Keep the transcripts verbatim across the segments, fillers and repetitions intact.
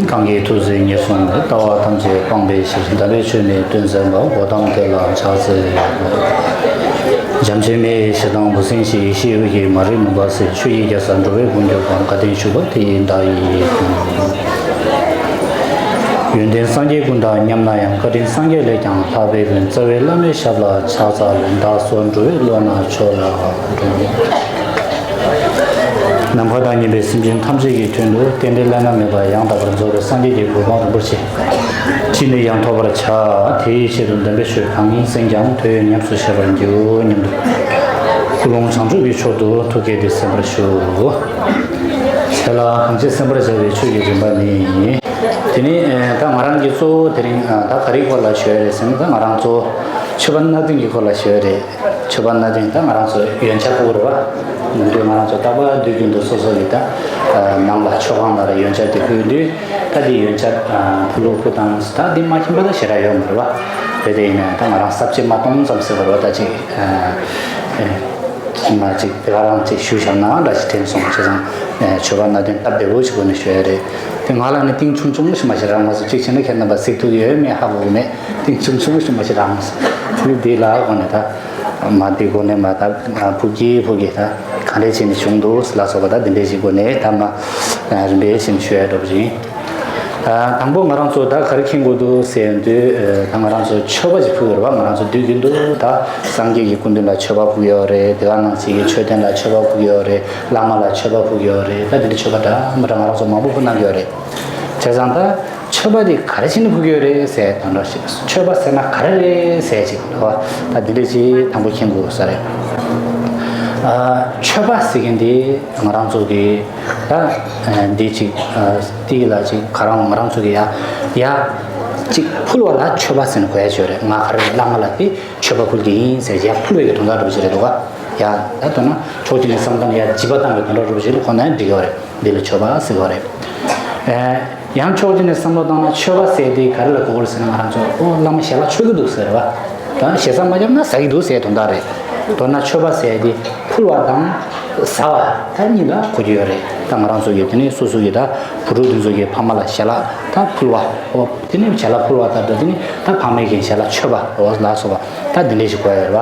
གང་གིས་ཐུགས་བརྩེ་ཉེར་བཟུང་ནས། ལྟ་བ་ཐམས་ཅད་སྤང་བའི་ཕྱིར། དམ་པའི་ཆོས་ནི་སྟོན་མཛད་པ། གོའུ་ཏམ་དེ་ལ་ཕྱག་འཚལ་ལོ། བྱམས་ཆེན་མི་ཡི་ཞེ་སྡང་འབུ་སྲིན་ཞི། ཡེ་ཤེས་འོད་ཀྱིས་མ་རིག་མུན་པ་སེལ། ཆོས་ཀྱི་རྒྱལ་སར་འགྲོ་བའི་མགོན་གྱུར་པ། བཀའ་དྲིན་ཞུ་བ་དེ་ཡི་བདག་ཡིད་དོ། ཡོན་ཏན་སངས་རྒྱས་ཀུན་དང་མཉམ་ན་ཡང་། བཀའ་དྲིན་སངས་རྒྱས་ལས་ཀྱང་ལྷག་པའི་མགོན། རྩ་བའི་བླ་མའི་ཞབས་ལ་ཕྱག་འཚལ་ལོ། བདག་སོགས་འགྲོ་བའི་བློ་སྣ་ཆོས་ལ་འགྲོ། ནམ་མཁའ་དང་མཉམ་པའི་སེམས་ཅན་ཐམས་ཅད་ཀྱི་དོན་དུ་རྟེན་འབྲེལ་བླ་ན་མེད་པ་ཡང་དག་པར་རྫོགས་པའི་སངས་རྒྱས་ཀྱི་གོ་འཕང་རིན་པོ་ཆེ་ཅི་ནས་ཀྱང་ཐོབ་པར་བྱ། དེ་ཡི་ཆེད་དུ་དམ་པའི་ཆོས་གང་ཡིན་ཟིན་ཀྱང་དོན་ཡོད་ཉམས་སུ་བཞེས་པར་འགྱུར་སྙམ་དུ། ཀུན་སློང་བྱང་ཆུབ་ཀྱི་མཆོག་ཏུ་ཐུགས་བསྐྱེད་དེ་གསན་པར་ཞུ། དེ་ལ་གང་ཅི་གསན་པར་བྱ་བའི་ཆོས་ཀྱི་རིམ་པ་ནི། དེ་ནི་ད་ང་རང་གི་གཙོ་བོ་དེ་རིང་ད་ག་རེའི་སྐོར་ལ་ཞུ་ཡ་རེད་ཟེར་ན། ད་ང་རང་གཙོ་བོ་མཆོད་པ་སྣ་བདུན་གྱི་སྐོར་ལ་ཞུ་ཡ་རེད། མཆོད་པ་སྣ་བདུན་ད་ང་རང་ཚོ་ཡོན་ཆབ་ཕུལ་བ་རེད་བ། འདུག་ང་རང་ཚོ་རྟག་པར་དུས་རྒྱུན་དུ་སོ་སོ་ཡི་ད་ནང་ལ་མཆོད་ཁང་ལ་ར་ཡོན་ཆབ་དེ་ཕུལ་དུས། ད་དེ་ཡོན་ཆབ་ཕུལ་ལུགས་ཕུལ་སྟངས་ད་དེ་མ་མཁྱེན་པ་ད་ཞེ་དྲག་ཡོད་མ་རེད་བ། རེད་དེ་ཡིན་ན་ད་ང་རང་ས་བཅད་མ་གཏོང་ཙམ་ཟེར་བ་རེད་བ། ད་ཅིག་མ་ཅིག་དེ་ག་རང་ཅིག་ཞུ་བཞག་ན་འདྲ་ཞིག་དྲན་སོང་། བྱས་ཙང་མཆོད་པ་སྣ་བདུན་སྟབས་བདེ་པོ་ཞིག་སྒོ་ནས་ཞུ་ཡ་རེད། དེ་ང་ལ་ནི་གཏིང་ཆུང་ཆུང་ཞིག་མ་ཞིག་རག་མ་སོང་། གཅིག་བྱས་ན་ཁྱེད་རྣམ་པ་གཟིགས་ཐུབ་ཡོད་མེད་ཧ་གོ་གི་མེད། གཏིང་ཆུང་ཆུང་ཞིག་མ་ཞིག་རག་མ་སོང་། དེ་ནི་དེ་ལ་སྒོ་ནས་ད། མ་དེ་སྒོ་ནས་མ་ད་ཕུག་གི་ཕུག་གི་ད་ག་འདྲས་བྱས་ནས་བྱུང་འདུག་ལ་སོགས་པ་ད་དེ་འདྲས་ཞིག་སྒོ་ནས་ད་མ་རིམ་པས་ཞིག་ཞུ་ཡ་འགྲོ་བཞིན། དང་པོ་ང་རང་ཚོ་ད་ག་རེ་མཁྱེན་དགོས་འདུག་ཟེར་དུས། ད་ང་རང་ཚོ་མཆོད་པ་ཞིག་ཕུལ་དགོས་རེད་བ། ང་རང་ཚོ་དུས་རྒྱུན་དུ་ད་སངས་རྒྱས་ཀྱི་སྐུ་མདུན་ལ་མཆོད་པ་ཕུལ་གྱི་ཡོད་རེད། དེ་ག་ནང་བཞིན་གྱི་མཆོད་རྟེན་ལ་མཆོད་པ་ཕུལ་གྱི་ཡོད་རེད། བླ་མ་ལ་མཆོད་པ་ཕུལ་གྱི་ཡོད་རེད། ད་དེ་འདྲ་མཆོད་པ་འདྲ་མི་འདྲ་ང་རང་ཚོ་མང་པོ་ཕུལ་གནང་གི་ཡོད་རེད། བྱས་ཙང་ད། མཆོད་པ་དེ་ག་རེ་བྱས་ནས་ཕུལ་གྱི་ཡོད་རེད་ཟེར་དང་འདྲ་ཞིག་མཆོད་པ་ཟེར་ན་ག་རེ་རེད་ཟེར་ཅིག་འདུག་བ། ད་འདི་འདྲ་ཅིག་དང་པོ་མཁྱེན་དགོས་ས་རེད། ཨ། མཆོད་པ་ཟེར་མཁན་དེ་ང་རང་ཚོ་གི་ད་འདི་ཅིག་ཨ། ཏི་ལ་ཅིག་ག་རང་ང་རང་ཚོ་གི་ཡ་ཡ་ཅིག་ཕུལ་བ་ལ་མཆོད་པ་ཟེར་ན་གོ་ཡ་ཅིག་ཡོད་རེད། ང་ག་རེ་བླ་མ་ལ་དེ་མཆོད་པ་ཕུལ་གྱི་ཡིན་ཟེར་ཡ་ཕུལ་བའི་གི་དོན་དག་འདྲ་པོ་ཅིག་རེད་འདུག་བ། ཡ་ད་དོན་ན་ཕྱོགས་གཅིག་ནས་བསམ་བློ་བཏང་ཡ་སྦྱིན་པ་བཏང་བའི་དོན་དག་འདྲ་པོ་ཅིག་ལ་གོ་ན་འགྲིག་གི་ཡོད་རེད། འདི་ལ་མཆོད་པ་ཟེར་བ་རེད། ཨེ། ཡང་ཕྱོགས་གཅིག་ནས་བསམ་བློ་བཏང་ན་མཆོད་པ་ཟེར་དེ་ག་རེ་ལ་གོ་དགོས་རེད་ཟེར་ན། ང་རང་ཚོ་ཨོ་བླ་མ་ཞལ་ལག་མཆོད་ཀྱི་འདུག་ཟེར་བ། ད་ཞེ་ས་མ་བརྒྱབ་ན་ཟ་གི་འདུག་ཟེར་དོན་དག་རེད། མདོར་ན་མཆོད་པ་ཟེར་དེ་ཕུལ་བ་དང་ཟ་བ་ད་གཉིས་ལ་གོ་རྒྱུ་ཡོད་རེད། ད་ང་རང་ཚོ་གི་དེ་ནས་སོ་སོ་གི་ད་བུ་ཕྲུག་དེ་ཚོ་གི་ཕ་མ་ལ་ཞལ་ལག་ད་ཕུལ་བ། ཨོ་དེ་ནས་ཞལ་ལག་ཕུལ་བ་ད་དེ་ནས་ད་ཕ་མས་གི་ཞལ་ལག་མཆོད་པ་ཨོ་ལ་སོགས་པ་ད་དེ་འདྲས་ཞིག་གོ་ཡ་ཡོད་རེད་བ།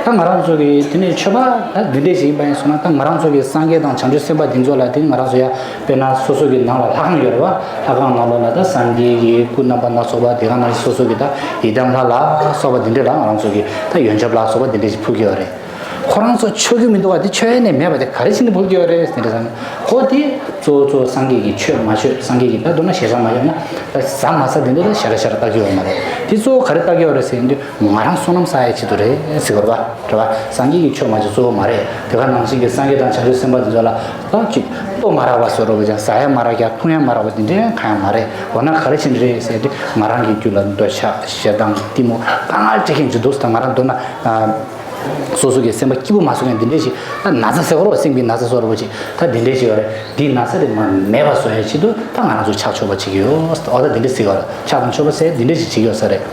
ད་ང་རང་ཚོ་གི་དེ་ནས་མཆོད་པ་ད་དེ་འདྲས་ཞིག་ཡིན་པ་ཡིན་སོང་ན། ད་ང་རང་ཚོ་གི་སངས་རྒྱས་དང་བྱང་ཆུབ་སེམས་དཔའ་འདི་ཚོ་ལ་དེ་ང་རང་ཚོ་ཡ། དཔེར་ན་སོ་སོ་གི་ནང་ལ་ལྷ་ཁང་ཡོད་རེད་བ། ལྷ་ཁང་ནང་ལོགས་ལ་ད་སངས་རྒྱས་ཀྱི་སྐུ་རྣམ་པ་སྣ་ཚོགས་པ། དེ་ག་ནང་བཞིན་སོ་སོ་གི་ད་ཡི་དམ་ལྷ་ལ་སོགས་པ་འདི་འདྲས་ལ་ང་རང་ཚོ་གི་ད་ཡོན་ཆབ་ལ་སོགས་པ་འདི་འདྲས་ཞིག་ཕུལ་གྱི་ཡོད་རེད། ཁོ་རང་ཚོ་མཆོད་ཀྱི་མི་འདུག་བ། དེ་མཆོད་ཡས་ནས་མེད་པ་དེ་ག་རེ་བྱས་ནས་ཕུལ་གྱི་ཡོད་རེད་ཟེར་དེ་འདྲས་བསམ། ཁོ་དེ་གཙོ་བོ་གཙོ་བོ་སངས་རྒྱས་ཀྱི་མཆོད་མ་མཆོད། སངས་རྒྱས་ཀྱི་ད་མདོར་ན་ཞེ་ས་མ་བརྒྱབ་ན་ད་ཟ་མ་ཟ་དེ་འདྲས་ད་ཞེ་དྲག་ཞེ་དྲག་ལྟ་གི་ཡོད་མ་རེད། དེ་གཙོ་བོ་ག་རེ་ལྟ་གི་ཡོད་རེད་ཟེར་དུས། ང་རང་བསོད་ནམས་བསགས་ཡའི་ཆེད་དུ་རེད་ཟེར་བ་རེད་བ། རེད་བ། སངས་རྒྱས་ཀྱི་ཆོས་མ་ཆོས་གཙོ་བོ་མ་རེད། དེ་ག་ནང་བཞིན་གྱི་སངས་རྒྱས་དང་བྱང་ཆུབ་སེམས་དཔའ་དེ་ཚོ་ལ་ད་ཅིག་ལྟོ་མ་རག་པ་བཟོ་འདྲ་པོ་ཅིག་ཟ་ཡ་མ་རག་ཡ། འཐུང་ཡ་མ་རག་པ་དེ་འདྲའི་གང་ཡང་མ་རེད། འོ་ན་ག་རེ་བྱས་ནས་རེད་ཟེར་དུས། ང་རང་གི་རྒྱུད་ལ་འདོད་ཆགས་ཞེ་སྡང་གཏི་མུག་དཀའ་ངལ་འཕྲད་མཁན་ཅིག་འདུག་ད་ང་རང་མདོར་ན་སོ་སོ་གི་སེམས་པ་སྐྱིད་པོ་མ་བཟོ་མཁན་དེ་འདྲའི་ཞིག་ད་ན་ཚ་ཟེར་བ་རེད་བ། སེམས་ཀྱི་ན་ཚ་བཟོ་འདྲ་པོ་ཅིག་ད་དེ་འདྲའི་ཞིག་ཡོད་རེད། དེའི་ན་ཚ་དེ་མ་མེད་པ་བཟོ་ཡའི་ཆེད་དུ་ད་ང་རང་ཚོ་ཕྱག་མཆོད་པ་བྱེད་ཀྱི་ཡོད། འོ་ད་དེ་འདྲ་ཟེར་བ་རེད། ཕྱག་དང་མཆོད་པ་ཟེར་དེ་འདྲ་ཞིག་བྱེད་ཀྱི་ཡོད་ས་རེད།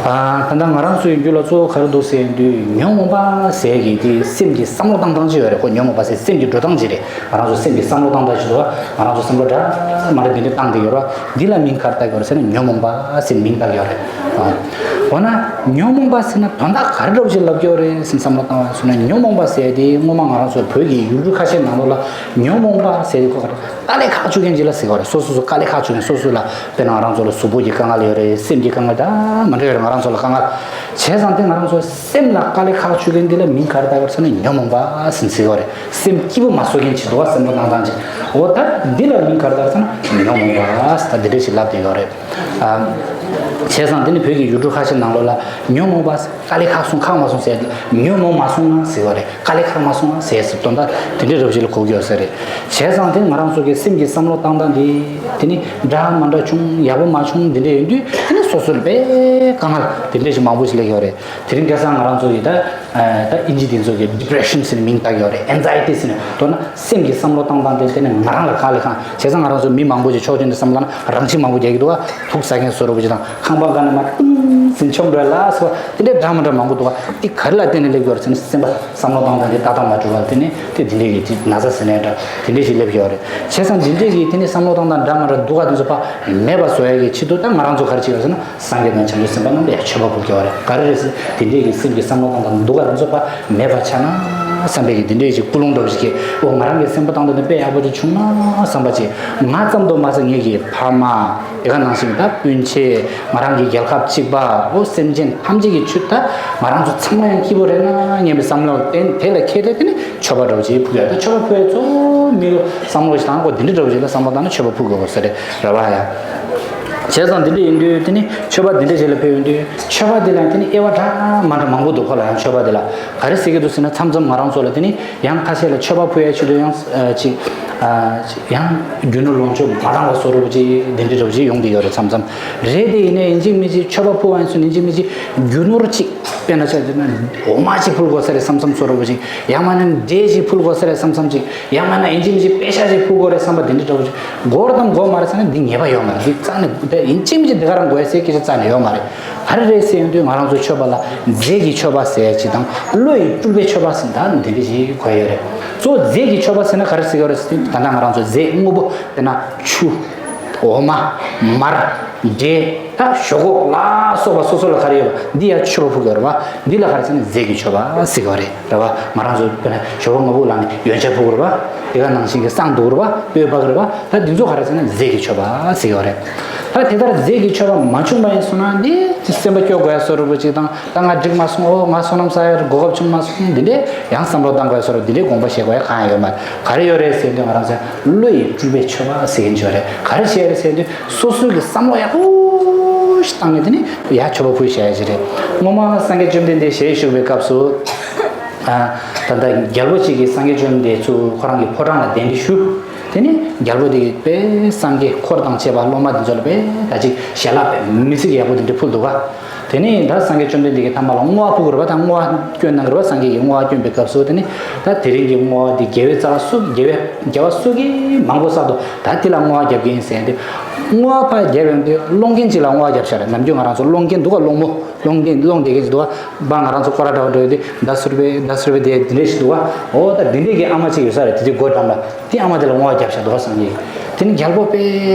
ཨ། ད་ལྟ་ང་རང་ཚོའི་རྒྱུད་ལ་གཙོ་བོ་ག་རེ་འདུག་ཟེར་དུས། ཉོན་མོངས་པ་ཟེར་གྱི་དེ་སེམས་ཀྱི་བསམ་བློ་བཏང་སྟངས་ཅིག་ཡོད་རེད། ཁོ་ཉོན་མོངས་པ་ཟེར་སེམས་ཀྱི་འགྲོ་སྟངས་ཅིག་རེད། ང་རང་ཚོ་སེམས་ཀྱི་བསམ་བློ་བཏང་སྟངས་ཅིག་འདུག་བ། ང་རང་ཚོ་བསམ་བློ་འདྲ་མ་འདྲ་འདི་འདྲ་བཏང་བསྡད་ཡོད་རེད་བ། འདི་ལ་མིང་ག་རེ་བཏགས་ཡོད་རེད་ཟེར་ན་ཉོན་མོངས་པ་ཟེར་མིང་བཏགས་ཡོད་རེད། ཨ། འོ་ན་ཉོན་མོངས་པ་ཟེར་ན་དོན་དག་ག་རེ་འདྲ་པོ་ཞིག་ལབ་ཀྱི་ཡོད་རེད་ཟེར་བསམ་བློ་བཏང་བ་སོང་ན། ཉོན་མོངས་པ་ཟེར་དེ་སྔོན་མ་ང་རང་ཚོ་བོད་ཀྱི་ཡུལ་གྲུ་ཁ་ཤས་ནང་ལོགས་ལ་ཉོན་མོངས་པ་ཟེར་དེ་ཁོ་ག་རེ། དཀའ་ལས་ཁག་བཅུག་མཁན་ཅིག་ལ་ཟེར་བ་རེད། སོ་སོ་སོ་དཀའ་ལས་ཁག་བཅུག་མཁན། སོ་སོ་ལ་དཔེར་ན་ང་རང་ཚོ་ལ་གཟུགས་པོ་གི་དཀའ་ངལ་ཡོད་རེད། སེམས་ཀྱི་དཀའ་ངལ་འདྲ་མི་འདྲ་ཡོད་རེད། ང་རང་ཚོ་ལ་དཀའ་ངལ་བྱས་ཙང་དེ་ང་རང་ཚོ་སེམས་ལ་དཀའ་ལས་ཁག་བཅུག་མཁན་འདི་ལ་མིང་ག་རེ་བཏགས་པ་རེད་ཟེར་ན་ཉོན་མོངས་པ་ཟེར་ཟེར་བ་རེད། སེམས་སྐྱིད་པོ་མ་བཟོ་མཁན་ཅིག་འདུག་བ། སེམས་པ་ནང་ཐང་ཅིག་འོ་ད་འདི་ལ་མིང་ག་རེ་བཏགས་ཟེར་ན་ཉོན་མོངས་པ་ཟེར་ད་འདི་འདྲ་ཞིག་ལབ་བསྡད་ཡོད་རེད། ཨ། བྱས་ཙང་དེ་ནི་བོད་ཀྱི་ཡུལ་གྲུ་ཁ་ཤས་ནང་ལོགས་ལ་ཉོན་མོངས་པ་དཀའ་ལས་ཁག་སོང་ཁག་མ་སོང་ཟེར་ཡ་དེ། ཉོན་མོངས་མ་སོང་ན་ཟེར་བ་རེད། དཀའ་ལས་ཁག་མ་སོང་ན་ཟེར་ཟེར་དོན་དག་དེ་འདྲའི་རབ་ཞིག་ལ་གོ་གི་ཡོད་ས་རེད། བྱས་ཙང་དེ་ང་རང་ཚོ་གི་སེམས་ཀྱི་བསམ་བློ་བཏང་སྟངས་དེ་དེ་ནི་འདྲ་མ་འདྲ་བྱུང་། ཡག་པོ་མ་བྱུང་། འདི་འདྲ་ཡིན་དུས་དེ་ནི་ སོ་སོ་ལ་དཔེ་དཀའ་ངལ་དེ་འདྲས་ཞིག་མང་པོ་ཞིག་སླེབས་ཡོད་རེད། དེ་རིང་ཁ་སང་ང་རང་ཚོ་ཡི་ད་ད་ཨིན་ཇི་དེ་ཚོ་གི་ཌི་པི་རེ་ཤན་ཟེར་ནས་མིང་བཏགས་ཡོད་རེད། ཨེན་ཛའི་ཊི་ཟེར་ནས། མདོར་ན་སེམས་ཀྱི་བསམ་བློ་བཏང་སྟངས་དེ་དེ་ནི་ང་རང་ལ་ག་ལས་ཁང་བྱས་ཙང་ང་རང་ཚོ་མི་མང་པོ་ཞིག་ཕྱོགས་གཅིག་ནས་བསམ་བློ་ན་རང་ཤི་མང་པོ་རྒྱག་གི་འདུག་བ། དུག་ཟ་མཁན་བཟོ་འདྲ་པོ་ཞིག་དང་ཁང་པ་སྒང་ནས་མར་ཏུང་ཟིན་མཆོང་འགྲོ་ལ་སོགས་དེ་འདྲས་འདྲ་མི་འདྲ་མང་པོ་འདུག་བ། དེ་ག་རེ་ལ་བརྟེན་ནས་སླེབས་ཡོད་རེད་ཟེར་ན་སེམས་པ་བསམ་བློ་བཏང་སྟངས་དེ་ཏག་ཏག་མ་གྲུབ་པ་དེ་ནི་དེ་དེ་འདྲས་ཀྱི་དེ་ན་ཚ་ཟེར་ནའི་འདྲ་དེ་འདྲས་ཞིག་སླེབས་ཡོད་རེད། བྱས་ཙང་དེ་འདྲས་ཀྱི་དེ་ནི་བསམ་བློ་བཏང་སྟངས་འདྲ་མི་འདྲ་སྡུག་ག་དེ་ཚོ་ཕར་མེད་པ་བཟོ་ཡ་གི་ཆེད་དུ་ད་ང་རང་ཚོ་ག་རེ་བྱེད་ཡོད་ཟེར་ན། སངས་རྒྱས་དང་བྱང་ཆུབ་སེམས་དཔའ་རྣམས་ལ་ཡང་མཆོད་པ་ཕུལ་དགོས་པ་རེད། ག་རེ་རེད་ཟེར་དེ་འདྲས་ཀྱི་སེམས་ཀྱི་བསམ་བློ་བཏང་སྟངས་སྡུག་ག་དེ་ཚོ་ཕར་མེད་པ་ཆགས་ན་བསམ་པའི་གི་དེ་འདྲས་ཀྱི་ཀུན་སློང་འདྲ་བོ་ཞིག་གིས། འོ་ང་རང་གི་སེམས་པ་བཏང་སྟངས་དེ་དཔེ་ཡག་པོ་ཅིག་བྱུང་ན་བསམ་པ་ཅིག། ང་ཙམ་དུ་མ་ཟད་ངེད་ཀྱི་ཕ་མ། དེ་ག་ནང་བཞིན་ད་སྤུན་མཆེད། ང་རང་གི་རྒྱལ་ཁབ་གཅིག་པ། འོ་སེམས་ཅན་ཐམས་ཅད་ཀྱི་ཆེད་དུ་ད་ང་རང་ཚོ་ཚང་མ་ཡང་སྐྱིད་པོ་རེད་ན་སྙམ་པའི་བསམ་བློ་བརྟེན་དེ་ལ་ཁྱེད་དེ་དེ་ནི་མཆོད་པ་འདྲ་བོ་ཅིག་ཕུལ་ཡ། ད་མཆོད་པ་ཕུལ་ཡ་གཙོ་བོ་དམིགས་ཡུལ་བསམ་བློ་ཞིག་དང་། ཁོ་འདི་འདྲ་འདྲ་བོ་ཅིག་ལ་བསམ་བློ་བཏང་ན་མཆོད་པ་ཕུལ་དགོས་པ་ཟེར་རེད་ར་བ་ཡ། བྱས་ཙང་འདི་འདྲ་ཡིན་དུས་དེ་ནི་མཆོད་པ་འདི་འདྲ་ཞིག་ལ་ཕུལ་ཡོང་དུས། མཆོད་པ་འདི་ལ་དེ་ནི་དབྱེ་བ་འདྲ་མ་འདྲ་མང་པོ་འདུག་ཁོ་ལ་ཡང་མཆོད་པ་འདི་ལ་ག་རེ་ཟེར་གྱི་འདུག་ཟེར་ན། མཚམས་མཚམས་ང་རང་ཚོ་ལ་དེ་ནི་ཡང་ཁ་ཤས་ལ་མཆོད་པ་ཕུལ་ཡ་ཆེད་དུ་ཡང་ཨ་ཅིག་ཨ་ཅིག་ཡང་རྒྱུ་ནོར་ལོངས་སྤྱོད་མ་འདང་བ་བཟོ་འདྲ་བོ་ཅིག་འདི་འདྲ་འདྲ་བོ་ཅིག་ཡོང་གི་ཡོད་རེད། མཚམས་མཚམས་རེད། དེ་ཡིན་ནའི་ཡིན་གཅིག་མིན་གཅིག་མཆོད་པ་ཕུལ་བ་ཡིན་ཚུལ་ཡིན་གཅིག་མིན་གཅིག་རྒྱུ་ནོར་ཅིག་དཔེར་ན་ཆ་བཞག་ན་འོ་མ་ཅིག་ཕུལ་དགོས་ས་རེད་བསམ་བསམ་བཟོ་འདྲ་བོ་ཅིག། ཡང་མིན་ན་འབྲས་ཅིག་ཕུལ་དགོས་ས་རེད་བསམ་བསམ་ཅིག། ཡང་མིན་ན་ཡིན་གཅིག་མིན་གཅིག་པེ་ཤག་ཅིག་ཕུལ་དགོས་རེད་བསམ་པ་འདི་འདྲ་འདྲ་བོ་ཅིག། དགོས་དང་དགོས་མ་རེད་ཟེར་ན་འདི་ངེས་པ་ཡོད་མ་རེད། འདི་རྩ་ནས་འདི་ཡིན་གཅིག་མིན་གཅིག་འདི་ག་རང་དགོས་ཟེར་སྐད་ཆ་རྩ་ནས་ཡོད་མ་རེད། ག་རེ་རེད་ཟེར་ཡོང་དུས་ང་རང་ཚོ་མཆོད་པ་ལ་རྫས་ཀྱི་མཆོད་པ་ཟེར་ཡ་ཅིག་དང་། བློ་ཡིས་སྤྲུལ་པའི་མཆོད་པ་ཟེར་ད་འདི་འདྲ་ཞིག་གོ་ཡ་ཡོད་རེད། གཙོ་བོ་རྫས་ཀྱི་མཆོད་པ་ཟེར་ན་ག་རེ་ཟེར་གྱི་ཡོད་རེད་ཟེར་དུས། ད་ལྟ་ང་རང་ཚོ་རྫས་དངོས་པོ་དེ་ན་ཆུ། འོ་མ། མར། འབྲས། ད་ཞོག་ཁོག་ལ་སོགས་པ་སོ་སོ་ལ་ག་རེ་ཡོད་པ་འདི་ཡར་མཆོད་པ་ཕུལ་དགོས་རེད་པ། འདི་ལ་ག་རེ་ཟེར་ན་རྫས་ཀྱི་མཆོད་པ་ཟེར་གྱི་ཡོད་རེད་རེད་པ། ང་རང་ཚོ་དཔེར་ན་ཞོག་ཁོག་ལྔ་པོ་ལངས་ནས་ཡོན་ཆབ་ཕུལ་དགོས་རེད་པ། དེ་ག་ནང་བཞིན་གྱི་བསང་བཏུང་དགོས་རེད་པ། སྤོས་འབག་གི་རེད་པ། ད་འདི་ཚོ་ག་རེ་ཟེར་ན་རྫས་ཀྱི་མཆོད་པ་ཟེར་གྱི་ཡོད་རེད། ད་དེ་ལྟར་རྫས་ཀྱི་མཆོད་པ་མ་བྱུང་བ་ཡིན་སོང་ན་འདི་སེམས་པ་སྐྱོ་དགོས་ཡ་བཟོ་འདྲ་པོ་ཅིག་དང་། ད་ང་འགྲིག་མ་སོང་། ཨོ་ང་བསོད་ནམས་བསགས་ཡ་གོ་སྐབས་བྱུང་མ་སོང་། འདི་འདྲས་ཡང་བསམ་བློ་བཏང་དགོས་ཡ་བཟོ་འདྲ། འདི་འདྲས་དགོངས་པ་བཞེས་དགོས་ཡ་གང་ཡང་ཡོད་མ་རེད། ག་རེ་ཡོད་རེད་ཟེར་དུས་ང་རང་ཚོ་བློ་ཡིས་སྤྲུལ་པའི་མཆོད་པ་ཟེར་གྱི་ཡོད་རེད། ག་རེ་བྱས་རེད་ཟེར་དུས་སོ་སོའི་གི་བསམ་བློ་ཡག་པོ་ཞིག་བཏང་ནས་དེ་ནི་ཡར་མཆོད་པ་ཕུལ་བྱ་ཡ་ཅིག་རེད། སྔོན་མ་སངས་རྒྱས་བཅོམ་ལྡན་འདས་ཞལ་བཞུགས་པའི་སྐབས་སུ། ཨ། ད་ལྟ་རྒྱལ་པོ་གཅིག་གིས་སངས་རྒྱས་བཅོམ་ལྡན་འདས་ཚུར་ཁོ་རང་གི་ཕོ་བྲང་ལ་གདན་འདྲེན་ཞུ། དེ་ནས་རྒྱལ་པོ་དེ་གིས་དཔེ་སངས་རྒྱས་འཁོར་དང་བཅས་པ་སློབ་མ་དེ་ཚོ་ལ་དཔེ་ད་ཅིག་ཞལ་ལག་དཔེ་མི་ཚིག་ཡག་པོ་དེ་འདྲ་ཕུལ་འདུག་ག། དེ་ནས་ད་སངས་རྒྱས་བཅོམ་ལྡན་འདས་ཀྱིས་ཐ་མ་ལ་བསྔོ་བ་ཕུལ་དགོས་རེད་པ། ད་བསྔོ་བ་སྐྱོན་གནང་གི་རེད་པ། སངས་རྒྱས་ཀྱིས་བསྔོ་བ་སྐྱོན་པའི་སྐབས་སུ་དེ་ནས་ད་དེ་རིང་གི་བསྔོ་བ་དེ་དགེ་བའི་རྩ་བ་སུ། དགེ་བའི་དགེ་བ་སུ་གིས་མང་པོ་བསགས་འདུག་ད་དེ་ལ་བསྔོ་བ་རྒྱབ་ཀྱི་ཡིན་ཟེར་ཏེ། བསྔོ་བ་ཕར་རྒྱབ་ཡོང་དུས་སློང་མཁན་གཅིག་ལ་བསྔོ་བ་རྒྱབ་བཞག་རེད། ནམ་རྒྱུན་ང་རང་ཚོ་སློང་མཁན་འདུག་ག། སློང་མོ། སློང་མཁན། སློང་བསྡད་མཁན་ཅིག་འདུག་ག། པ་ང་རང་ཚོ་སྐོར་ར་འདྲ་བོ་འགྲོ་ཡོང་དུས་ཟླ་ཟུར་པའི་ཟླ་ཟུར་པའི་དེ་འདི་འདྲས་ཞིག་འདུག་ག། འོ་ད་འདི་འདྲས་ཀྱི་ཨ་མ་གཅིག་ཡོད་ས་རེད། དེ་དུས་སྒོ་འགྲམ་ལ་དེ་ཨ་མ་དེ་ལ་བསྔོ་བ་རྒྱབ་བཞག་འདུག་ག། སངས་རྒྱས་ཀྱིས། དེ་ནི་རྒྱལ་པོ་དཔེ་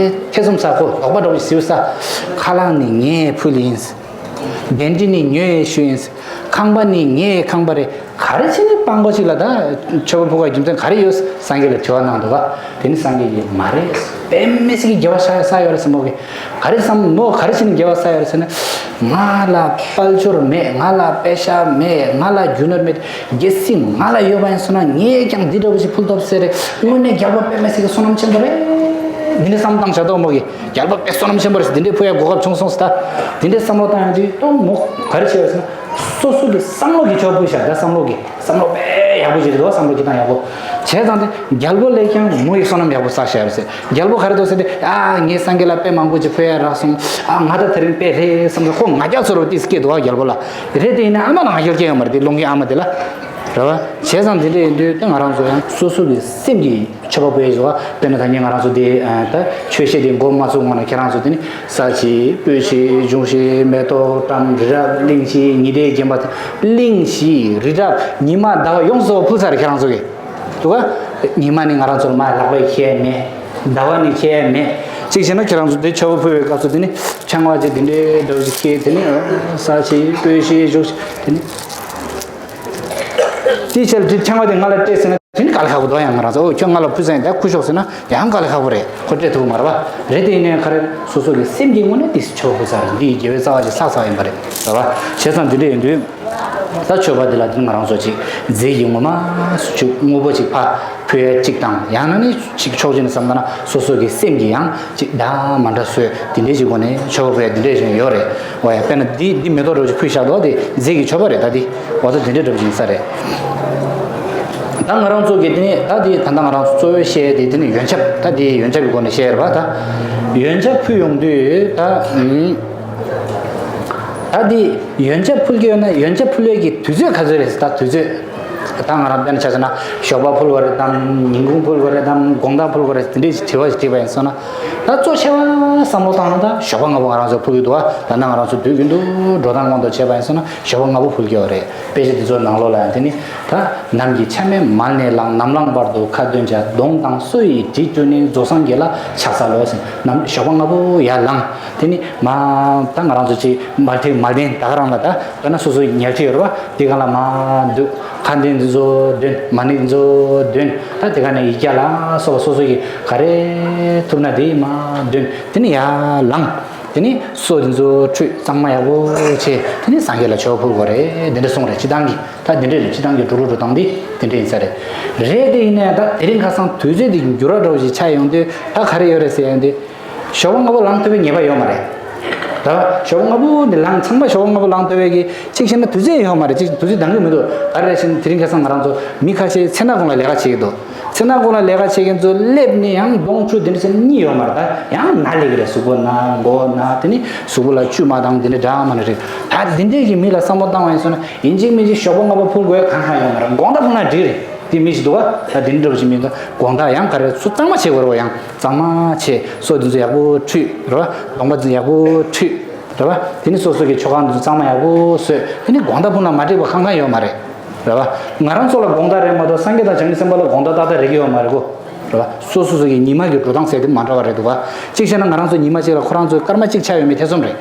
ཐེ་ཚོམ་ཟ། ཁོ་དོགས་པ་འདྲ་བོ་ཞིག་ཟེར་ས། ཁ་ལག་ནི་ངས་ཕུལ་ཡིན། གདན་འདྲེན་ནི་ངས་ཞུས་ཡིན། ཁང་པ་ནི་ངའི་ཁང་པ་རེད། ག་རེ་བྱས་ནས་སྤྲང་པོ་ཅིག་ལ་ད་མཆོད་པ་ཕུལ་བའི་རྒྱུ་མཚན་ག་རེ་ཡོད། སངས་རྒྱས་ལ་དྲི་བ་གནང་འདུག་ག། དེ་ནི་སངས་རྒྱས་ཀྱིས་མ་རེད། དཔེ་མི་སྲིད་ཀྱི་དགེ་བ་བསགས་ཡོད་རེད་ཟེར། མོ་གིས་ག་རེ་བསམ། མོ་ག་རེ་བྱས་ནས་དགེ་བ་བསགས་ཡོད་རེད་ཟེར་ན། ང་ལ་དཔལ་འབྱོར་མེད། ང་ལ་པེ་ཤ་མེད། ང་ལ་རྒྱུ་ནོར་མེད། གལ་སྲིད་ང་ལ་ཡོད་པ་ཡིན་སོང་ན་ངས་ཀྱང་འདི་འདྲ་བོ་ཞིག་ཕུལ་ཐུབ་ས་རེད། དངོས་གནས་རྒྱལ་པོ་དཔེ་མི་སྲིད་ཀྱི་བསོད་ནམས་ཆེན་པོ་རེད། འདི་འདྲ་བསམ་བཏང་བཞག་འདུག་ག། མོ་གིས་རྒྱལ་པོ་དཔེ་བསོད་ནམས་ཆེན་པོ་རེད་ཟེར། འདི་འདྲའི་ཕུལ་ཡ་གོ་སྐབས་བྱུང་སོང་ཟེར། ད་འདི་འདྲའི་བསམ་བློ་བཏང་ཡོང་དུས་ཏོ་མོ་ག་རེ་བྱས་ཡོད་ཟེར་ན། སོ་སོ་གི་བསམ་བློ་གིས་མཆོད་པ་ཕུལ་བཞག་ད་བསམ་བློ་གིས། བསམ་བློ་དཔེ་ཡག་པོ་ཞིག་རེད་འདུག་བསམ་བློ་སྐྱིད་ཐང་ཡག་པོ། བྱས་ཙང་དེ་རྒྱལ་པོ་སླེབས་ཀྱང་མོ་ཡི་བསོད་ནམས་ཡག་པོ་བསགས་བཞག་རེད་ཟེར། རྒྱལ་པོ་ག་རེ་འདུག་ཟེར་ཏེ། ཨ། ངས་སངས་རྒྱས་ལ་དཔེ་མང་པོ་ཅིག་ཕུལ་ཡ་རག་སོང་། ཨ། ང་ད་དེ་རིང་དཔེ་རེད་བསམ་ཚེ་ཁོ་ང་རྒྱལ་ཚོར་བ་ཏིས་སྐྱེས་འདུག་ག། རྒྱལ་པོ་ལ། རེད། དེ་ཡིན་ན་ཨ་མ་ལ་ང་རྒྱལ་སྐྱེ་ཡོད་མ་རེད། དེ་སློང་མཁན་ཨ་མ་དེ་ལ། རེད་བ། བྱས་ཙང་དེ་འདྲ་ཡིན་དུས་ད་ང་རང་ཚོ་ཡང་སོ་སོ་གི་སེམས་ཀྱི་མཆོད་པ་ཕུལ་ཡ་ཞིག་བ། དཔེར་ན་ད་ངས་ང་རང་ཚོ་དེ་ད་ཆོས་བཤད་དེ་འགོ་མ་ཚུགས་སྔོན་ལ་ཁྱེད་རང་ཚོ་དེ་ནི་ས་བྱི། སྤོས་བྱི། འབྱུང་བྱི། མེ་ཏོག་བཀྲམ། རི་རབ་གླིང་བཞི་ཉི་ཟླས་བརྒྱན་པ། གླིང་བཞི། རི་རབ། ཉི་མ། ཟླ་བ་ཡོངས་སུ་ཕུལ་ཚར་རེད་ཁྱེད་རང་ཚོ་གིས། འདུག་ག། ཉི་མ་ནི་ང་རང་ཚོར་མར་ལག་པས་ཁྱེར་མེད། ཟླ་བ་ནི་ཁྱེར་མེད། གཅིག་བྱས་ན་ཁྱེད་རང་ཚོ་འདི་མཆོད་པ་ཕུལ་བའི་སྐབས་སུ་དེ་ནི་ཕྲེང་བ་ཅིག་འདི་འདྲའི་འདྲ་བོ་ཞིག་ཁྱེར། དེ་ནི་ས་བྱི། སྤོས་བྱི། འབྱུང་བྱི། དེ་ནི། དེའི་ཕྱིར་དེ་ཕྲེང་བ་དེ་ང་ལ་སྤྲད་ཟེར་ན་དེ་ནི་དཀའ་ལས་ཁག་པོ་འདུག་ཡང་ང་རང་ཚོ། ཨོ་ཁྱོད་ང་ལ་ཕུལ་ཟེར་ཡང་ད་ཁུར་ཤོག་ཟེར་ན་ཡང་དཀའ་ལས་ཁག་པོ་རེད། ཁོ་སྤྲད་ཐུབ་ཀྱི་མ་རེད་པ། རེད། དེ་ཡིན་ནའི་ག་རེ་སོ་སོ་གི་སེམས་ཀྱི་ངོས་ནས་དེ་མཆོད་པ་ཕུལ་ས་རེད། འདི་ཡི་དགེ་བའི་རྩ་བ་ཅིག་བསགས་ཚར་བ་ཡིན་པ་རེད། རེད་པ། བྱས་ཙང་འདི་འདྲ་ཡིན་དུས། ད་མཆོད་པ་འདི་ལ་དེ་ང་རང་ཚོ་ཅིག་རྫས་ཀྱི་ངོ་མ་སུ་ཅིག་དངོས་པོ་ཅིག་ཕར་ཕུལ་ཡ་གཅིག་དང་། ཡང་ན་ནི་ཅིག་ཕྱོགས་གཅིག་ནས་བསམ་ན་སོ་སོ་གི་སེམས་ཀྱི་ཡང་ཅིག་འདྲ་མ་འདྲ་བཟོས་དེ་འདྲའི་ཅིག་སྒོ་ནས་མཆོད་པ་ཕུལ་ཡ་དེ་འདྲའི་ཅིག་ཡོད་རེད། འོ་ཡ། དཔེར་ན་འདི་འདི་མེ་ཏོག་འདྲ་བོ་ཅིག་ཕུལ་བཞག་འདུག་དེ་རྫས་ཀྱི་མཆོད་པ་རེད། ད་འདི་འོ་ད་དེ་འདྲའི་འདྲ་བོ་ཅིག་ཡིན་ས་རེད། ད་ང་རང་ཚོ་གི་དེ་ནི་ད་དེ་ད་ལྟ་ང་རང་ཚོ་གཙོ་བོ་བཤད་དེ་དེ་ནི་ཡོན་ཆབ། ད་དེ་ཡོན་ཆབ་ཀྱི་སྒོ་ནས་བཤད་རེད་པ། ད་ཡོན་ཆབ་ཕུལ་ཡོང་དུས་ད། ད་འདི་ཡོན་ཆབ་ཕུལ་གྱི་ཡོད་ན་ཡོན་ཆབ་ཕུལ་བའི་གི་དུས་ཚོད་ག་ཚོད་རེད་ཟེར། ད་དུས་ཚོད་ད་ང་རང་དཔེར་ན་ཆ་བཞག་ན་ཞོགས་པ་ཕུལ་བ་རེད་དམ། ཉིན་གུང་ཕུལ་བ་རེད་དམ། དགོང་དག་ཕུལ་བ་རེད་དེ་འདྲའི་དྲི་བ་ཞིག་དྲིས་པ་ཡིན་སོང་ན། ད་གཙོ་ཆེ་བ་བསམ་བློ་བཏང་ན་ད་ཞོགས་པ་སྔ་པོ་ང་རང་ཚོ་ཕུལ་གྱི་འདུག་བ། ད་ནང་ང་རང་ཚོ་དུས་རྒྱུན་དུ་འགྲོ་སྟངས་དབང་དུ་བྱས་པ་ཡིན་སོང་ན་ཞོགས་པ་སྔ་པོ་ཕུལ་གྱི་ཡོད་རེད། དཔེ་ཆ་འདི་ཚོ་ནང་ལོགས་ལ་ཡང་དེ་ནི་ད་ནམ་གྱི་ཆ་སྨད་མལ་ནས་ལངས། ནམ་ལངས་བར་དུ་ཁ་འདོན་བྱ། གདོང་དང་སོ་ཡིས་དྲི་བཀྲུས་ནས། རྫོགས་སངས་རྒྱས་ལ་ཕྱག་འཚལ་ལོ་ཟེར། ནམ་ཞོགས་པ་སྔ་པོ་ཡར་ལངས། དེ་ནི་མ་ད་ང་རང་ཚོ་ཅིག་མལ་ཁྲི་མལ་གདན་ད་ག་རང་ལ་ད་དཔེར་ན་སོ་སོའི་ཉལ་ཁྲི་ཡོད་རེད་བ། དེ་སྒང་ལ་མ་འདུག་ཁ་འདོན་འདི་ཚོ་འདོན། མ་ཎི་འདི་ཚོ་འདོན། ད་དེ་ག་ནས་ཡིག་བརྒྱ་ལ་སོགས་པ་སོ་སོ་གིས་ག་རེ་ཐུབ་ན་དེ་མ་འདོན། དེ་ནི་ཡར་ལངས། དེ་ནི་སོ་འདི་ཚོ་བཀྲུས། གཙང་མ་ཡག་པོ་བྱས། དེ་ནི་སངས་རྒྱས་ལ་མཆོད་པ་ཕུལ་དགོས་རེད། དེ་འདྲ་གསུངས་རེད། སྤྱིར་བཏང་གི་ད་དེ་འདྲ་རེད། སྤྱིར་བཏང་གི་འགྲོ་ལུགས་འགྲོ་སྟངས་འདི་དེ་འདྲ་ཡིན་ས་རེད། རེད། དེ་ཡིན་ནའི་ད་དེ་རིང་ཁ་སང་དུས་ཚོད་འདི་འགྱུར་བ་འདྲ་བོ་ཞིག་ཆགས་ཡོང་དུས་ད་ག་རེ་ཡོད་རེད་ཟེར་ཡོང་དུས། ཞོགས་པ་སྔ་པོ་ལངས་ཐུབ་པའི་ངེས་པ་ཡོད་མ་རེད། ད་ཞོགས་པ་སྔ་པོ་འདི་ལངས། ཚང་མ་ཞོགས་པ་སྔ་པོ་ལངས་ཐུབ་པའི་གི་གཅིག་བྱས་ན་དུས་ཚོད་ཡོད་མ་རེད། གཅིག་དུས་ཚོད་འདང་གི་མི་འདུག་ག་རེ་རེད་ཟེར་ན་དེ་རིང་ཁ་སང་ང་རང་ཚོ་མི་ཁ་ཤས་མཚན་ནག་གུང་ལ་ལས་ཀ་བྱེད་ཀྱི་འདུག་མཚན་ནག་གུང་ལ་ལས་ཀ་བྱེད་མཁན་ཚོ་སླེབས་ནས་ཡང་གདོང་བཀྲུས་འདི་འདྲ་ཟེར་གཉིས་ཡོད་མ་རེད། ད་ཡང་ན་སླེབས་ཀྱི་རེད། གཟུགས་པོ་ན། མགོ་ན། དེ་ནི་གཟུགས་པོ་ལ་བཅུད་མ་འདང་འདི་འདྲ་འདྲ་མ་ནི་རེད། ད་འདི་འདྲའི་གི་མི་ལ་བསམ་བློ་བཏང་བ་ཡིན་སོང་ན་ཡིན་གཅིག་མིན་གཅིག་ཞོགས་པ་སྔ་པོ་ཕུལ་དགོས་གང་གང་ཡོད་མ་རེད། དགོང་དག་ཕུལ་ན་འགྲིག་རེད། དེ་མི་ཞིག་འདུག་ག་ད་དེ་འདྲ་འདྲ་བོ་ཞིག་མི་འདུག་དགོང་དག་ཡང་ག་རེ་ཚོ་གཙང་མ་བྱེད་དགོས་རེད་བ། ཡང་གཙང་མ་བྱས། སོ་འདི་ཚོ་ཡག་པོ་བཀྲུས་རེད་བ། གདོང་པ་འདི་ཚོ་ཡག་པོ་བཀྲུས་རེད་བ། དེ་ནི་སོ་སོ་གི་མཆོད་ཁང་འདི་ཚོ་གཙང་མ་ཡག་པོ་བཟོས། དེ་ནི་དགོང་དག་ཕུལ་ན་མ་འགྲིག་པ་གང་གང་ཡོད་མ་རེད། རེད་བ། ང་རང་ཚོ་ལ་དགོང་དག་རེད་མ་གཏོགས་སངས་རྒྱས་དང་བྱང་ཆུབ་སེམས་དཔའ་ལ་དགོང་དག་ཏག་ཏག་རེག་གི་ཡོད་མ་རེད་གོ། རེད་བ། སོ་སོ་སོ་གི་ཉི་མ་གི་འགྲོ་སྟངས་ཟེར་དེ་མ་འདྲ་བ་རེད་འདུག་ག་གཅིག་བྱས་ན་ང་རང་ཚོ་ཉི་མ་གཅིག་ལ་ཁོ་རང་ཚོའི་སྐར་མ་གཅིག་ཆགས་ཡོད་མེད་ཐེ་ཚོམ་རེད།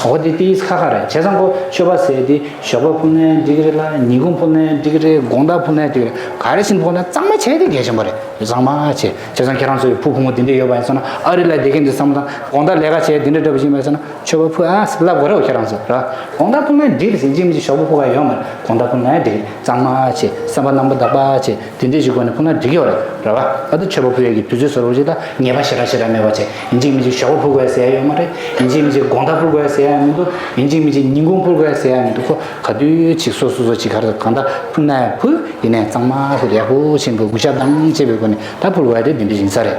འོ་དེ་ཏིས་ཁ་ཁ་རེད། བྱས་ཙང་ཁོ་མཆོད་པ་ཟེར་དེ་ཞོགས་པ་ཕུལ་ནའི་འགྲིག་གི་རེད་ལ། ཉིན་གུང་ཕུལ་ནའི་འགྲིག་གི་རེད། དགོང་དག་ཕུལ་ནའི་འགྲིག་གི་རེད། ག་རེ་བྱས་ནའི་ཕུལ་ན་གཙང་མ་བྱས་དེ་གལ་ཆེན་པོ་རེད། གཙང་མ་བྱས། བྱས་ཙང་ཁྱེད་རང་ཚོའི་བུ་བུ་མོ་དེ་འདྲས་ཡོད་པ་ཡིན་སོང་ན་ཨ་རི་ལ་བསྡད་མཁན་དེ་བསམ་བློ་བཏང་། དགོང་དག་ལས་ཀ་བྱས་དེ་འདྲས་འདྲ་པོ་ཞིག་མེད་སོང་ན་མཆོད་པ་ཕུལ་ཨ་ལབ་དགོས་རེད་བ། ཁྱེད་རང་ཚོ་ར། དགོང་དག་ཕུལ་ན་འགྲིག་རེད། ཡིན་གཅིག་མིན་གཅིག་ཞོགས་པ་ཕུལ་ག་ཡོད་མ་རེད། དགོང་དག་ཕུལ་ན་འགྲིག་གཙང་མ་བྱས། སེམས་པ་རྣམ་པར་དག་པ་བྱས། དེ་འདྲས་ཞིག་སྒོ་ནས་ཕུལ་ན་འགྲིག་གི་ཡོད་རེད། རེད་བ། ཨ་ད་མཆོད་པ་ཕུལ་ཡས་ཀྱི་དུས་ཚོད་བཟོ་འདྲ་ཞིག་ད་ངེས་པ་ཞེ་དྲག་ཞེ་དྲག་མེད་པ་བྱས། ཡིན་གཅིག་མིན་གཅིག་ཞོགས་པ་ཕུལ་དགོས་ཟེར་ཡ་ཡོད་མ་རེད། ཡིན་གཅིག་མིན་གཅིག་དགོང་དག་ཕུལ་དགོས་ཟེར་ཡ་མི་འདུག་ཡིན་གཅིག་མིན་གཅིག་ཉིན་གུང་ཕུལ་དགོས་ཟེར་ཡ་མི་འདུག་ཁོ་ག་དུས་ཅིག་སོ་སོ་སོ་ཅིག་ག་རེ་གང་ལྟར་ཕུལ་ན་ཡང་ཕུལ། ཡིན་ནའི་གཙང་མ་ཕུལ། ཡག་པོ་ཆེན་པོ་གུས་ཞབས་དང་བཅས་པའི་སྒོ་ནས་ད་ཕུལ་དགོས་ཡ་དེ་འདི་འདྲ་ཡིན་ས་རེད།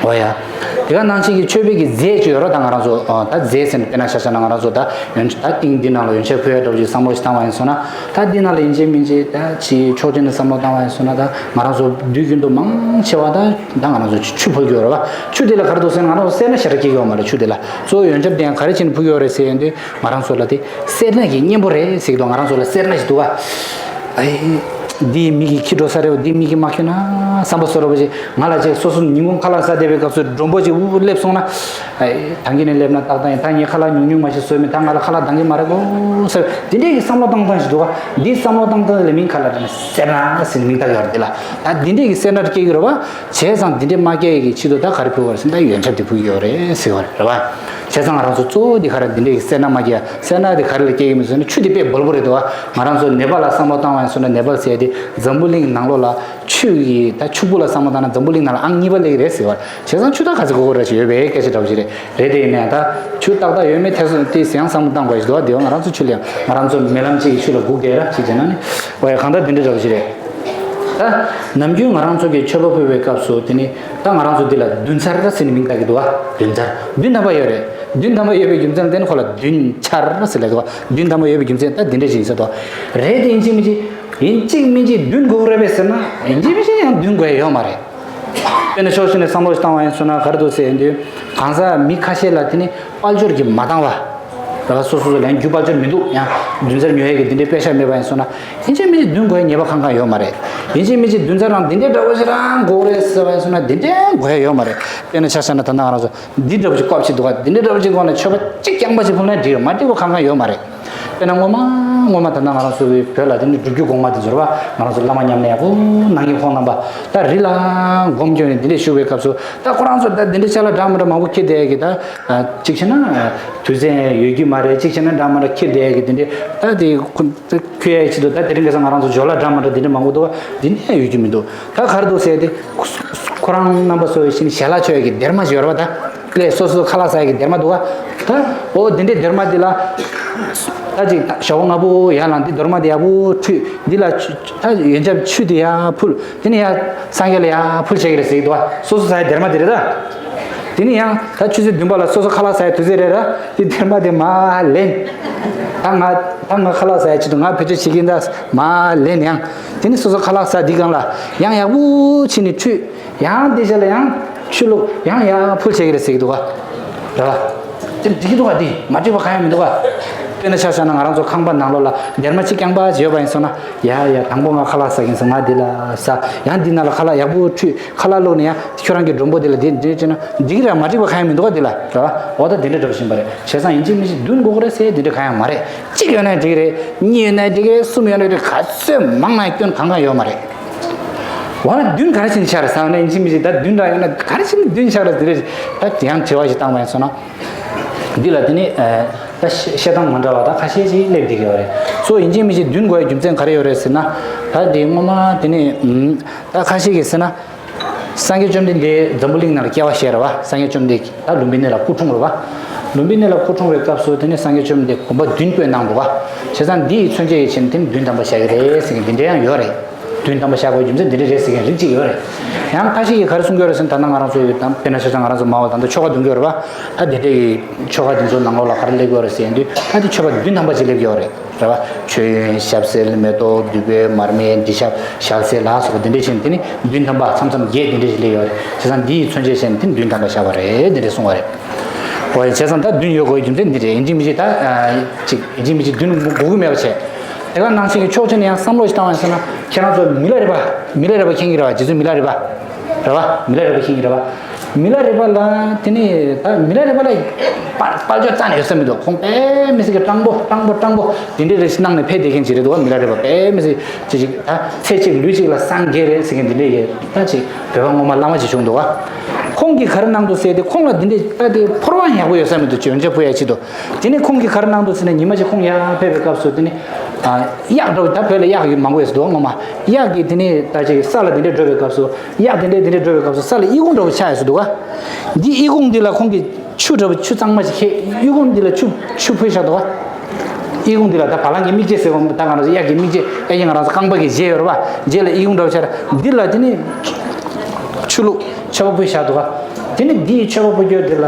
འོ་ཡ། དེ་ག་ནང་བཞིན་གྱི་མཆོད་པའི་གི་རྫས་ཅིག་ཡོད་ར། ད་ང་རང་ཚོ་ཨ་ད་རྫས་ཟེར་ནས་དཔེར་ན་ཆ་བཞག་ན་ང་རང་ཚོ་ད་ཡོན་ད་ཏིང་འདི་ནང་ལ་ཡོན་ཆབ་ཕུལ་ཡ་འདྲ་བོ་ཅིག་བསམ་བློ་ཞིག་བཏང་བ་ཡིན་སོང་ན། ད་འདི་ནང་ལ་ཡིན་གཅིག་མིན་གཅིག་ད་ཅིག་ཕྱོགས་གཅིག་ནས་བསམ་བློ་བཏང་བ་ཡིན་སོང་ན། ད་ང་རང་ཚོ་དུས་རྒྱུན་དུ་མང་ཆེ་བ་ད་ད་ང་རང་ཚོ་ཆུ་ཕུལ་གྱི་ཡོད་རེད་བ། ཆུ་དེ་ལ་ག་རེ་འདུག་ཟེར་ན་ང་རང་ཚོ་སེར་སྣ་ཞེ་དྲག་སྐྱེ་གི་ཡོད་མ་རེད། ཆུ་དེ་ལ་གཙོ་བོ་ཡོན་ཆབ་དེ་ཡང་ག་རེ་བྱས་ནས་ཕུལ་གྱི་ཡོད་རེད་ཟེར་ཡོང་དུས། ང་རང་ཚོ་ལ་དེ་སེར་སྣ་གི་གཉེན་པོ་རེད་ཟེར་གྱི་འདུག་ང་རང་ཚོ་ལ་སེར་སྣ་ཞིག་འདུག་ག་ཨེ། འདི་མི་གིས་འཁྱེར་འགྲོ་ས་རེད་བ། འདི་མི་གིས་མ་འཁྱེར་ན་བསམ་པ་བཟོ་འདྲ་པོ་ཅིག་ང་ལ་ཅིག་སོ་སོ་ཉིན་གུང་ཁ་ལག་ཟ་བསྡད་པའི་སྐབས་སུ་མགྲོན་པོ་ཅིག་འུ་སླེབས་སོང་ན། ཨེ། ད་གིན་ནས་སླེབས་ན་ཏག་ཏག་ཡིན། ད་ངས་ཁ་ལག་ཉུང་ཉུང་མ་ཞིག་བཟོས་མེད། ད་ང་ལ་ཁ་ལག་འདང་གི་མ་རེད་གོ་ཟེར། འདི་འདྲས་ཀྱི་བསམ་བློ་བཏང་སྟངས་ཤིག་འདུག་ག་འདི་བསམ་བློ་བཏང་སྟངས་ལ་མིང་ག་ལ་རེད་ན་སེར་སྣ་ཟེར་ནས་མིང་བཏགས་ཡོད་རེད། འདི་ལ་ད་འདི་འདྲས་ཀྱི་སེར་སྣ་སྐྱེ་གི་རེད་བ། བྱས་ཙང་འདི་འདྲས་མ་སྐྱེ་ཡས་ཀྱི་ཆེད་དུ་ད་ག་རེ་ཕུལ་དགོས་རེད་ཟེར་ན། ད་ཡོན་ཆབ་དེ་ཕུལ་གྱི་ཡོད་རེད་ཟེར་བ་རེད་བ། བྱས་ཙང་ང་རང་ཚོ་གཙོ་བོ་འདི་ག་རེ་འདི་འདྲས་ཀྱི་སེར་སྣ་མ་སྐྱེ་ཡ། སེར་སྣ་དེ་ག་རེ་ལ་སྐྱེ་གི་མིན་ཟེར་ན་ཆུ་དེ་དཔེ་སྦོལ་པོ་རེད་འདུག་བ། ང་རང་ཚོ་ནེ་པཱལ་ལ་བསམ་བློ་བཏང་བ་ཡིན་ཟེར་ན་ནེ་པཱལ་ཟེར་དེ་འཛམ་བུ་གླིང་ནང་ལོགས་ལ་ཆུ་ཡི་ད་ཆུ་བུ་ལ་བསམ་བློ་བཏང་ན་འཛམ་བུ་གླིང་ནང་ལ་ཨང་གཉིས་པ་སླེབས་ཀྱི་རེད་ཟེར་བ། བྱས་ཙང་ཆུ་ད་ག་ཚོད་དགོས་ཀྱི་རེད་ཅེས་ཡོད་པའི་སྐད་ཆ་འདྲ་པོ་ཞིག་རེད། རེད་དེ་ཡིན་ནའང་ད་ཆུ་ཏག་ཏག་ཡོད་མེད་ཐེ་ཚོམ་དེ་ཡང་བསམ་བློ་བཏང་དགོས་ཞིག་འདུག་བ། དེ་བ་ང་རང་ཚོ་ཆུ་ལ་ཡང་ང་རང་ཚོ་མེ་ལམ་གཅིག་གི་ཆུ་ལ་སྒུག་བསྡད་ར་ཅིག་བྱས་ན་ནི། ཨོ་ཡ། གང་ལྟར་འདི་འདྲ་འདྲ་པོ་ཞིག་རེད། ད་ནམ་རྒྱུན་ང་རང་ཚོ་གི་མཆོད་པ་ཕུལ་བའི་སྐབས་སུ་དེ་ནི་ད་ང་རང་ཚོ་འདི་ལ་བདུན་ཚར་ཟེར་ནས་མིང་བཏགས་ཀྱི་འདུག་བ། བདུན་ཚར་བདུན་ཐམ་པ་ཡོད་རེད། བདུན་ཐམ་པ་ཡོད་པའི་རྒྱུ་མཚན་དེ་ནི་ཁོ་ལ་བདུན་ཆར་ཟེར་ལབ་འདུག་བ། བདུན་ཐམ་པ་ཡོད་པའི་རྒྱུ་མཚན་ད་འདི་འདྲ་ཞིག་ཡིན་ས་འདུག་བ། རེད་དེ་ཡིན་གཅིག་མིན་གཅིག་ཡིན་གཅིག་མིན་གཅིག་བདུན་དགོས་རེད་པས་ཟེར་ན་ཡིན་གཅིག་མིན་གཅིག་ཡང་བདུན་དགོས་ཡ་ཡོད་མ་རེད། དཔེར་ན་ཕྱོགས་གཅིག་ནས་བསམ་བློ་ཞིག་བཏང་བ་ཡིན་སོང་ན་ག་རེ་འདུག་ཟེར་ཡིན་དུས། གང་ཟག་མི་ཁ་ཤས་ལ་དེ་ནི་དཔལ་འབྱོར་གྱིས་མ་འདང་བ། རེད་བ། སོ་སོ་སོ་ལ་ཡང་རྒྱུ་དཔལ་འབྱོར་མི་འདུག་ཡང་བདུན་ཚར་ཉོ་ཡས་ཀྱི་འདི་འདྲའི་པེ་ཤ་མེད་པ་ཡིན་སོང་ན། ཡིན་གཅིག་མིན་གཅིག་བདུན་དགོས་ཡས་ངེས་པ་གང་གང་ཡོད་མ་རེད། ཡིན་གཅིག་མིན་གཅིག་བདུན་ཚར་རང་འདི་འདྲའི་འདྲ་བོ་ཞིག་རང་དགོས་རེད་ཟེར་བ་ཡིན་སོང་ན་འདི་འདྲའི་དགོས་ཡས་ཡོད་མ་རེད། དཔེར་ན་ཆ་བཞག་ན་ད་ལྟ་ང་རང་ཚོ་འདི་འདྲ་བོ་ཞིག་སྐོར་ཅིག་འདུག་ག་འདི་འདྲའི་འདྲ་བོ་ཞིག་སྒང་ལ་མཆོད་པ་གཅིག་རྐྱང་པ་ཞིག་ཕུལ་ན་འགྲིག་ཡོད་མ་འགྲིག་པ་གང་གང་ཡོད་མ་རེད། དཔེར་ན་སྔོན་མ་སྔོན་མ་ད་ལྟ་ང་རང་ཚོ་བོད་ལ་དེ་ནི་སྒྲུབ་བརྒྱུད་གོང་མ་དེ་ཚོ་རེད་བ། ང་རང་ཚོ་བླ་མ་མཉམ་གནས་ཡག་པོ་གནང་མཁན་ཁོང་རྣམ་པ་ད་རི་ལ་སྒོམ་སྐྱོན་ནས་འདི་འདྲས་བཞུགས་པའི་སྐབས་སུ་ད་ཁོ་རང་ཚོ་ད་འདི་འདྲས་ཅ་ལག་འདྲ་མི་འདྲ་མང་པོ་འཁྱེར་བསྡད་ཡག་གི་ད། གཅིག་བྱས་ན་དུས་ཚོད་ཡོད་རྒྱུ་མ་རེད། གཅིག་བྱས་ན་འདྲ་མི་འདྲ་འཁྱེར་བསྡད་ཡག་གི་འདི་འདྲས་ད་དེ་ཁོ་ཁྱེར་ཡག་ཆེད་དུ་ད་དེ་རིང་ཁ་སང་ང་རང་ཚོ་ཇོ་ལ་འདྲ་མི་འདྲ་འདི་འདྲས་མང་པོ་འདུག་བ། འདི་འདྲས་ཡོད་རྒྱུ་མི་འདུག་ད་ག་རེ་འདུག་ཟེར་ཏེ། ཁོ་རང་རྣམ་པ་ཚོ་བཞིན་ཞལ་ལག་མཆོད་ཡག་གི་སྡེར་མ་ཞིག་ཡོད་རེད་བ་ད། ཀླད་སོ་སོ་ཁ་ལག་ཟ་ཡག་གི་སྡེར་མ་འདུག་ག་ད་འོ་དེ་འདྲའི་སྡེར་མ་འདི་ལ། ད་ཅིག་ཞོགས་པ་སྔ་པོ་ཡར་ལངས་འདི་སྡེར་མ་འདི་ཡག་པོ་འཁྲུད། འདི་ལ་ཆུ་ད་ཡོན་ཆབ་ཆུ་འདི་ཡར་ཕུལ། དེ་ནས་ཡར་སངས་རྒྱས་ལ་ཡར་ཕུལ་བྱེད་ཀྱི་རེད་ཟེར་གྱི་འདུག་ག་སོ་སོ་ཟ་ཡག་སྡེར་མ་འདི་རེད་ད། དེ་ནས་ཡང་ད་ཆུ་ཚོད་བདུན་པ་ལ་སོ་སོ་ཁ་ལག་ཟ་ཡ་དུས་ཚོད་རེད་ར། དེ་དེར་མ་དེ་མ་ལེན། ད་ང་ད་ང་ཁ་ལག་ཟ་ཡ་ཆེད་དུ་ང་བེད་སྤྱོད་བྱེད་ཀྱིན་ད་མ་ལེན་ཡང་། དེ་ནས་སོ་སོ་ཁ་ལག་ཟ་དེ་སྒང་ལ་ཡང་ཡག་པོ་བྱས་ནས་ཁྲུས། ཡང་དེ་ཞག་ལ་ཡང་ཆུ་བླུགས་ཡང་ཡང་ཕུལ་བྱེད་ཀྱི་རེད་ཟེར་གྱི་འདུག་ག་རེད་བ། དེ་འགྲིག་གི་འདུག་ག་དེ་མ་འགྲིག་པ་གང་ཡང་མི་འདུག་ག་དཔེར་ན་ཆ་བཞག་ན་ང་རང་ཚོ་ཁང་པ་ནང་ལོགས་ལ་སྡེར་མ་གཅིག་རྐྱང་པ་ཅིག་ཡོད་པ་ཡིན་སོང་ན། ཡ་ཡ་དང་པོ་ང་ཁ་ལག་ཟ་གིན་སོང་། ང་འདི་ལ་ཟ། ཡང་འདི་ནང་ལ་ཁ་ལག་ཡག་པོ་ཁྲུས། ཁ་ལག་བླུགས་ནས་ཡང་ཁྱོད་རང་གི་མགྲོན་པོ་འདི་ལ་འདི་འདི་བྱས་ན་འགྲིག་གི་རེད། མ་འགྲིག་པ་གང་ཡང་མི་འདུག་ག་འདི་ལ་རེད་བ། འོ་ད་འདི་འདྲ་འདྲ་པོ་ཞིག་ཡིན་པ་རེད། བྱས་ཙང་ཡིན་གཅིག་མིན་གཅིག་བདུན་དགོས་ཀྱི་རེད་ཟེར་འདི་འདྲ་གང་ཡང་མ་རེད། གཅིག་ཡོད་ན་འགྲིག་གི་རེད། གཉིས་ཡོད་ན་འགྲིག་གི་རེད། གསུམ་ཡོད་ན་འགྲིག་གི་རེད། གསུམ་ཡོད་ན་འགྲིག་གི་རེད། ག་ཚོད་མང་ན་སྐྱོན་གང་གང་ཡོད་མ་རེད། འོ་ན་བདུན་ག་རེ་བྱས་ནས་ཆགས་རེད་ཟེར་ན། ཡིན་གཅིག་མིན་གཅིག་ད་བདུན་འདྲ་ཡོད་ན་ག་རེ་བྱས་ནས་བདུན་ཆགས་རེད་ཟེར་རེད། ད་ཡང་དྲི་བ་ཞིག་བཏང་བ་ཡིན་སོང་ན། འདི་ལ་དེ་ནི་ཨ་ད་བཤད་སྟངས་མ་འདྲ་བ་ད་ཁ་ཤས་ཤིག་སླེབས་བསྡད་ཀྱི་ཡོད་རེད། གཙོ་བོ་ཡིན་གཅིག་མིན་གཅིག་བདུན་དགོས་ཡ་རྒྱུ་མཚན་ག་རེ་ཡོད་རེད་ཟེར་ན། ད་དེ་སྔོན་མ་དེ་ནི་ཨམ་ད་ཁ་ཤས་ཀྱིས་ཟེར་ན། སངས་རྒྱས་བཅོམ་ལྡན་འདས་འཛམ་བུ་གླིང་ནང་ལ་སྐྱེ་བ་བཞེས་རེད་བ། སངས་རྒྱས་བཅོམ་ལྡན་འདས་ད་ལུམ་བི་ནི་ལ་སྐུ་འཁྲུངས་རེད་བ། ལུམ་བི་ནི་ལ་སྐུ་འཁྲུངས་པའི་སྐབས་སུ་དེ་ནི་སངས་རྒྱས་བཅོམ་ལྡན་འདས་དགོན་པ་བདུན་བསྐོས་གནང་འདུག་བ། བྱས་ཙང་འདི་ཡི་མཚོན་བྱེད་ཡིན་ཕྱིན་དེ་ནི་བདུན་ཐམ་པ་བཞག་གི་རེད་ཟེར་མཁན་འདི་འདྲ་ཡང་ཡོད་རེད། བདུན་ཐམ་པ་བཞག་དགོས་རྒྱུ་མཚན་འདི་འདྲ་རེད་ཟེར་མཁན་རིགས་གཅིག་ཡོད་རེད། ཡང་ཁ་ཤས་ཀྱིས་ག་རེ་གསུང་གི་ཡོད་རེད་ཟེར་ན། ད་ལྟ་ང་རང་ཚོ་ཡོད་དམ་དཔེར་ན་ཆ་བཞག་ང་རང་ཚོ་མ་འོངས་ད་ལྟ་ཆོ་ག་འདོན་གྱི་ཡོད་རེད་བ། ད་དེ་འདྲ་ཡི་ཆོ་ག་འདི་ཚོ་ནང་ལོགས་ལ་ག་རེ་སླེབས་ཀྱི་ཡོད་རེད་ཟེར་དུས། ད་དེ་ཆོ་ག་བདུན་ཐམ་པ་ཅིག་སླེབས་ཀྱི་ཡོད་རེད། རེད་བ། མཆོད་ཡོན། ཞབས་བསིལ། མེ་ཏོག་བདུག་སྤོས། མར་མེ། དྲི་ཞབས། ཞལ་ཟས་ལ་སོགས་པ་འདི་འདྲ་བྱས་ནས་དེ་ནི་བདུན་ཐམ་པ་མཚམས་མཚམས་བརྒྱད་འདི་འདྲ་ཞིག་སླེབས་ཡོད་རེད། བྱས་ཙང་འདི་ཡི་མཚོན་བྱེད་བྱས་ནས་དེ་ནི་བདུན་ཐམ་པ་བཞག་པ་རེད། འདི་འདྲ་གསུངས་པ་རེད། འོ་ཡ། བྱས་ཙང་ད་བདུན་ཡོད་དགོས་རྒྱུ་མཚན་འདི་རེད། ཡིན་གཅིག་མིན་གཅིག་ད་ཨ་ཅིག་ཡིན་གཅིག་མིན་གཅིག་བདུན་དགོས་ཀྱི་མེད་པ་བྱས། དེ་ག་ནང་བཞིན་གྱི་ཕྱོགས་གཅིག་ནས་ཡང་བསམ་བློ་ཞིག་བཏང་བ་ཡིན་ཟེར་ན། ཁྱེད་རང་ཚོ་མི་ལ་རས་པ། མི་ལ་རས་པ་མཁྱེན་གྱི་རེད་བ། རྗེ་བཙུན་མི་ལ་རས་པ། རེད་བ། མི་ལ་རས་པ་མཁྱེན་གྱི་རེད་བ། མི་ལ་རས་པ་ལ་དེ་ནི་ད་མི་ལ་རས་པ་ལ་དཔལ་དཔལ་འབྱོར་རྩ་ནས་ཡོད་ས་མི་འདུག་ཁོང་དཔེ་མི་སྲིད་ཀྱི་སྤྲང་པོ་སྤྲང་པོ་སྤྲང་པོ་དེ་འདྲའི་རེ་ཞིག་གནང་ནས་ཕེབས་བསྡད་མཁན་ཅིག་རེད་འདུག་བ། མི་ལ་རས་པ་དཔེ་མི་སྲིད་ཅིག་ཅིག་ད་ཚེ་གཅིག་ལུས་གཅིག་ལ་སངས་རྒྱས་རེད་ཟེར་མཁན་དེ་འདྲའི་ཡས་ད་ཅིག་བོད་པ་ངོ་མ་བླ་མ་ཅིག་བྱུང་འདུག་བ། ཁོང་གིས་ག་རེ་གནང་འདུག་ཟེར་ཏེ། ཁོང་ལ་དེ་འདྲའི་ད་དེ་ཕོར་པ་ཡག་པོ་ཡོད་ས་མི་འདུག་ཅིག་ཡོན་ཆབ་ཕུལ་ཡ་ཆེད་དུ། དེ་ནས་ཁོང་གིས་ག་རེ་གནང་འདུག་ཟེར་ན། ཉི་མ་གཅིག་ཁོང་ཡར་ཕེབས་པའི་སྐབས་སུ་དེ་ནས་ཨ་གཡག་འདྲ་བོ། ད་བོད་ལ་གཡག་ཡོད་མང་པོ་ཡོད་ས་འདུག་བ། ངོ་མ་གཡག་གིས་དེ་ནས་ད་ཅིག་ས་ལ་དེ་འདྲས་འགྲོ་བའི་སྐབས་སུ། གཡག་དེ་འདྲས་དེ་འདྲས་འགྲོ་བའི་སྐབས་སུ་ས་ལ་ཨི་ཁུང་འདྲ་བོ་ཆགས་ཡོད་ས་འདུག་བ། འདི་ཨི་ཁུང་འདི་ལ་ཁོང་གིས་ཆུ་འདྲ་བོ་ཆུ་གཙང་མ་ཞིག་ཁྱེར་ཨི་ཁུང་འདི་ལ་ཆུ་ཆུ་ཕུལ་བཞག་འདུག་བ། ཨི་ཁུང་འདི་ལ་ད་བ་ལང་གི་རྨིག་རྗེས་ཟེར་བ། ད་ང་རང་ཚོ་གཡག་གི་རྨིག་རྗེས། ཨེ་ཡིན། ང་རང་ཚོ་རྐང་པ་གི་རྗེས་ཡོད་རེད་བ། རྗེས་ལ་ཨི་ཁུང་འདྲ་བོ་ཆགས་རེད། འདི་ལ་དེ་ནི་ཆུ་བླུགས། མཆོད་པ་ཕུལ་བཞག་འདུག་ག་དེ་ནི་འདི་ཡི་མཆོད་པ་ཕུལ་རྒྱུ་འདི་ལ་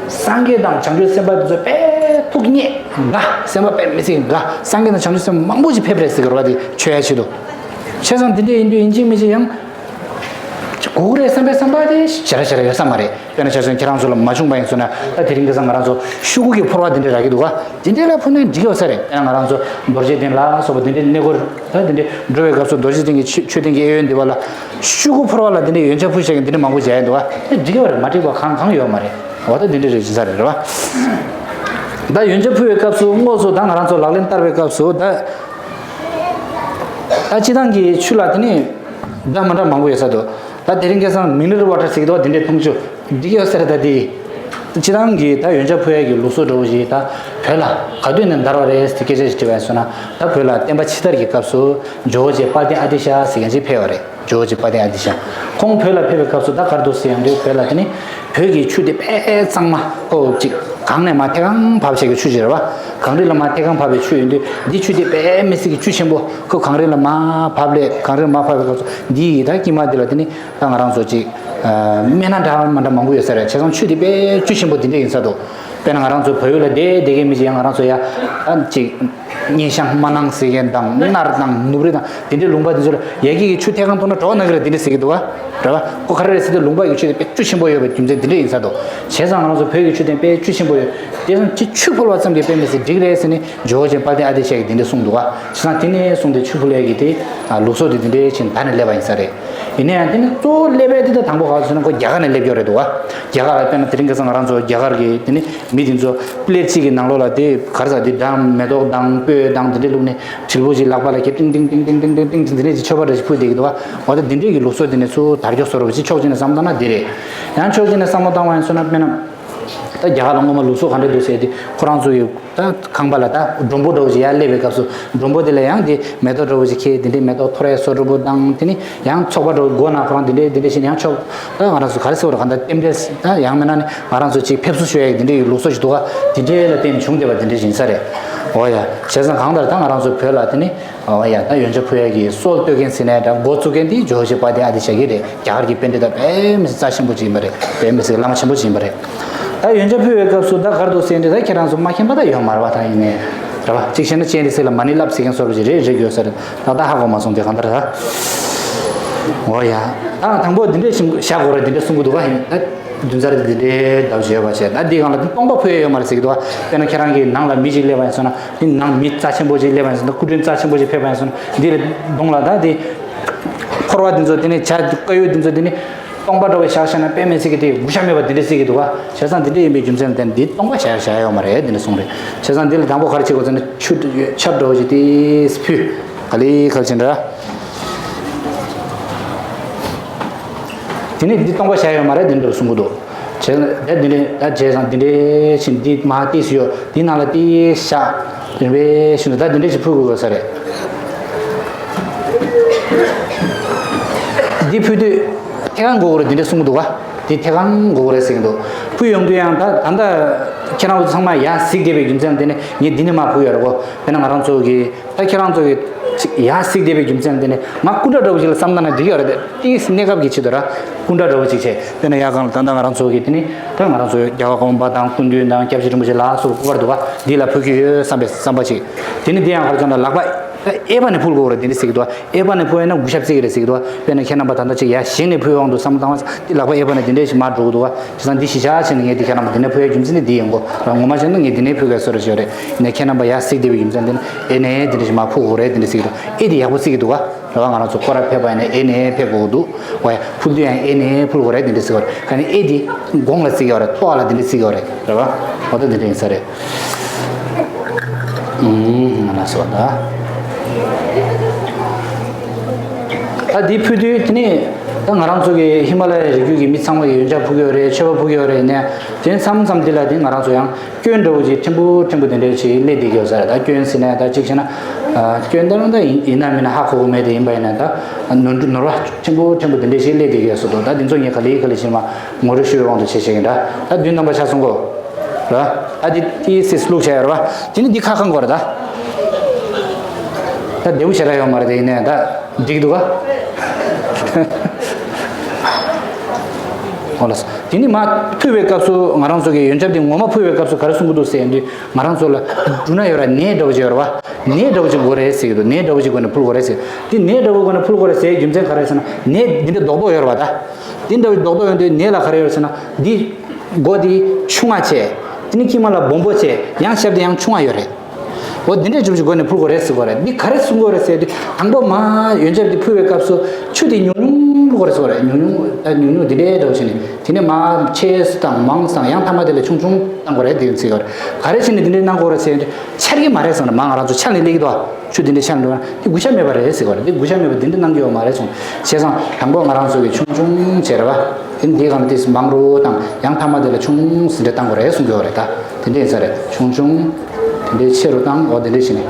སངས་རྒྱས་དང་བྱང་ཆུབ་སེམས་དཔའ་འདི་ཚོ་དཔེ་ཐུགས་མཉེས་དགའ། སེམས་པ་དཔེ་མི་སྲིད་དགའ། སངས་རྒྱས་དང་བྱང་ཆུབ་སེམས་དཔའ་མང་པོ་ཞིག་ཕེབས་རེད་ཟེར་གི་རེད་བ། དེ་མཆོད་ཡ་ཆེད་དུ། བྱས་ཙང་འདི་འདྲ་ཡིན་དུས་ཡིན་གཅིག་མིན་གཅིག་ཡང་དགོས་ཀྱི་རེད་བསམ་པའི་བསམ་པ་དེ་ཞེ་དྲག་ཞེ་དྲག་ཡོད་ས་མ་རེད། དཔེར་ན་ཆ་མཚོན་ཁྱེད་རང་ཚོ་ལ་མ་བྱུང་པ་ཡིན་ཟེར་ན། ད་དེ་རིང་ཁ་སང་ང་རང་ཚོ་ཤོག་གུ་གི་ཕོར་པ་འདི་འདྲ་རག་གི་འདུག་ག་དེ་འདྲ་ལ་ཕུལ་ན་འགྲིག་ཡོད་ས་རེད། དཔེར་ན་ང་རང་ཚོ་རྡོ་རྗེ་གདན་ལ་སོགས་པ་འདི་འདྲའི་གནས་སྐོར་ད་འདི་འདྲའི་འགྲོ་བའི་སྐབས་སུ་རྡོ་རྗེ་གདན་གྱི་མཆོད་མཆོད་རྟེན་གྱི་གཡས་གཡོན་འདི་བ་ལ་ཤོག་གུ་ཕོར་པ་ལ་འདི་འདྲའི་ཡོན་ཆབ་ཕུལ་བྱས་ཀྱི་འདི་འདྲ་མང་པོ་མཇལ་ཡོད་འདུག་ག་དེ་འགྲིག་ཡོད་རེད། མ་འགྲིག་པ་གང་གང་ཡོད་མ་རེད། འོ་ད་འདི་འདྲ་རེད་ཅི་ས་རེད། རེད་བ། ད་ཡོན་ཆབ་ཕུལ་བའི་སྐབས་སུ་དངོས་སུ་ད་ང་རང་ཚོ་ལག་ལེན་བསྟར་བའི་སྐབས་སུ་ད་ད་སྤྱི་བཏང་གི་ཆུ་ལ་དེ་ནི་འདྲ་མི་འདྲ་མང་པོ་ཡོད་ས་འདུག་ད་དེ་རིང་ཁ་སང་མི་ནི་རལ་ཝ་ཊར་ཟེར་གྱི་འདུག་བ། དེ་འདྲའི་འཐུང་ཆུ། འགྲིག་ཡོད་ཟེར། ད་དེ་སྤྱི་བཏང་གི་ད་ཡོན་ཆབ་ཕུལ་ཡས་ཀྱི་ལུགས་སྲོལ་འདྲ་བོ་ཞིག་ད་བོད་ལ་ག་དུས་ནས་དར་བ་རེད་ཟེར་སྐད་ཆ་ཞིག་དྲིས་པ་ཡིན་སོང་ན། ད་བོད་ལ་བསྟན་པ་ཕྱི་དར་གྱི་སྐབས་སུ་ཇོ་བོ་རྗེ་དཔལ་ལྡན་ཨ་ཏི་ཤ་ཟེར་མཁན་ཅིག་ཕེབས་པ་རེད། ཇོ་བོ་རྗེ་དཔལ་ལྡན་ཨ་ཏི་ཤ། ཁོང་བོད་ལ་ཕེབས་པའི་སྐབས་སུ་ད་ག་རེ་འདུག་ཟེར་ཡོང་དུས། བོད་ལ་དེ་ནི་བོད་ཀྱི་ཆུ་དེ་དཔེ་གཙང་མ། ཁོ་ཅིག་གངས་ནས་མར་ཐད་ཁང་བབས་བྱས་ཀྱི་ཆུ་ཅིག་རེད་བ། གངས་རི་ལ་མར་ཐད་ཁང་བབས་པའི་ཆུ་ཡིན་དུས། འདི་ཆུ་དེ་དཔེ་མི་སྲིད་ཀྱི་བཅུད་ཆེན་པོ། ཁོ་གངས་རི་ལ་མར་བབས་ལས། གངས་རི་མར་བབས་པའི་སྐབས་སུ་འདི་ཡི་ད་དཀྱིལ་མ་འདི་ལ་དེ་ནི་ད་ང་རང་ཚོ་ཅིག་སྨན་སྣ་འདྲ་མི་འདྲ་མང་པོ་ཡོད་ས་རེད། བྱས་ཙང་ཆུ་དེ་དཔེ་བཅུད་ཆེན་པོ་དེ་འདྲ་ཡིན་ས་འདུག་དཔེར་ན་ང་རང་ཚོ་བལ་ཡུལ་ལ་བསྡད་བསྡད་མཁན་མི་ཅིག་ཡང་ང་རང་ཚོ་ཡ་ཨ་ཅིག་སྙེ་ཤང་སྨར་ནང་ཟེར་མཁན་དང་། སྣར་དང་ནུབ་རི་དང་དེ་འདྲའི་ལུང་པ་དེ་ཚོ་ལ་ཡ་གི་གི་ཆུ་ཐད་ཁང་གཏོང་ན་གྲོགས་གནང་གི་རེད། དེ་འདྲ་ཟེར་གི་འདུག་བ། རེད་བ། ཁོ་ག་རེ་རེད་ཟེར་དུས། ལུང་པ་གི་ཆུ་དེ་དཔེ་བཅུད་ཆེན་པོ་ཡོད་པའི་རྒྱུ་མཚན་དེ་འདྲ་ཡིན་ས་འདུག་བྱས་ཙང་ང་རང་ཚོ་བོད་ཀྱི་ཆུ་དེ་དཔེ་བཅུད་ཆེན་པོ་ཡོད། དེ་ཙང་ཅི་ཆུ་ཕུལ་བ་ཙམ་གྱིས་དཔེ་མི་སྲིད་འགྲིག་རེད་ཟེར་ནས་ཇོ་བོ་རྗེ་དཔལ་ལྡན་ཨ་ཏི་ཤ་གིས་དེ་འདྲ་གསུངས་འདུག་བ། བྱས་ཙང་དེ་ནས་བཟུང་སྟེ་ཆུ་ཕུལ་ཡས་ཀྱི་དེ་ལུགས་སྲོལ་དེ་དེ་འདྲ་ཕྱིན་ད་ནས་སླེབས་པ་ཡིན་ས་རེད། ཡིན་ན་ཡང་དེ་ནི་གཙོ་བོ་སླེབས་པ་དེ་ད་དང་པོ་ག་རེ་ཟེར་ན། ཁོ་རྒྱ་གར་ནས་སླེབས་ཡོད་རེད་འདུག་བ། རྒྱ་གར་ལ་དཔེར་ན་དེ་རིང་ཁ་སང་ང་རང་ཚོ་རྒྱ་གར་གྱི་དེ་ནི་མི་དེ་ཚོ་པླེཊ་གཅིག་གི་ནང་ལོགས་ལ་དེ་ག་རེ་ཟ། དེ་འདྲ་མེ་ཏོག་དང་སྤོས་དང་དེ་འདྲ་བླུགས་ནས། དྲིལ་བུ་ཞིག་ལག་པ་ལ་འཁྱེར། ཏིང་ཏིང་ཏིང་ཏིང་ཏིང་ཏིང་ཏིང་དེ་འདྲ་ཞིག་མཆོད་པ་འདྲ་ཞིག་ཕུལ་བསྡད་ཀྱི་འདུག་བ། འོ་ད་དེ་འདྲ་གི་ལུགས་སྲོལ་དེ་ནི་ཚུར་དར་རྒྱས་སོང་རེད་པ། ཅིག་ཕྱོགས་གཅིག་ནས་བསམ་བློ་བཏང་ན་དེ་རེད། ཡང་ཕྱོགས་གཅིག་ནས་བསམ་བློ་བཏང་བ་ཡིན་སོང་ན། དཔེར་ན་ད་རྒྱ་གར་ལ་སྔོན་མ་ལུགས་སྲོལ་ག་འདྲ་འདུག་ཟེར་དུས། ཁོ་རང་ཚོ་ཡི་ད་ཁང་པ་ལ་ད་མགྲོན་པོ་འདྲ་བོ་ཞིག་ཡར་སླེབས་པའི་སྐབས་སུ། མགྲོན་པོ་དེ་ལ་ཡང་དེ་མེ་ཏོག་འདྲ་བོ་ཞིག་འཁྱེར། དེ་འདྲའི་མེ་ཏོག་ཐོ་རས་སོ་འདྲ་བོ་དང་། དེ་ནི་ཡང་ཚོགས་པ་འདྲ་བོ་སྒོ་ནང་ཁོ་རང་དེ་འདྲའི་དེ་འདྲ་ཞིག་ཡང་ཆོག་ད་ང་རང་ཚོ་ག་རེ་ཟེར་བ་རེད། གང་ལྟར་རྟེན་འབྲེལ་ད་ཡང་མིན་ན་ནི་ང་རང་ཚོ་ཅིག་ཕེབས་བསུ་ཞུ་ཡ་ཡི་དེ་འདྲའི་ལུགས་སྲོལ་ཞིག་འདུག་ག་དེ་འདྲའི་ལ་བརྟེན་བྱུང་བསྡད་པ་དེ་འདྲ་ཞིག་ཡིན་ས་རེད། འོ་ཡ། བྱས་ཙང་གང་ལྟར་ད་ང་རང་ཚོ་བོད་ལ་དེ་ནི། འོ་ཡ། ད་ཡོན་ཆབ་ཕུལ་ཡ་གི་སྲོལ་གཏོད་མཁན་ཟེར་ནས་ད་འགོ་བཙུགས་མཁན་དེ་ཇོ་བོ་རྗེ་དཔལ་ལྡན་ཨ་ཏི་ཤ་གི་རེད། རྒྱ་གར་གྱི་པཎྜི་ཏ་དཔེ་མི་སྲིད་རྩ་ཆེན་པོ་ཅིག་ཡིན་པ་རེད། དཔེ་མི་སྲིད་བླ་མ་ཆེན་པོ་ཅིག་ཡིན་པ་རེད། ད་ཡོན་ཆབ་ཕུལ་བའི་སྐབས་སུ་ད་ག་རེ་འདུག་ཟེར་དུས་ད་ཁྱེད་རང་ཚོ་མ་མཁྱེན་པ་ད་ཡོད་མ་རེད་པ། ད་ཡིན་ནའི་རེད་པ། གཅིག་བྱས་ན་སྤྱན་རས་གཟིགས་ལ་མ་ཎི་བསླབས་ཟེར་མཁན་བཟོ་འདྲ་ཅིག་རེད་རེད་དགོས་ས་རེད། ད་ད་ཧ་གོ་མ་སོང་དེ་གང་ལྟར་ད། འོ་ཡ། ད་དང་པོ་འདི་འདྲས་ཤིང་བཞག་དགོས་རེད། འདི་འདྲས་གསུང་གི་འདུག་ག་ཡིན་ད། བདུན་ཚར་འདི་འདྲའི་འདྲ་བོ་ཅིག་ཡོད་པ་བྱས། ད་འདི་སྒང་ལ་འདི་སྟོང་པ་ཕུལ་ཡ་ཡོད་མ་རེད་ཟེར་གྱི་འདུག་བ། དཔེར་ན་ཁྱེད་རང་གི་ནང་ལ་མི་ཅིག་སླེབས་པ་ཡིན་སོང་ན། འདི་ནང་མི་རྩ་ཆེན་པོ་ཅིག་སླེབས་པ་ཡིན་སོང་ན། སྐུ་མགྲོན་རྩ་ཆེན་པོ་ཅིག་ཕེབས་པ་ཡིན་སོང་ན། འདི་ལ་གདོང་ལ་ད་འདི་ཕོར་པ་འདི་ཚོ། འདི་ནི་ཇ་དཀར་ཡོལ་འདི་ཚོ། འདི་ནི་སྟོང་པ་འདྲ་བོ་བཞག་བཞག་ན་དཔེ་མི་སྲིད་ཀྱི་དེ་གུ་ཤ་མེད་པ་འདི་འདྲ་སྲིད་ཀྱི་འདུག་བ། བྱས་ཙང་འདི་འདྲ་ཡིན་པའི་རྒྱུ་མཚན་ལ་བརྟེན་འདི་སྟོང་པ་བཞག་བཞག་ཡ་ཡོད་མ་རེད། འདི་འདྲ་གསུངས་རེད། བྱས་ཙང་འདི་ལ་དང་པོ་ག་རེ་བྱེད་དགོས་ཟེར་ན། ཆུ་ཆབ་འདྲ་བོ་ཅིག་ཏིས་ཕུལ། ག་ལེ་ག་ལེ་བྱས་ནས་ར། དེ་ནས་འདི་སྟོང་པ་བཞག་ཡོད་མ་རེད། འདི་འདྲ་གསུང་གི་འདུག་བྱས་ཙང་ད་འདི་འདྲས། ད་བྱས་ཙང་འདི་འདྲས་ཕྱིན་འདི་མ་ཏིས་ཡོད། འདི་ནང་ལ་ཏིས་བཞག་རིམ་པས་ཤིན་ཏུ་ད་འདི་འདྲས་ཞིག་ཕུལ་དགོས་ས་རེད། འདི་ཕུལ་དུས་ཐད་གང་དགོས་རེད། འདི་འདྲས་གསུང་གི་འདུག་བ། འདི་ཐད་གང་དགོས་རེད་ཟེར་གྱི་འདུག་ཕུལ་ཡོང་དུས་ཡང་ད་ད་ལྟ་ཁྱེད་རང་ཚོ་ཚང་མ་ཡར་གཟིགས་བསྡད་པའི་རྒྱུ་མཚན་ལ་བརྟེན་ནས་ངས་འདི་ནས་མར་ཕུལ་ཡོད་རེད་གོ། དཔེར་ན་ང་རང་ཚོ་གི་ད་ཁྱེད་རང་ཚོ་གི་ཅིག་ཡར་གཟིགས་བསྡད་པའི་རྒྱུ་མཚན་ལ་བརྟེན་ནས་ང་སྐུ་འདྲ་འདྲ་བོ་ཞིག་ལ་བསམ་བཏང་ན་འགྲིག་ཡོད་རེད་དེ། ཏིས་གནས་སྐབས་ཀྱི་ཆེད་དུ་ར་སྐུ་འདྲ་འདྲ་བོ་ཅིག་བྱས། དཔེར་ན་ཡར་སྒང་ལ་ད་ལྟ་ང་རང་ཚོ་གི་དེ་ནི་ད་ང་རང་ཚོ་རྒྱལ་བ་དགོངས་པ་དང་སྐུ་མདུན་དང་སྐྱབས་རྗེ་རིན་པོ་ཆེ་ལ་སོགས་སྐུ་པར་འདུག་བ། འདི་ལ་ཕུལ་གྱི་ཡོད་བསམ་པའི་བསམ་པ་ཅིག་དེ་ནི་འདི་ཡང་ག་རེ་ཟེར་ན་ལག་པ་གཡས་པ་ནས་ཕུལ་དགོས་རེད། འདི་འདྲ་ཟེར་གྱི་འདུག་གཡས་པ་ནས་ཕུལ་བས་ན་གུས་ཞབས་བརྩི་གི་རེད་ཟེར་གྱི་འདུག་དཔེར་ན་ཁྱེད་རྣམ་པ་ད་ལྟ་ཅིག་ཡར་བཞེངས་ནས་ཕུལ་ཡོང་དུས་བསམ་བློ་བཏང་བ། འདི་ལག་པ་གཡས་པ་ནས་འདི་འདྲ་ཞིག་མར་འགྲོ་གི་འདུག་བ། བྱས་ཙང་འདི་གཞིར་བཞག་བྱས་ནས་ངས་འདི་ཁྱེད་རྣམ་པ་འདི་ནས་ཕུལ་ཡའི་རྒྱུ་མཚན་ནི་འདི་ཡིན་གོ། ངོ་མ་བྱས་ན་ངས་འདི་ནས་ཕུལ་དགོས་བཟོ་འདྲ་ཞིག་ཡོད་རེད། ཡིན་ནའི་ཁྱེད་རྣམ་པ་ཡར་གཟིགས་བསྡད་པའི་རྒྱུ་མཚན་འདི་ནི་ཨེ་ནས་འདི་འདྲ་ཞིག་མར་ཕུལ་དགོས་རེད། འདི་འདྲ་ཟེར་གྱི་འདུག་གཡས་འདི་ཡག་པོ་བརྩི་གི་འདུག་བ། རེད་བ། ང་རང་ཚོ་སྐོར་ར་ཕེབས་པ་ཡིན་ན་ཨེ་ནས་ཕེབས་དགོས་འདུག་བ། ཕུལ་དུས་ཡང་ཨེ་ནས་ཕུལ་དགོས་རེད། འདི་འདྲ་ཟེར་བ་རེད། ཁ་ནས་ཨེ་འདི་དགུང་ལ་བརྩི་གི་ཡོད་རེད། ཐོག་ལ་འདི་འདྲ་བརྩི་གི་ཡོད་རེད། རེད་བ། འོ་ད་འདི་འདྲ་ཡིན་ས་རེད། ཨུམ། ང་ལ་སོགས་ད། ད་འདི་ཕུལ་དུས་དེ་ནས་ད་ང་རང་ཚོ་གི་ཧི་མ་ལ་ཡའི་རི་རྒྱུད་ཀྱི་མི་ཚང་མ་གི་ཡོན་ཆབ་ཕུལ་གི་ཡོད་རེད། མཆོད་པ་ཕུལ་གི་ཡོད་རེད། ཡིན་ནའི་དེ་མཚམས་མཚམས་འདི་ལ་དེ་ང་རང་ཚོ་ཡང་སྐྱོན་འདྲ་བོ་ཅིག་ཕྲན་བུ་ཕྲན་བུ་དེ་འདྲ་ཞིག་སླེབས་བསྡད་ཀྱི་ཡོད་ས་རེད། ད་སྐྱོན་ཟེར་ན་ད་གཅིག་བྱས་ན། ཨ། སྐྱོན་ད་རུང་ད་ཡིན་ཡིན་ན་མིན་ན་ཧ་གོ་གི་མེད་དེ། ཡིན་པ་ཡིན་ན་ད་ནོར་འཁྲུལ་ནོར་བ་ཕྲན་བུ་ཕྲན་བུ་དེ་འདྲ་ཞིག་སླེབས་བསྡད་ཀྱི་ཡོད་ས་འདུག་ད་དེ་ཚོ་ངས་ག་ལེ་ག་ལེ་བྱས་མར་ངོ་སྤྲོད་ཞུ་བའི་དབང་དུ་བྱས་བྱས་ཀྱི་འདྲ། ད་བདུན་ཐམ་པ་ཆ་སོང་གོ། ར། ད་འདི་ཏི་སི་བླུགས་བྱས་ཡོད་ར་བ། དེ་ནི་འདི་ཁ་གང་དགོས་རེད་ད། ད་བདེ་པོ་བྱས་ར་ཡོད་མ་རེད་དེ། ཡིན་ནའི་ད་འགྲིག་འདུག་ག་འོ་ལགས་སོ། དེ་ནི་མར་ཕུལ་བའི་སྐབས་སུ་ང་རང་ཚོ་གི་ཡོན་ཆབ་འདི་ངོ་མ་ཕུལ་བའི་སྐབས་སུ་ག་རེ་གསུང་གི་འདུག་ཟེར་དུས། ང་རང་ཚོ་ལ་འབྲུ་སྣ་ཡོད་ར་ནས་འདྲ་བོ་ཅིག་ཡོད་ར་བ། ནས་འདྲ་བོ་ཅིག་དགོས་རེད་ཟེར་གྱི་འདུག་ནས་འདྲ་བོ་ཅིག་དགོས་ནས་ཕུལ་དགོས་རེད་ཟེར། དེ་ནས་འདྲ་བོ་དགོས་ནས་ཕུལ་དགོས་རེད་ཟེར་རྒྱུ་མཚན་ག་རེ་ཟེར་ན། ནས་འདི་འདྲ་རྡོག་རྡོག་ཡོད་ར་བ་ད། འདི་འདྲ་བའི་རྡོག་རྡོག་ཡོད་དུས་ནས་ལ་ག་རེ་ཡོད་རེད་ཟེར་ན། འདི་མགོ་འདི་ཆུང་ང་བྱས། དེ་ནི་དཀྱིལ་མ་ལ་སྦོམ་པོ་བྱས། ཡང་ཞབས་འདི་ཡང་ཆུང་ང་ཡོད་རེད། འོ་འདི་འདྲའི་འཇུག་ཅིག་དགོས་ནས་ཕུལ་དགོས་རེད་ཟེར་གྱི་ཡོད་རེད། འདི་ག་རེ་གསུང་གི་ཡོད་རེད་ཟེར་དུས། དང་པོ་མར་ཡོན་ཆབ་འདི་ཕུལ་བའི་སྐབས་སུ་ཆུ་འདི་ཉུང་ཉུང་བླུགས་དགོས་རེད་ཟེར་གྱི་ཡོད་རེད། ཉུང་ཉུང་ད་ཉུང་ཉུང་འདི་འདྲའི་འདྲ་བོ་བྱས་ནས། དེ་ནས་མར་ཆེ་ཙམ་མང་ཙམ་ཡང་མཐའ་མ་དེ་ལས་ཆུང་ཆུང་བཏང་དགོས་རེད་དེ་ཟེར་གྱི་ཡོད་རེད། ག་རེ་བྱས་ནས་འདི་འདྲའི་གནང་དགོས་རེད་ཟེར་དུས། འཆར་གྱི་མ་རེད་གསུངས་ནས། མར་ང་རང་ཚོ་འཆར་ནས་སླེབས་ཀྱི་འདུག་བ། ཆུ་འདི་འདྲ་འཆར་འགྲོ་ན་འདི་གུས་ཞབས་མེད་པ་རེད་ཟེར་གྱི་ཡོད་རེད། འདི་གུས་ཞབས་མེད་པ་འདི་འདྲ་གནང་གི་ཡོད་མ་རེད་གསུངས། བྱས་ཙང་དང་པོ་ང་རང་ཚོ་གིས་ཆུང་ཆུང་བྱས་རེད་བ། དེ་འདི་གམ་དེ་མང་རུ་བཏང་། ཡང་མཐའ་མ་དེ་ལ་ཆུང་ཟིན་འདྲ་བཏང་དགོས་རེད་གསུང་གི་ཡོད་རེད་ད། དེ་འདྲ་ཡིན་ས་རེད། ཆུང་ཆུང་། དེ་འདྲའི་ཆེ་རུ་བཏང་། འོ་དེ་འདྲ་བྱས་ནས།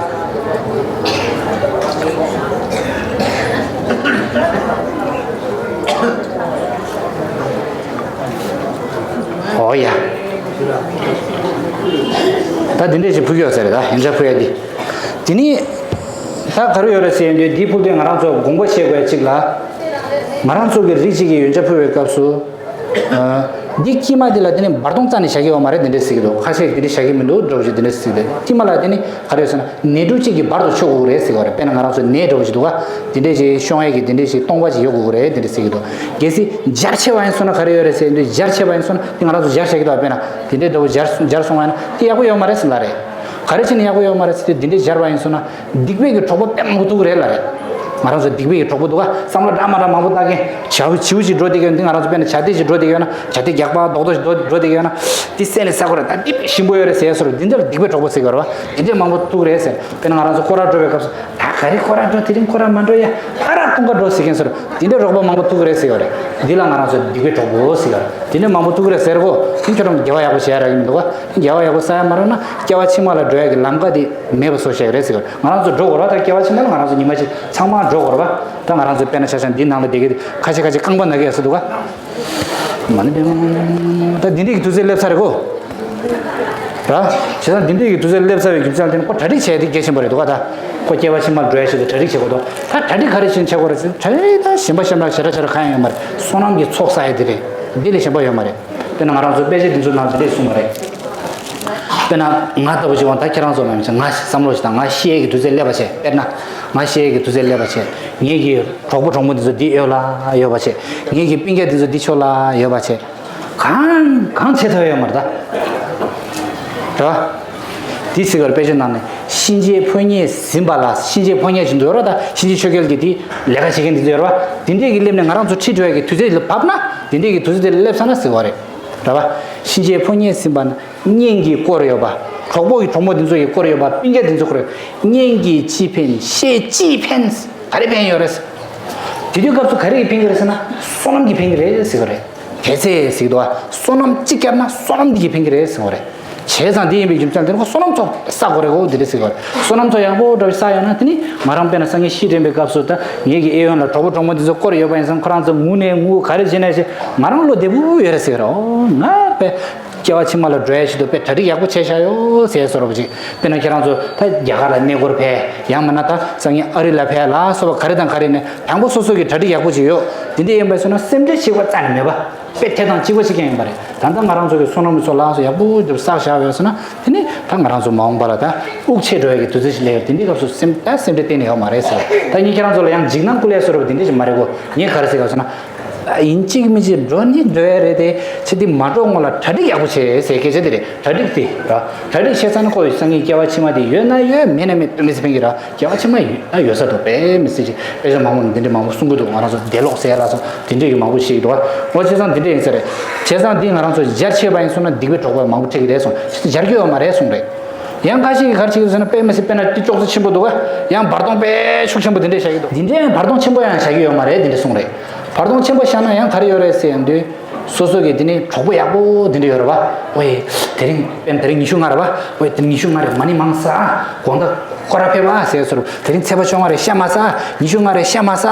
འོ་ཡ། ད་དེ་འདྲ་ཞིག་ཕུལ་གྱི་ཡོད་ས་རེད་ད། ཡོན་ཆབ་ཕུལ་ཡ་འདི། དེ་ནི། ད་ག་རེ་ཡོད་རེད་ཟེར་དུས། འདི་ཕུལ་དུས་ང་རང་ཚོ་དགོངས་པ་བཞེས་དགོས་ཡ་གཅིག་ལ། ང་རང་ཚོ་གི་རིགས་གཅིག་གིས་ཡོན་ཆབ་ཕུལ་བའི་སྐབས་སུ། ཨ། འདི་དཀྱིལ་མ་འདི་ལ་དེ་ནི་འབར་གདོང་རྩ་ནས་བཞག་གི་ཡོད་མ་རེད། དེ་འདྲ་ཟེར་གྱི་འདུག་ཁ་ཤས་དེ་འདྲ་བཞག་གི་མི་འདུག་འདྲ་བོ་ཞིག་དེ་འདྲ་ཟེར་གྱི་འདུག་དཀྱིལ་མ་ལ་དེ་ནི་ག་རེ་ཡོད་ཟེར་ན། ནས་འབྲུ་གཅིག་གིས་འབར་དུ་ཆོད་དགོས་རེད་ཟེར་གྱི་ཡོད་རེད། དཔེར་ན་ང་རང་ཚོ་ནས་འདྲ་བོ་ཞིག་འདུག་ག་དེ་འདྲ་ཞིག་ཤོང་ཡས་ཀྱི་དེ་འདྲ་ཞིག་སྟོང་པ་ཞིག་ཡོད་དགོས་ཀྱི་རེད། དེ་འདྲ་ཟེར་གྱི་འདུག་གལ་སྲིད་འབར་ཆེ་བ་ཡིན་སོང་ན་ག་རེ་ཡོད་རེད་ཟེར་དུས། འབར་ཆེ་བ་ཡིན་སོང་ན་དེ་ང་རང་ཚོ་སྦྱར་བཞག་གི་འདུག་དཔེར་ན་དེ་འདྲའི་འདྲ་བོ་སྦྱར་སྦྱར་སོང་བ་ཡིན་ན་དེ་ཡག་པོ་ཡོད་མ་རེད་ཟེར་ལ་རེད། ག་རེ་བྱས་ནས་ཡག་པོ་ཡོད་མ་རེད་ཟེར་དུས། འདི་འདྲའི་སྦྱར་བ་ཡིན་སོང་ན་སྡིག་པའི་གི་གྲོགས་པོ་དཔེ་མང་པོ་ཐུག་གི་རེད་ལ་རེད། ང་རང་ཚོ་སྡིག་པའི་གི་གྲོགས་པོ་འདུག་ག་བསམ་བློ་འདྲ་མ་འདྲ་མང་པོ་བཏང་མཁན། བྱ་བྱིའུ་ཞིག་འགྲོ་བསྡད་ཀྱི་ཡོད་ན། འདི་ང་རང་ཚོ་དཔེར་ན་བྱ་དེ་ཞིག་འགྲོ་བསྡད་ཀྱི་ཡོད་ན། བྱ་དེ་རྒྱགས་པ་རྡོག་རྡོག་ཞིག་འགྲོ་འགྲོ་བསྡད་ཀྱི་ཡོད་ན། འདི་བསད་ནས་ཟ་དགོས་རེད། ད་འདི་དཔེ་ཞིམ་པོ་ཡོད་རེད་ཟེར་ཡ་སོགས་འདི་འདྲ་ལ་སྡིག་པའི་གྲོགས་པོ་ཟེར་གྱི་ཡོད་རེད་བ། དེ་འདྲ་མང་པོ་ཐུག་གི་རེད་ཟེར། དཔེར་ན་ང་རང་ཚོ་སྐོར་ར་འགྲོ་བའི་སྐབས་སུ། ད་ག་རེ་སྐོར་ར་འགྲོ། དེ་རིང་སྐོར་ར་མ་འགྲོ་ཡ། ཕར་ར་ཐུང་ག་འགྲོ་ཟེར་མཁན་སོགས་འདི་འདྲའི་རོགས་པ་མང་པོ་ཐུག་གི་རེད་ཟེར་གྱི་ཡོད་རེད། འདི་ལ་ང་རང་ཚོ་སྡིག་པའི་གྲོགས་པོ་ཟེར་གྱི་ཡོད་རེད། དེ་འདྲ་མང་པོ་ཐུག་གི་རེད་ཟེར་གོ། དེ་ཁྱོད་རང་དགེ་བ་ཡག་པོ་བྱེད་ཡ་རག་གི་མི་འདུག་ག་དགེ་བ་ཡག་པོ་བསགས་ཡ་མ་རག་ན་སྐྱེ་བ་ཕྱི་མ་ལ་འགྲོ་ཡ་གི་ལམ་ཀ་དེ་མེད་པ་བཟོ་བཞག་ཡོད་རེད་ཟེར་གྱི་ཡོད་རེད། ང་རང་ཚོ་འགྲོ་དགོས་རེད་བ། ད་སྐྱེ་བ་ཕྱི་མ་ལ་ང་རང་ཚོ་ཉི་མ་གཅིག་ཚང་མ་འགྲོ་དགོས་རེད་བ། ད་ང་རང་ཚོ་དཔེར་ན་ཆ་བཞག་འདི་ནང་ལ་བསྡད་ཀྱི་ཁ་ཤས་ཁ་ཤས་རྐང་པ་ན་གི་ཡོད་ས་འདུག་ག་མ་ཎི་བདེ་མོ། ད་འདི་འདྲས་ཀྱི་དུས་ཚོད་སླེབས་ཚར་རེད་གོ། ར། བྱས་ཙང་འདི་འདྲས་ཀྱི་དུས་ཚོད་སླེབས་ཚར་བའི་རྒྱུ་མཚན་ལ་བརྟེན་ཁོ་གྲ་སྒྲིག་བྱས་ཏེ་གལ་ཆེན་པོ་རེད་འདུག་ག་ད། ཁོ་སྐྱེ་བ་ཕྱི་མར་འགྲོ་ཡ་ཆེད་དུ་གྲ་སྒྲིག་བྱེད་དགོས་འདུག་ད་གྲ་སྒྲིག་ག་རེ་བྱས་ནས་བྱེད་དགོས་རེད་ཟེར་ན། གྲ་སྒྲིག་ད་གཞན་པ་གཞན་པ་ཞེ་དྲག་ཞེ་དྲག་གང་ཡང་ཡོད་མ་རེད། བསོད་ནམས་ཀྱི་ཚོགས་བསགས་ཡ་དེ་རེད། འདི་ལས་གཞན་པ་ཡོད་མ་རེད། དཔེར་ན་ང་རང་ཚོ་དཔེ་ཆ་འདི་ཚོའི་ནང་དེ་འདྲས་གསུངས་པ་རེད། དཔེར་ན་ང་ལྟ་བུ་ཞིག་འོང་ད་ཁྱེད་རང་ཚོ་མ་ཡིན་ང་བསམ་བློ་ཞིག་དང་ང་ཤི་ཡས་ཀྱི་དུས་ཚོད་སླེབས་པ་བྱས། དཔེར་ན་ང་ཤི་ཡས་ཀྱི་དུས་ཚོད་སླེབས་པ་བྱས། ངེད་ཀྱི་གྲོགས་པོ་གྲོགས་མོ་འདི་ཚོ་འདི་ཡོད་ལ་ཡོད་པ་བྱས། ངེད་ཀྱི་སྤུན་ཀྱག་འདི་ཚོ་འདི་ཆོག་ལ་ཡོད་པ་བྱས། གང་གང་བྱེད་ཐུབ་ཡོད་མ་རེད་ད། རེད་བ། དེ་ཟེར་བར་དཔེ་ཆ་ནང་ནས་གཤིན་རྗེའི་ཕོ་ཉས་ཟིན་པ་ལ། གཤིན་རྗེའི་ཕོ་ཉས་ཅིག་འདུག་ཡོད་རེད་ད། གཤིན་རྗེ་ཆོས་རྒྱལ་གྱི་དེ་ལས་ཀ་བྱེད་མཁན་དེ་ཚོ་ཡོད་རེད་བ། དེ་འདྲས་ཀྱི་སླེབས་ནས་ང་རང་ཚོ་ཁྲིད་འགྲོ་ཡ་གི་དུས་ཚོད་ལ་བབས་ན། དེ་འདྲས་ཀྱི་དུས་ཚོད་དེ་ལ་སླེབས་ཚར་ན་ཟེར་བ་རེད། རེད་བ། གཤིན་རྗེའི་ཕོ་ཉས་ཟིན་པ་ན་གཉེན་གྱིས་བསྐོར་ཡོད་པ། གྲོགས་པོ་གི་གྲོགས་མོ་དེ་ཚོ་གིས་བསྐོར་ཡོད་པ། སྤུན་ཀྱག་དེ་ཚོ་བསྐོར་ཡོད། གཉེན་གྱིས་ཅི་ཕན་བཤེས་ཅི་ཕན། ག་རེ་ཕན་ཡོད་རེད། དེ་དུས་སྐབས་སུ་ག་རེ་གིས་ཕན་གྱི་རེད་ཟེར་ན། བསོད་ནམས་ཀྱིས་ཕན་གྱི་རེད་ཟེར་གྱི་རེད། གལ་སྲིད་ཟེར་གྱི་འདུག་བ། བསོད་ནམས་གཅིག་བསྐྱར་ན་བསོད་ནམས་འདི་གིས་ཕན་གྱི་རེད་ཟེར་གྱི་རེད། བྱས་ཙང་འདི་ཡིན་པའི་རྒྱུ་མཚན་དེ་ནི་ཁོ་བསོད་ནམས་ཚོགས་བསགས་དགོས་རེད་གོ། འདི་རེད་ཟེར་གྱི་རེད། བསོད་ནམས་ཚོགས་ཡག་པོ་འདྲ་བོ་བསགས་ཡོང་ན། དེ་ནི་ང་རང་དཔེར་ན་སང་ཉིན་ཤི་དྲན་པའི་སྐབས་སུ་ད་ངེད་ཀྱི་གཡས་གཡོན་ལ་གྲོགས་པོ་གྲོགས་མོ་འདི་ཚོ་བསྐོར་ཡོད་པ་ཡིན་ཙང་། ཁོ་རང་ཚོ་ངུ་ནས་ངུ་ག་རེ་བྱེད་ནས་བྱེད། ང་རང་བློ་བདེ་པོ་ཡོད་རེད་ཟེར་གྱི་རེད། འོ་ང་དཔེ་སྐྱེ་བ་ཕྱི་མ་ལ་འགྲོ་ཡ་ཆེད་དུ་དཔེ་གྲ་སྒྲིག་ཡག་པོ་བྱས་བཞག་ཡོད་ཟེར་བཟོ་འདྲ་པོ་ཅིག་དཔེར་ན་ཁྱེད་རང་ཚོ་ད་རྒྱ་གར་ལ་གནས་སྐོར་ཕེབས། ཡང་མིན་ན་ད་སང་ཉིན་ཨ་རི་ལ་ཕེབས་ལ་སོགས་པ་ག་རེ་དང་ག་རེ་ནས་དང་པོ་སོ་སོ་གི་གྲ་སྒྲིག་ཡག་པོ་ཅིག་ཡོད། དེ་འདྲ་ཡིན་པ་སོང་ན་སེམས་ཁྲལ་བྱེད་པ་རྩ་ནས་མེད་པ། དཔེ་དེ་དང་གཅིག་པ་ཅིག་ཀྱང་ཡིན་པ་རེད། ད་ལྟ་ང་རང་ཚོ་གི་བསོད་ནམས་ཀྱི་ཚོགས་ལ་སོགས་ཡག་པོ་འདི་བསགས་བཞག་ཡོད་སོང་ན། དེ་ནི་ད་ང་རང་ཚོ་མ་འོངས་པ་ལ་ད་དབུགས་ཆད་འགྲོ་ཡ་གི་དུས་ཚོད་ཅིག་སླེབས་ཡོད། དེ་འདྲའི་སྐབས་སུ་སེམས་ད་སེམས་ཁྲལ་གཏན་ནས་ཡོད་མ་རེད་ཟེར། ད་ངས་ཁྱེད་རང་ཚོ་ལ་ཡང་འཇིགས་སྣང་སྐུལ་ཡ་བཟོ་འདྲ་པོ་དེ་འདྲ་ཅིག་མ་རེད་གོ། ངས་ག་རེ་ཟེར་ག་ཟེར་ན། ཡིན་གཅིག་མིན་གཅིག་འགྲོ་ནི་འགྲོ་ཡ་རེད་དེ། ཆེ་དེ་མ་འགྲོ་སྔོན་ལ་གྲ་སྒྲིག་ཡག་པོ་བྱེད་ཟེར་སྐད་ཆ་དེ་རེད། གྲ་སྒྲིག་དེ་ར། གྲ་སྒྲིག་བྱས་ཚར་ན་ཁོ་ཡི་སང་ཉིན་སྐྱེ་བ་ཕྱི་མ་དེ་ཡོད་ན་ཡོད། མེད་ན་མེད། དཔེ་མི་སྲིད་ཕན་གྱི་ར། སྐྱེ་བ་ཕྱི་མ་ཡོད་ན་ཡོད་ས་འདུག་དཔེ་མི་སྲིད་ཅིག་དཔེ་ཆ་མང་པོ་ནས་འདི་འདྲའི་མང་པོ་གསུང་གི་འདུག་ང་རང་ཚོ་དེ་ལོག་ཟེར་ལ་སོགས་དེ་འདྲའི་གི་མང་པོ་ཞིག་འདུག་འོ་བྱས་ཙང་འདི་འདྲ་ཡིན་ས་རེད། བྱས་ཙང་འདི་ང་རང་ཚོ་སྦྱར་ཆད་པ་ཡིན་སོང་ན་སྡིག་པའི་གྲོགས་པོ་མང་པོ་འཕྲད་ཀྱི་རེད་སོང་། སྦྱར་རྒྱུ་ཡོད་མ་རེད་གསུངས་རེད། ཡང་ཁ་ཤས་ཀྱིས་ག་རེ་བྱེད་ཀྱི་འདུག་ཟེར་ན། དཔེ་མི་སྲིད་དཔེར་ན་དེ་ཅོག་ཙེ་ཆེན་པོ་འདུག་ག་ཡང་བར་སྟོང་དཔེ་ཤུགས་ཆེན་པོ་དེ་འདྲས་བཞག་གི་འདུག་འདི་འདྲས་ཡང་བར་སྟོང་ཆེན་པོ་ཡང་བཞག་གི་ཡོད་མ་རེད། དེ་འདྲས་གསུངས་རེད། བར་སྟོང་ཆེན་པོ་བཞག་ན་ཡང་ག་རེ་ཡོད་རེད་ཟེར་ཡང་དུས། སོ་སོ་གི་དེ་ནི་གྲོགས་པོ་ཡག་པོ་དེ་འདྲས་ཡོད་རེད་བ། ཨོའི། དེ་རིང་དཔེར་ན་དེ་རིང་ཉི་ཤུ་ལྔ་རེད་བ། ཨོའི། དེ་རིང་ཉི་ཤུ་ལྔ་རེད། མ་ཎི་མང་ས། དགོང་དག་སྐོར་ར་ཕེབས་ཨ་ཟེར་བཟོ་འདྲ། དེ་རིང་ཚེས་པ་བཅོ་ལྔ་རེད། ཤ་མ་ཟ། ཉི་ཤུ་ལྔ་རེད། ཤ་མ་ཟ།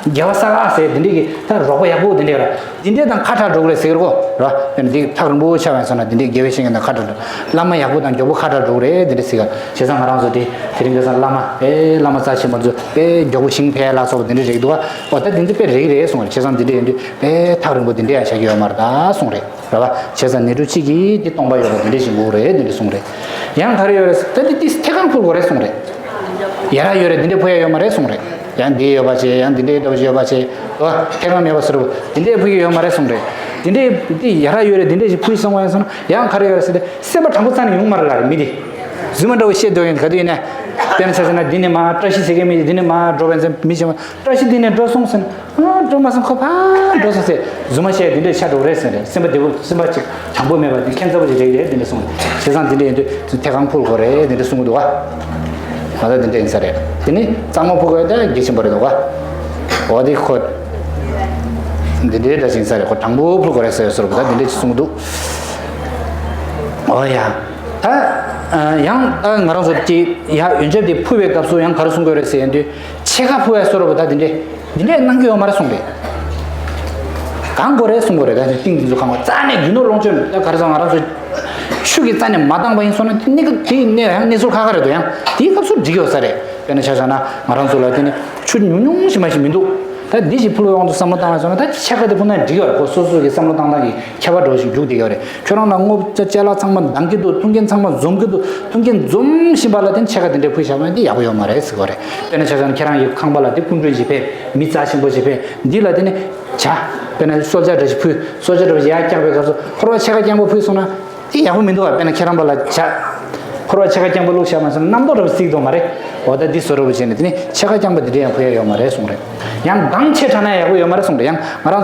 དགེ་བ་བསགས་ཨ་ཟེར། དེ་འདྲས་ཀྱི་ད་རོགས་པ་ཡག་པོ་དེ་འདྲས་ཡོད་རེད། འདི་འདྲས་དང་ཁ་གྲག་འགྲོ་གི་རེད་ཟེར་གོ་ར། དཔེར་ན་འདི་ཐག་རིང་པོ་ཆགས་པ་ཡིན་སོང་ན་འདི་འདྲས་དགེ་བའི་བཤེས་གཉེན་དང་ཁ་གྲག་འགྲོ། བླ་མ་ཡག་པོ་དང་མགྱོགས་པོ་ཁ་གྲག་འགྲོ་གི་རེད་འདི་འདྲས་ཟེར་ག་བྱས་ཙང་ང་རང་ཚོ་དེ་དེ་རིང་ཁ་སང་བླ་མ་དཔེ་བླ་མ་རྩ་ཆེན་པོ་ཚོ་དཔེ་མགྱོགས་པོ་ཞིང་ཕེབས་ལ་སོགས་པ་འདི་འདྲས་རེད་འདུག་བ། འོ་ད་འདི་ཚོ་དཔེ་རེད་རེད་གསུངས་རེད། བྱས་ཙང་འདི་འདྲས་ཡིན་དུས་དཔེ་ཐག་རིང་པོ་འདི་འདྲས་ཡང་བཞག་གི་ཡོད་མ་རེད་ད་གསུངས་རེད། རེད་བ། བྱས་ཙང་ནེ་ཊུ་གཅིག་གིས་འདི་སྟོང་པ་ཡོད་པ་འདི་འདྲས་ཞིག་འགུག་རེད་འདི་འདྲས་གསུངས་རེད། ཡང་ག་རེ་ཡོད་རེད་ཟེར། ད་འདི་ཏིས་ཐད་གང་ཕུལ་དགོས་རེད་གསུངས་རེད། ཡ་ར་ཡོད་རེད། འདི་འདྲས་ཕུལ་ཡ་ཡོད་མ་རེད་གསུངས་རེད། ཡང་འདི་ཡོད་པ་བྱས། ཡང་འདི་འདྲས་འདྲ་བ་ཞིག་ཡོད་པ་བྱས། ཨོ་ཐད་གང་མེད་པ་ཟེར་བ་འདི་འདྲས་ཕུལ་གྱི་ཡོད་མ་རེད་གསུངས་རེད། འདི་འདྲས་འདི་ཡ་ར་ཡོད་རེད། འདི་འདྲས་ཞིག་ཕུལ་སོང་བ་ཡིན་སོང་ན་ཡང་ག་རེ་ཡོད་རེད་ཟེར་ཏེ། སེམས་པ་དྲང་པོ་རྩ་ནས་ཡོང་མ་རེད་ལ་རེད་མི་འདི། རྫུན་མ་འདྲ་བོ་བཤད་འདོད་ཡོད་ག་དུས་ཡིན་ནའི། དཔེར་ན་ཆ་བཞག་ན་འདི་ནས་མར་བཀྲ་ཤིས་ཟེར་མཁན་མི་འདི་འདི་ནས་མར་འགྲོ་བ་ཡིན་ཙང་མི་གཞན་པ། བཀྲ་ཤིས་འདི་ནས་འགྲོ་སོང་ཟེར། ཨ་འགྲོ་མ་སོང་། ཁོ་ཕར་འགྲོ་སོང་ཟེར། རྫུན་མ་བཤད་འདི་འདྲས་ཆགས་འགྲོ་རེད་ཟེར་རེད། སེམས་པ་བདེ་པོ་སེམས་པ་ཅིག་དྲང་པོ་མེད་པ་འདི་ཁྱད་མཚར་པོ་ཅིག་རེད་རེད་འདི་འདྲས་གསུངས། བྱས་ཙང་འདི་འདྲས་ཡིན་དུས་ཐད་གང་ཕུལ་དགོས་རེད་འདི་འདྲས་གསུང་གི་འདུག་བ། ང་ཚོ་འདི་འདྲས་ཡིན་ས་རེད། དེ་ནི་གཙང་མ་ཕུལ་དགོས་ད་གལ་ཆེན་པོ་རེད་འདུག་བ། འོ་དེ་ཁོ་འདི་འདྲས་འདྲ་ཞིག་ཡིན་ས་རེད། ཁོ་དྲང་པོ་ཕུལ་དགོས་རེད་ཟེར་ཟེར་བ་ད་འདི་འདྲས་ཅིག་གསུང་གི་འདུག་འོ་ཡ། ད་ཡང་ད་ང་རང་ཚོ་དེ་ཡ་ཡོན་ཆབ་དེ་ཕུལ་བའི་སྐབས་སུ་ཡང་ག་རེ་གསུང་དགོས་རེད་ཟེར་ཡིན་དུས། ཕྱེད་ཀ་ཕུལ་བའི་བཟོ་འདྲ་པོ་ད་འདི་འདྲས། འདི་འདྲས་གནང་རྒྱུ་ཡོད་མ་རེད་གསུངས་རེད། གང་དགོས་རེད་གསུང་དགོས་རེད། ད་ནི་ཏིང་འདི་ཚོ་གང་བ་རྩ་ནས་རྒྱུ་ནོར་ལོངས་སྤྱོད་ད་ག་རེ་ཟེར་ང་རང་ཚོ་ཆུ་གི་རྩ་ནས་མ་བཏང་པ་ཡིན་སོང་ན་དེ་གནས་སྐབས་དེ་གནས་ཡང་གནས་ཚུལ་ཁག་ཁག་རེད་འདུག་ཡང་དེའི་སྐབས་སུ་འགྲིག་ཡོད་ས་རེད། དཔེར་ན་ཆ་བཞག་ན་ང་རང་ཚོ་ལ་དེ་ནི་ཆུ་ཉུང་ཉུང་ཞིག་མ་ཞིག་མི་འདུག་ད་འདི་ཞིག་ཕུལ་བའི་དབང་དུ་བསམ་བློ་བཏང་བ་སོང་ན་ད་ཕྱེད་ཀ་དེ་ཕུལ་ན་འགྲིག་ཡོད་རེད། ཁོ་སོ་སོ་གི་བསམ་བློ་བཏང་སྟངས་ཀྱི་ཁྱད་པར་འདྲ་བོ་ཞིག་འཇུག་བསྡད་ཡོད་རེད། ཁྱོད་རང་ལ་དངུལ་ཅ་ཅ་ལག་ཚང་མ་འདང་གི་འདུག་མཐུན་རྐྱེན་ཚང་མ་འཛོམས་ཀྱི་འདུག་མཐུན་རྐྱེན་འཛོམས་བཞིན་པ་ལ་བརྟེན་ཕྱེད་ཀ་དེ་འདྲས་ཕུལ་བཞག་པ་འདི་ཡག་པོ་ཡོད་མ་རེད་ཟེར་གྱི་རེད། དཔེར་ན་ཆ་བཞག་ན་ཁྱེད་རང་གི་ཁང་པ་ལ་དེ་སྐུ་མགྲོན་ཞིག་ཕེབས། མི་རྩ་ཆེན་པོ་ཞིག་ཕེབས། འདི་ལ་དེ་ནི་བྱ། དཔེར་ན་གསོལ་ཇ་འདྲ་ཞིག་ཕུལ། གསོལ་ཇ་འདྲ་བ་ཞིག་ཡར་བཀྱགས་པའི་སྐབས་སུ་ཕོར་པ་ཕྱེད་ཀ་རྐྱང་པ་ཕུལ་སོང་ན་དེ་ཡག་པོ་མི་འདུག་བ། དཔེར་ན་ཁྱེད་རང་པ་ལ་བྱ། ཕོར་པ་ཕྱེད་ཀ་རྐྱང་པ་བླུགས་བཞག་པ་སོང་ན་རྣམ་རྟོག་འདྲ་བ་སྲིད་ཀྱི་འདུག་མ་རེད། འོ་ད་འདི་བཟོ་འདྲ་བོ་བྱས་ནས་དེ་ནི་ཕྱེད་ཀ་རྐྱང་པ་འདི་འདྲས་ཡང་ཕུལ་ཡ་ཡོད་མ་རེད་གསུངས་རེད། ཡང་འདང་ཆེ་དྲགས་ན་ཡག་པོ་ཡོད་མ་རེད་གསུངས་རེད། ཡང་ང་རང་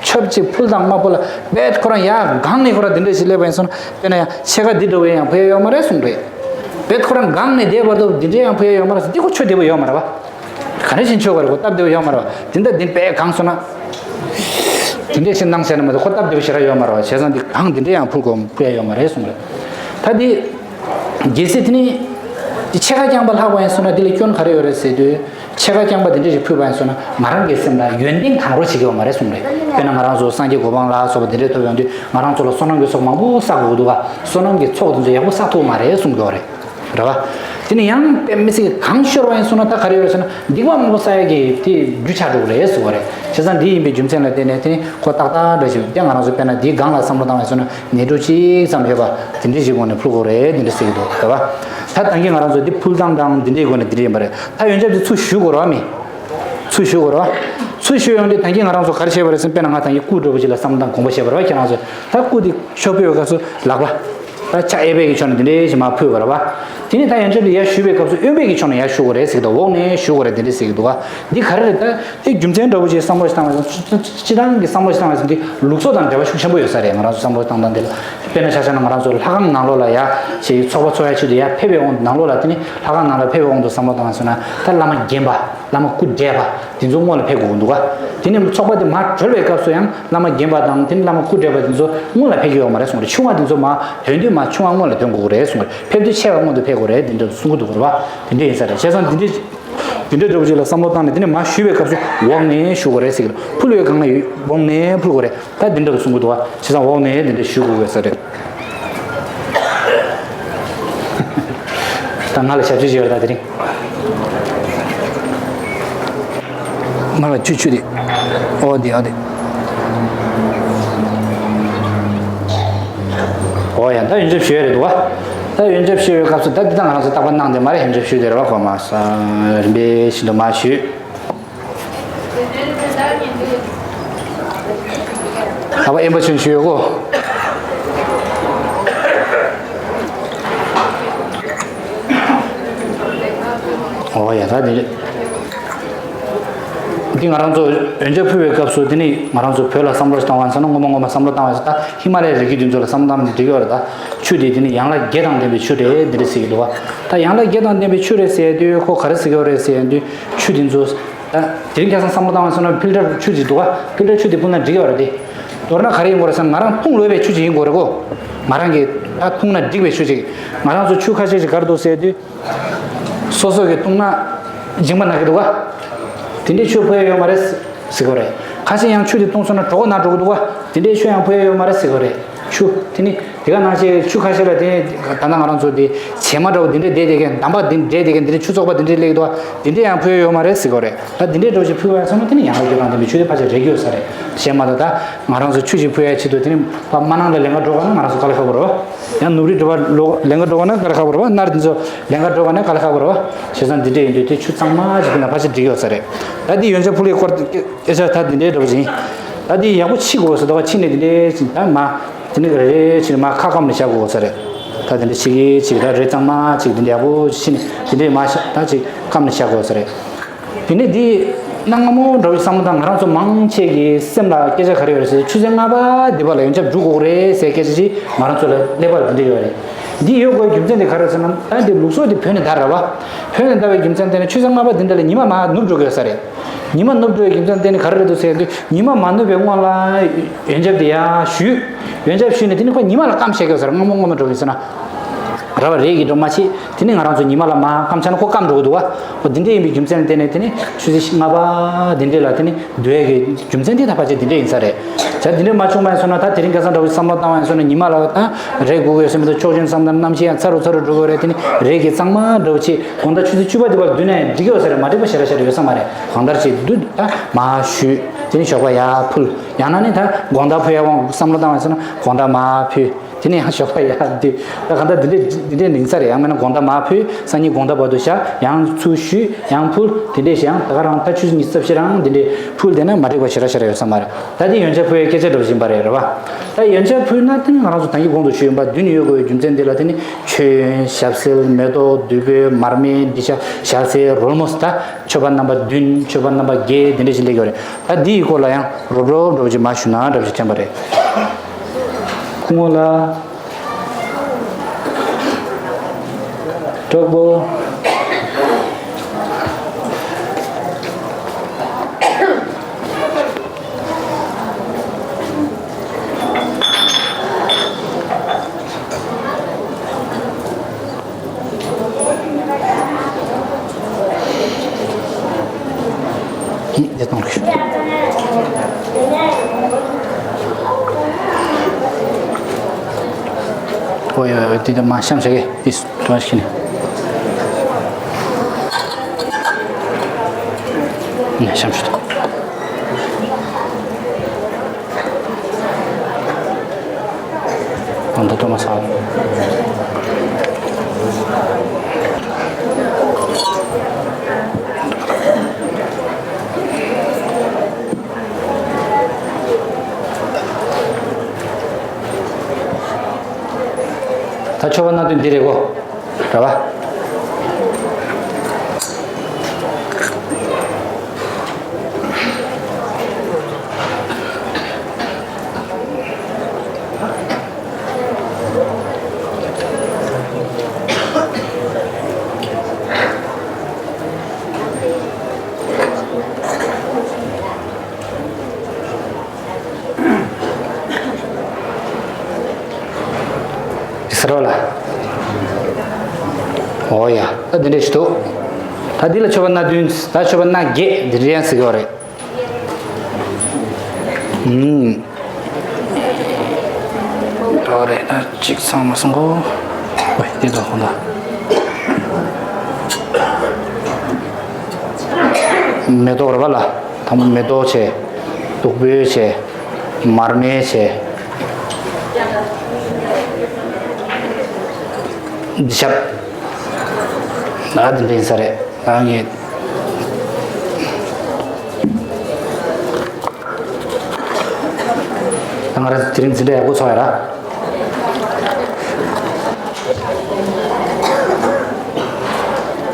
ཚོ་ཆབ་ཅིག་ཕུལ་དང་མ་ཕུལ་ལ་རྦད་ཁོ་རང་ཡར་སྒང་ནས་ཁོ་རང་འདི་འདྲ་ཞིག་སླེབས་པ་ཡིན་སོང་ན་དཔེར་ན་ཡང་ཕྱེད་ཀ་འདི་འདྲ་བོ་ཡང་ཕུལ་ཡ་ཡོད་མ་རེད་གསུངས་རེད། རྦད་ཁོ་རང་སྒང་ནས་བསྡད་བར་དུ་འདི་འདྲ་ཡང་ཕུལ་ཡ་ཡོད་མ་རེད་ཟེར། འདི་ཁོ་ཆོས་བདེ་པོ་ཡོད་མ་རེད་བ། ག་འདྲ་ཞིག་ཆོས་ག་རེད་གོ། སྟབས་བདེ་པོ་ཡོད་མ་རེད་བ། དེ་འདྲ་འདི་རྦད་སྒང་སོང་ན། དེ་འདྲ་ཞིག་གནང་བྱས་ན་མ་གཏོགས་ཁོ་སྟབས་བདེ་པོ་ཞེ་དྲག་ཡོད་མ་རེད་བ། བྱས་ཙང་འདི་སྒང་འདི་འདྲ་ཡང་ཕུལ་དགོས་ཕུལ་ཡ་ཡོད་མ་རེད་གསུངས་རེད། ད་འདི། གལ་སྲིད་དེ་ནི། འདི་ཕྱེད་ཀ་རྐྱང་པ་ལྷག་པ་ཡིན་སོང་ན་འདི་ལ་སྐྱོན་ག་རེ་ཡོད་རེད་ཟེར་དུས། ཕྱེད་ཀ་རྐྱང་པ་འདི་འདྲ་ཞིག་ཕུལ་བ་ཡིན་སོང་ན་ང་རང་གི་སེམས་ལ་ཡོན་ཏན་གང་རུང་ཞིག་ཡོད་མ་རེད་གསུངས་རེད། དཔེར་ན་ང་རང་ཚོ་སངས་རྒྱས་གོ་འཕང་ལ་སོགས་པ་དེ་འདྲས་ཐོབ་ཡོང་དུས་ང་རང་ཚོ་ལ་བསོད་ནམས་ཀྱི་ཚོགས་མང་པོ་བསགས་དགོས་འདུག་ག་བསོད་ནམས་ཀྱི་ཚོགས་དེ་ཚོ་ཡག་པོ་བསགས་ཐུབ་མ་རེད་གསུང་གི་ཡོད་རེད། རེད་བ། དེ་ནི་ཡང་དཔེ་མི་སྲིད་གང་ཤོར་བ་ཡིན་སོང་ན་ད་ག་རེ་ཡོད་ཟེར་ན་སྡིག་པ་མང་པོ་བསགས་ཡག་གི་དེ་རྒྱུ་ཆགས་འགྲོ་གི་རེད་ཟེར་བ་རེད། བྱས་ཙང་འདི་ཡིན་པའི་རྒྱུ་མཚན་ལ་བརྟེན་ནས་དེ་ནི་ཁོ་ཏག་ཏག་འདྲ་ཞིག་དེ་ང་རང་ཚོ་དཔེར་ན་འདིའི་སྒང་ལ་བསམ་བློ་བཏང་བ་ཡིན་སོང་ན་ནད་འབྲུ་གཅིག་ཙམ་ཡོད་པ་དེ་འདྲའི་ཞིག་སྒོ་ནས་ཕུལ་དགོས་རེད་དེ་འདྲ་ཟེར་གི་འདུག་རེད་བ། ད་ད་གིན་ང་རང་ཚོ་འདི་ཕུལ་སྟངས་དང་འདི་འདྲའི་སྒོ་ནས་འདི་འདྲ་ཡིན་པ་རེད། ད་ཡོན་ཆབ་འདི་ཚུར་ཞུ་དགོས་རེད་བ་མི། ཚུར་ཞུ་དགོས་རེད་བ། ཚུར་ཞུ་ཡོང་དུས་ད་གིན་ང་རང་ཚོ་ག་རེ་བྱས་པ་རེད་ཟེར་ན་དཔེར་ན་ང་ད་གིན་སྐུ་འདྲ་པོ་ཅིག་ལ་བསམ་བློ་བཏང་དགོངས་པ་བཞེས་པ་རེད་བ། ཁྱེད་རང་ཚོས་ད་སྐུ་འདི་མཆོད་ཕུལ་བའི་སྐབས་སུ་ལག་པ། ད་ཕྱག་གཡས་པའི་གི་ཕྱོགས་ནས་འདི་འདྲའི་ཞིག་མར་ཕུལ་བ་རེད་བ། དེ་ནས་ད་ཡོན་ཆབ་འདི་ཡར་ཞུ་བའི་སྐབས་སུ་གཡོན་པའི་གི་ཕྱོགས་ནས་ཡར་ཞུ་དགོས་རེད་ཟེར་གི་འདུག་འོག་ནས་ཞུ་དགོས་རེད་འདི་འདྲ་ཟེར་གི་འདུག་བ། འདི་ག་རེ་རེད་ད། དེ་རྒྱུ་མཚན་འདྲ་པོ་ཅིག་བསམ་བློ་ཞིག་བཏང་བ་ཡིན་ན་སྤྱིར་བཏང་གི་བསམ་བློ་ཞིག་བཏང་བ་ཡིན་ན་འདི་ལུགས་སྲོལ་དང་འབྲེལ་བ་ཤུགས་ཆེན་པོ་ཡོད་ས་རེད། ང་རང་ཚོ་བསམ་བློ་བཏང་སྟངས་འདི་ལ་དཔེར་ན་ཆ་བཞག་ན་ང་རང་ཚོ་ལྷ་ཁང་ནང་ལོགས་ལ་ཡ་ཞིག་ཚོགས་པ་ཚོགས་ཡ་ཆེད་དུ་ཡ་ཕེབས་པའི་དབང་དུ་ནང་ལོགས་ལ་དེ་ནི་ལྷ་ཁང་ནང་ལ་ཕེབས་པའི་དབང་དུ་བསམ་བློ་བཏང་བ་ཡིན་ན་ད་བླ་མ་རྒན་པ་བླ་མ་སྐུ་བགྲེས་པ་དེ་ཚོ་སྔོན་ལ་ཕེབས་དགོས་ཀྱི་འདུག་ག་དེ་ནི་ཚོགས་པ་དེ་མར་གྲོལ་བའི་སྐབས་སུ་ཡང་བླ་མ་རྒན་པ་དང་དེ་ནི་བླ་མ་སྐུ་བགྲེས་པ་དེ་ཚོ་སྔོན་ལ་ཕེབས་ཀྱི་ཡོད་མ་རེད་གསུངས་རེད། ཆུང་བ་དེ་ཚོ་མར་ཐོན་དུས་མར་ཆུང་བ་སྔོན་ལ་ཐོན་དགོས་ཀྱི་རེད་གསུངས་རེད། ཕེབས་དུས་ཆེ་བ་སྔོན་དུ་ཕེབས་དགོས་རེད་དེ་འདྲ་གསུང་གི་འདུག་ག་རེད་བ། དེ་འདྲ་ཡིན་ས་རེད། བྱས་ཙང་དེ་འདྲའི། དེ་འདྲའི་འདྲ་པོ་ཅིག་ལ་བསམ་བློ་བཏང་ནས་དེ་ནས་མར་ཞུ་བའི་སྐབས་སུ་འོག་ནས་ཞུ་དགོས་རེད་ཟེར་གི་འདུག་ཕུལ་བའི་སྒང་ལ་ཡོད་འོག་ནས་ཕུལ་དགོས་རེད། ད་དེ་འདྲ་གསུང་གི་འདུག་བ། བྱས་ཙང་འོག་ནས་དེ་འདྲ་ཞུ་དགོས་ས་རེད། ད་ང་ལ་ཞབས་ཕྱི་བྱེད་ཡོད་ད་དེ་རིང་། མར་ལ་ཆུ་ཆུ་དེ། ཨོ་དེ་ཨོ་དེ། ཨོ་ཡ་ད་ཡོན་ཆབ་ཞུ་ཡ་རེད་འདུག་བ། ད་ཡོན་ཆབ་ཞུ་བའི་སྐབས་སུ་ད་འདི་ད་ང་རང་ཚོ་རྟག་པར་གནང་དེ་མ་རེད། ཡོན་ཆབ་ཞུ་དེ་རེད་བ། གོ་མ་ས་རིམ་པས་བཞིན་དུ་མར་ཞུས། ད་བ་ཨེམ་པ་ཆུན་ཞུས་ཡོད་གོ། ཨོ་ཡ་ད་འདི་རེད། འདི་ང་རང་ཚོ་ཡོན་ཆབ་ཕུལ་བའི་སྐབས་སུ་དེ་ནི་ང་རང་ཚོ་བོད་ལ་བསམ་བློ་ཞིག་བཏང་བ་ཡིན་ན་སྔོན་མ་སྔོན་མ་བསམ་བློ་བཏང་བ་ཡིན་ན་ད་ཧི་མ་ལ་ཡའི་རི་རྒྱུད་འདི་ཚོ་ལ་བསམ་བློ་བཏང་ན་འགྲིག་ཡོད་རེད་ད། ཆུ་དེ་དེ་ནི་ཡང་ལག་བརྒྱད་དང་ལྡན་པའི་ཆུ་རེད་འདི་འདྲ་ཟེར་གྱི་འདུག་བ། ད་ཡང་ལག་བརྒྱད་དང་ལྡན་པའི་ཆུ་རེད་ཟེར་དུས་ཁོ་ག་རེ་ཟེར་གྱི་ཡོད་རེད་ཟེར་ཡོང་དུས་ཆུ་དེ་ཚོ། ད་དེ་རིང་ཁ་སང་བསམ་བློ་བཏང་བ་སོང་ན་ཕིལ་ཊར་ཆུ་ཅིག་འདུག་ག་ཕིལ་ཊར་ཆུ་དེ་ཕུལ་ན་འགྲིག་གི་རེད་དེ། མདོར་ན་ག་རེ་ཡིན་དགོས་རེད་ཟེར་ན་ང་རང་འཐུང་ལོས་པའི་ཆུ་ཅིག་ཡིན་དགོས་རེད་གོ། ང་རང་གིས་ད་འཐུང་ན་འགྲིག་པའི་ཆུ་ཅིག་ང་རང་ཚོ་ཆུ་ཁ་ཤས་ཅིག་ག་རེ་འདུག་ཟེར་དུས། སོ་སོ་གིས་འཐུང་ན་མཇིང་པ་ན་གི་འདུག་ག་དེ་འདྲའི་ཆུ་ཕུལ་ཡ་ཡོད་མ་རེད་ཟེར་གི་རེད། ཁ་ཤས་ཡང་ཆུ་དེ་འཐུང་སོང་ན་གྲོད་ཁོག་ན་འགྲོ་གི་འདུག་ག་དེ་འདྲའི་ཆུ་ཡང་ཕུལ་ཡ་ཡོད་མ་རེད་ཟེར་གི་རེད། ཆུ་དེ་ནི། དེ་ག་ནང་བཞིན་ཆུ་ཁ་ཤས་ལ་དེ་ད་ལྟ་ང་རང་ཚོ་དེ་བྱེ་མ་འདྲ་བོ་དེ་འདྲས་བསྡད་དེ་གན་འདམ་པ་དེ་འདྲས་བསྡད་དེ་གན་དེ་འདྲས་ཆུ་བཙོག་པ་དེ་འདྲས་སླེབས་འདུག་བ། དེ་འདྲས་ཡང་ཕུལ་ཡོད་མ་རེད་ཟེར་གོ་རེད། ད་དེ་འདྲས་འདྲ་བོ་ཞིག་ཕུལ་བ་ཡང་སོང་ན་དེ་ནི་ཡང་ལ་སྐྱོ་དང་ལྡན་པའི་ཆུ་དེ་ཕལ་ཆེར་རེག་གི་ཡོད་ས་རེད། གཞན་མ་གཏོགས་ད་ང་རང་ཚོ་ཆུ་ཞིག་ཕུལ་ཡ་ཆེད་དུ་དེ་ནི་ཕ་མ་ནང་ལ་ལེན་ག་འགྲོ་ག་ན་ང་རང་ཚོ་དཀའ་ལས་ཁག་པོ་རེད་བ། ཡང་ནུབ་རི་འགྲོ་ག་ལོ་ལེན་ག་འགྲོ་ག་ན་དཀའ་ལས་ཁག་པོ་རེད་བ། ནར་དེ་ཚོ་ལེན་ག་འགྲོ་ག་ན་དཀའ་ལས་ཁག་པོ་རེད་བ། བྱས་ཙང་དེ་འདྲས་ཡིན་དུས་དེ་ཆུ་གཙང་མ་ཞིག་ཕུལ་ན་ཕལ་ཆེར་འགྲིག་ཡོད་ས་རེད། ད་དེ་ཡོན་ཆབ་ཕུལ་ཡའི་སྐོར་སྐད་ཆ་ད་དེ་འདྲས་འདྲ་བོ་ཞིག་ཡིན། ད་དེ་ཡག་པོ་ཕྱིས་དགོས་ཟེར་ད་བ་ཕྱིས་ནས་དེ་འདྲས་ཞིག་ད་མ། དེ་ནས་རེ་རེ་བྱས་ནས་མར་ཁ་སྐམ་ནས་བཞག་དགོས་ས་རེད། ད་དེ་འདྲ་ཕྱི་གི་ཕྱི་གི་ད་རེ་གཙང་མ་ཅིག་དེ་འདྲ་ཡག་པོ་ཕྱིས་ནས་དེ་འདྲས་མར་བཞག་ད་ཅིག་སྐམ་ནས་བཞག་དགོས་ས་རེད། དེ་ནས་དེ་གནའ་སྔ་མོ་འདྲ་བོའི་བསམ་བློ་དང་ང་རང་ཚོ་མང་ཆེ་གི་སེམས་ལ་སྐད་ཆ་ག་རེ་ཡོད་རེད་ཟེར་ཆུ་ཚོད་ལྔ་པ་འདི་པ་ལ་ཡོན་ཆབ་སྒྲུག་དགོས་རེད་ཟེར་སྐད་ཆ་ཅིག་ང་རང་ཚོ་ལ་ཀླད་པ་ལ་དེ་འདྲ་ཡོད་རེད། འདི་ཡོད་དགོས་རྒྱུ་མཚན་དེ་ག་རེ་ཟེར་ན་ད་འདི་ལུགས་སྲོལ་དེ་བོད་ནས་དར་ར་བ། བོད་ནས་དར་བའི་རྒྱུ་མཚན་དེ་ནི་ཆུ་ཚོད་ལྔ་པ་འདི་འདྲ་ལ་ཉི་མ་མར་ནུབ་འགྲོ་གི་ཡོད་ས་རེད། ཉི་མ་ནུབ་འགྲོ་བའི་རྒྱུ་མཚན་དེ་ནི་ག་རེ་རེད་འདུག་ཟེར་དུས་ཉི་མ་མ་ནུབ་པའི་སྔོན་ལ་ཡོན་ཆབ་དེ་ཡར་ཞུས། ཡོན་ཆབ་ཞུས་ནས་དེ་ནི་ཁོ་ཉི་མ་ལ་སྐམ་བྱེད་དགོས་ཟེར། སྔ་མོ་སྔ་མོ་འགྲོ་གི་ཟེར་ན། ར་བ་རེད་ཀྱི་འགྲོ་མ་བྱེད། དེ་ནི་ང་རང་ཚོ་ཉི་མ་ལ་མར་སྐམ་ཆ་ན་ཁོ་སྐམ་འགྲོ་གི་འདུག་བ། འོ་དེ་འདྲ་ཡིན་པའི་རྒྱུ་མཚན་ལ་བརྟེན་ནས་དེ་ནི་ཆུ་ཚོད་ལྔ་པ་དེ་འདྲ་ལ་དེ་ནི་འདུ་ཡས་ཀྱི་རྒྱུ་མཚན་དེ་ད་ཕལ་ཆེར་དེ་འདྲ་ཡིན་ས་རེད། ད་དེ་འདྲ་མ་བྱུང་བ་ཡིན་སོང་ན་ད་དེ་རིང་ཁ་སང་འདྲ་བོ་བསམ་བློ་བཏང་བ་ཡིན་སོང་ན་ཉི་མ་ལ་ད་རེད་དགོས་ཀྱི་ཡོད་སེམས་པ་དང་ཕྱོགས་ཞེན་བསམ་དང་རྣམ་ཤེས་ཡང་ཚ་རུ་ཚ་རུ་འགྲོ་གི་ཡོད་རེད། དེ་ནི་རེད་ཀྱི་གཙང་མ་འདྲ་བོ་བྱེད། གང་ལྟར་ཆུ་ཚོད་བཅུ་པ་དེ་བར་བསྡུས་ན་ཡང་འགྲིག་གི་ཡོད་ས་རེད། མ་འགྲིག་པ་ཞེ་དྲག་ཞེ་དྲག་ཡོད་ས་མ་རེད། གང་ལྟར་བྱེད་དུས་ད་མར་ཞུས། དེ་ནི་ཞོགས་པ་ཡར་ཕུལ། ཡང་ན་ནི་ད་དགོང་དག་ཕུལ་ཡ་དབང་བསམ་བློ་བཏང་བ་ཡིན་སོང་ན་དགོང་དག་མར་ཕུལ། དེ་ནས་ཡང་ཞོགས་པ་ཡར་འདུས། ད་གང་ལྟར་འདི་འདྲས་འདི་འདྲས་ཡིན་ས་རེད། ཡང་མིན་ན་དགོང་དག་མར་ཕུལ། སང་ཉིན་དགོང་དག་བར་དུ་བཞག་ཡང་ཚུར་ཞུས་ཡང་ཕུལ། དེ་འདྲས་ཞིག་ཡང་ད་ག་རང་ད་ཆུ་ཚོད་ཉི་ཤུ་རྩ་བཞི་རང་འདི་འདྲས་ཕུལ་བསྡད་ན་མ་འགྲིག་པ་ཞེ་དྲག་ཞེ་དྲག་ཡོད་ས་མ་རེད། ད་འདི་ཡོན་ཆབ་ཕུལ་བའི་སྐད་ཆ་འདྲ་བཞིན་པ་རེད། རེད་བ། ད་ཡོན་ཆབ་ཕུལ་ན་དེ་ནི་ང་རང་ཚོ་ད་གིན་གོང་དུ་ཞུས་ཡིན་པ་བདུན་ཡོད་དགོས་པའི་རྒྱུ་མཚན་འདི་ལ་དེ་ནི་མཆོད་ཡོན་ཞབས་བསིལ་མེ་ཏོག་བདུག་སྤོས་མར་མེ་འབྲི་ཆ་ཞལ་ཟས་རོལ་མོ་ད་མཆོད་པ་རྣམ་པ་བདུན་མཆོད་པ་རྣམ་པ་བརྒྱད་དེ་འདྲས་ཞིག་སླེབས་ཡོད་རེད། ད་འདི་ཡི་སྐོར་ལ་ཡང་རོབ་རོབ་འདྲ་བོ་ཅིག་མར་ཞུ་ན་འདྲ་བོ་ཅིག་དྲན་པ་རེད། སྐུ་ངོ་ལགས། གྲོགས་པོ། ཡིན་དེ་གཏོང་རོགས་ཞུ། ཨོ་ཡ་ཡ། དེ་དེ་མ་ཤམ་བྱ་གི་དེ་དུ་བ་ཤི་ནི་ནས་ཤམ་ཤི་ཏོ། ཨ་འདི་ཏོ་མ་ས། ད་མཆོད་པ་སྣ་བདུན་འདི་རེད་གོ། ར་བ། ཟེར་བ་ལ། ཨོ་ཡ། ད་འདི་འདྲས་ཞིག་འདུག་ད་འདི་ལ་མཆོད་པ་སྣ་བདུན། ད་མཆོད་པ་སྣ་བརྒྱད་འདི་འདྲས་ཡང་ཟེར་གྱི་ཡོད་རེད། ཨུམ། ད་རེད་ད་གཅིག་ཚང་མ་སོང་གོ། ཝེ་འདི་ད་ཧོ་ད། མེ་ཏོག་རེད་པ་ལ། དང་པོ་མེ་ཏོག་བྱས། བདུག་སྤོས་བྱས། མར་མེ་བྱས། འདི་ཞབས། ད་འདི་འདྲ་ཡིན་ས་རེད། ད་ངས། ད་ང་རང་དེ་རིང་འཛིན་གྲྭ་ཡག་པོ་ཚོགས་ཡ་ར།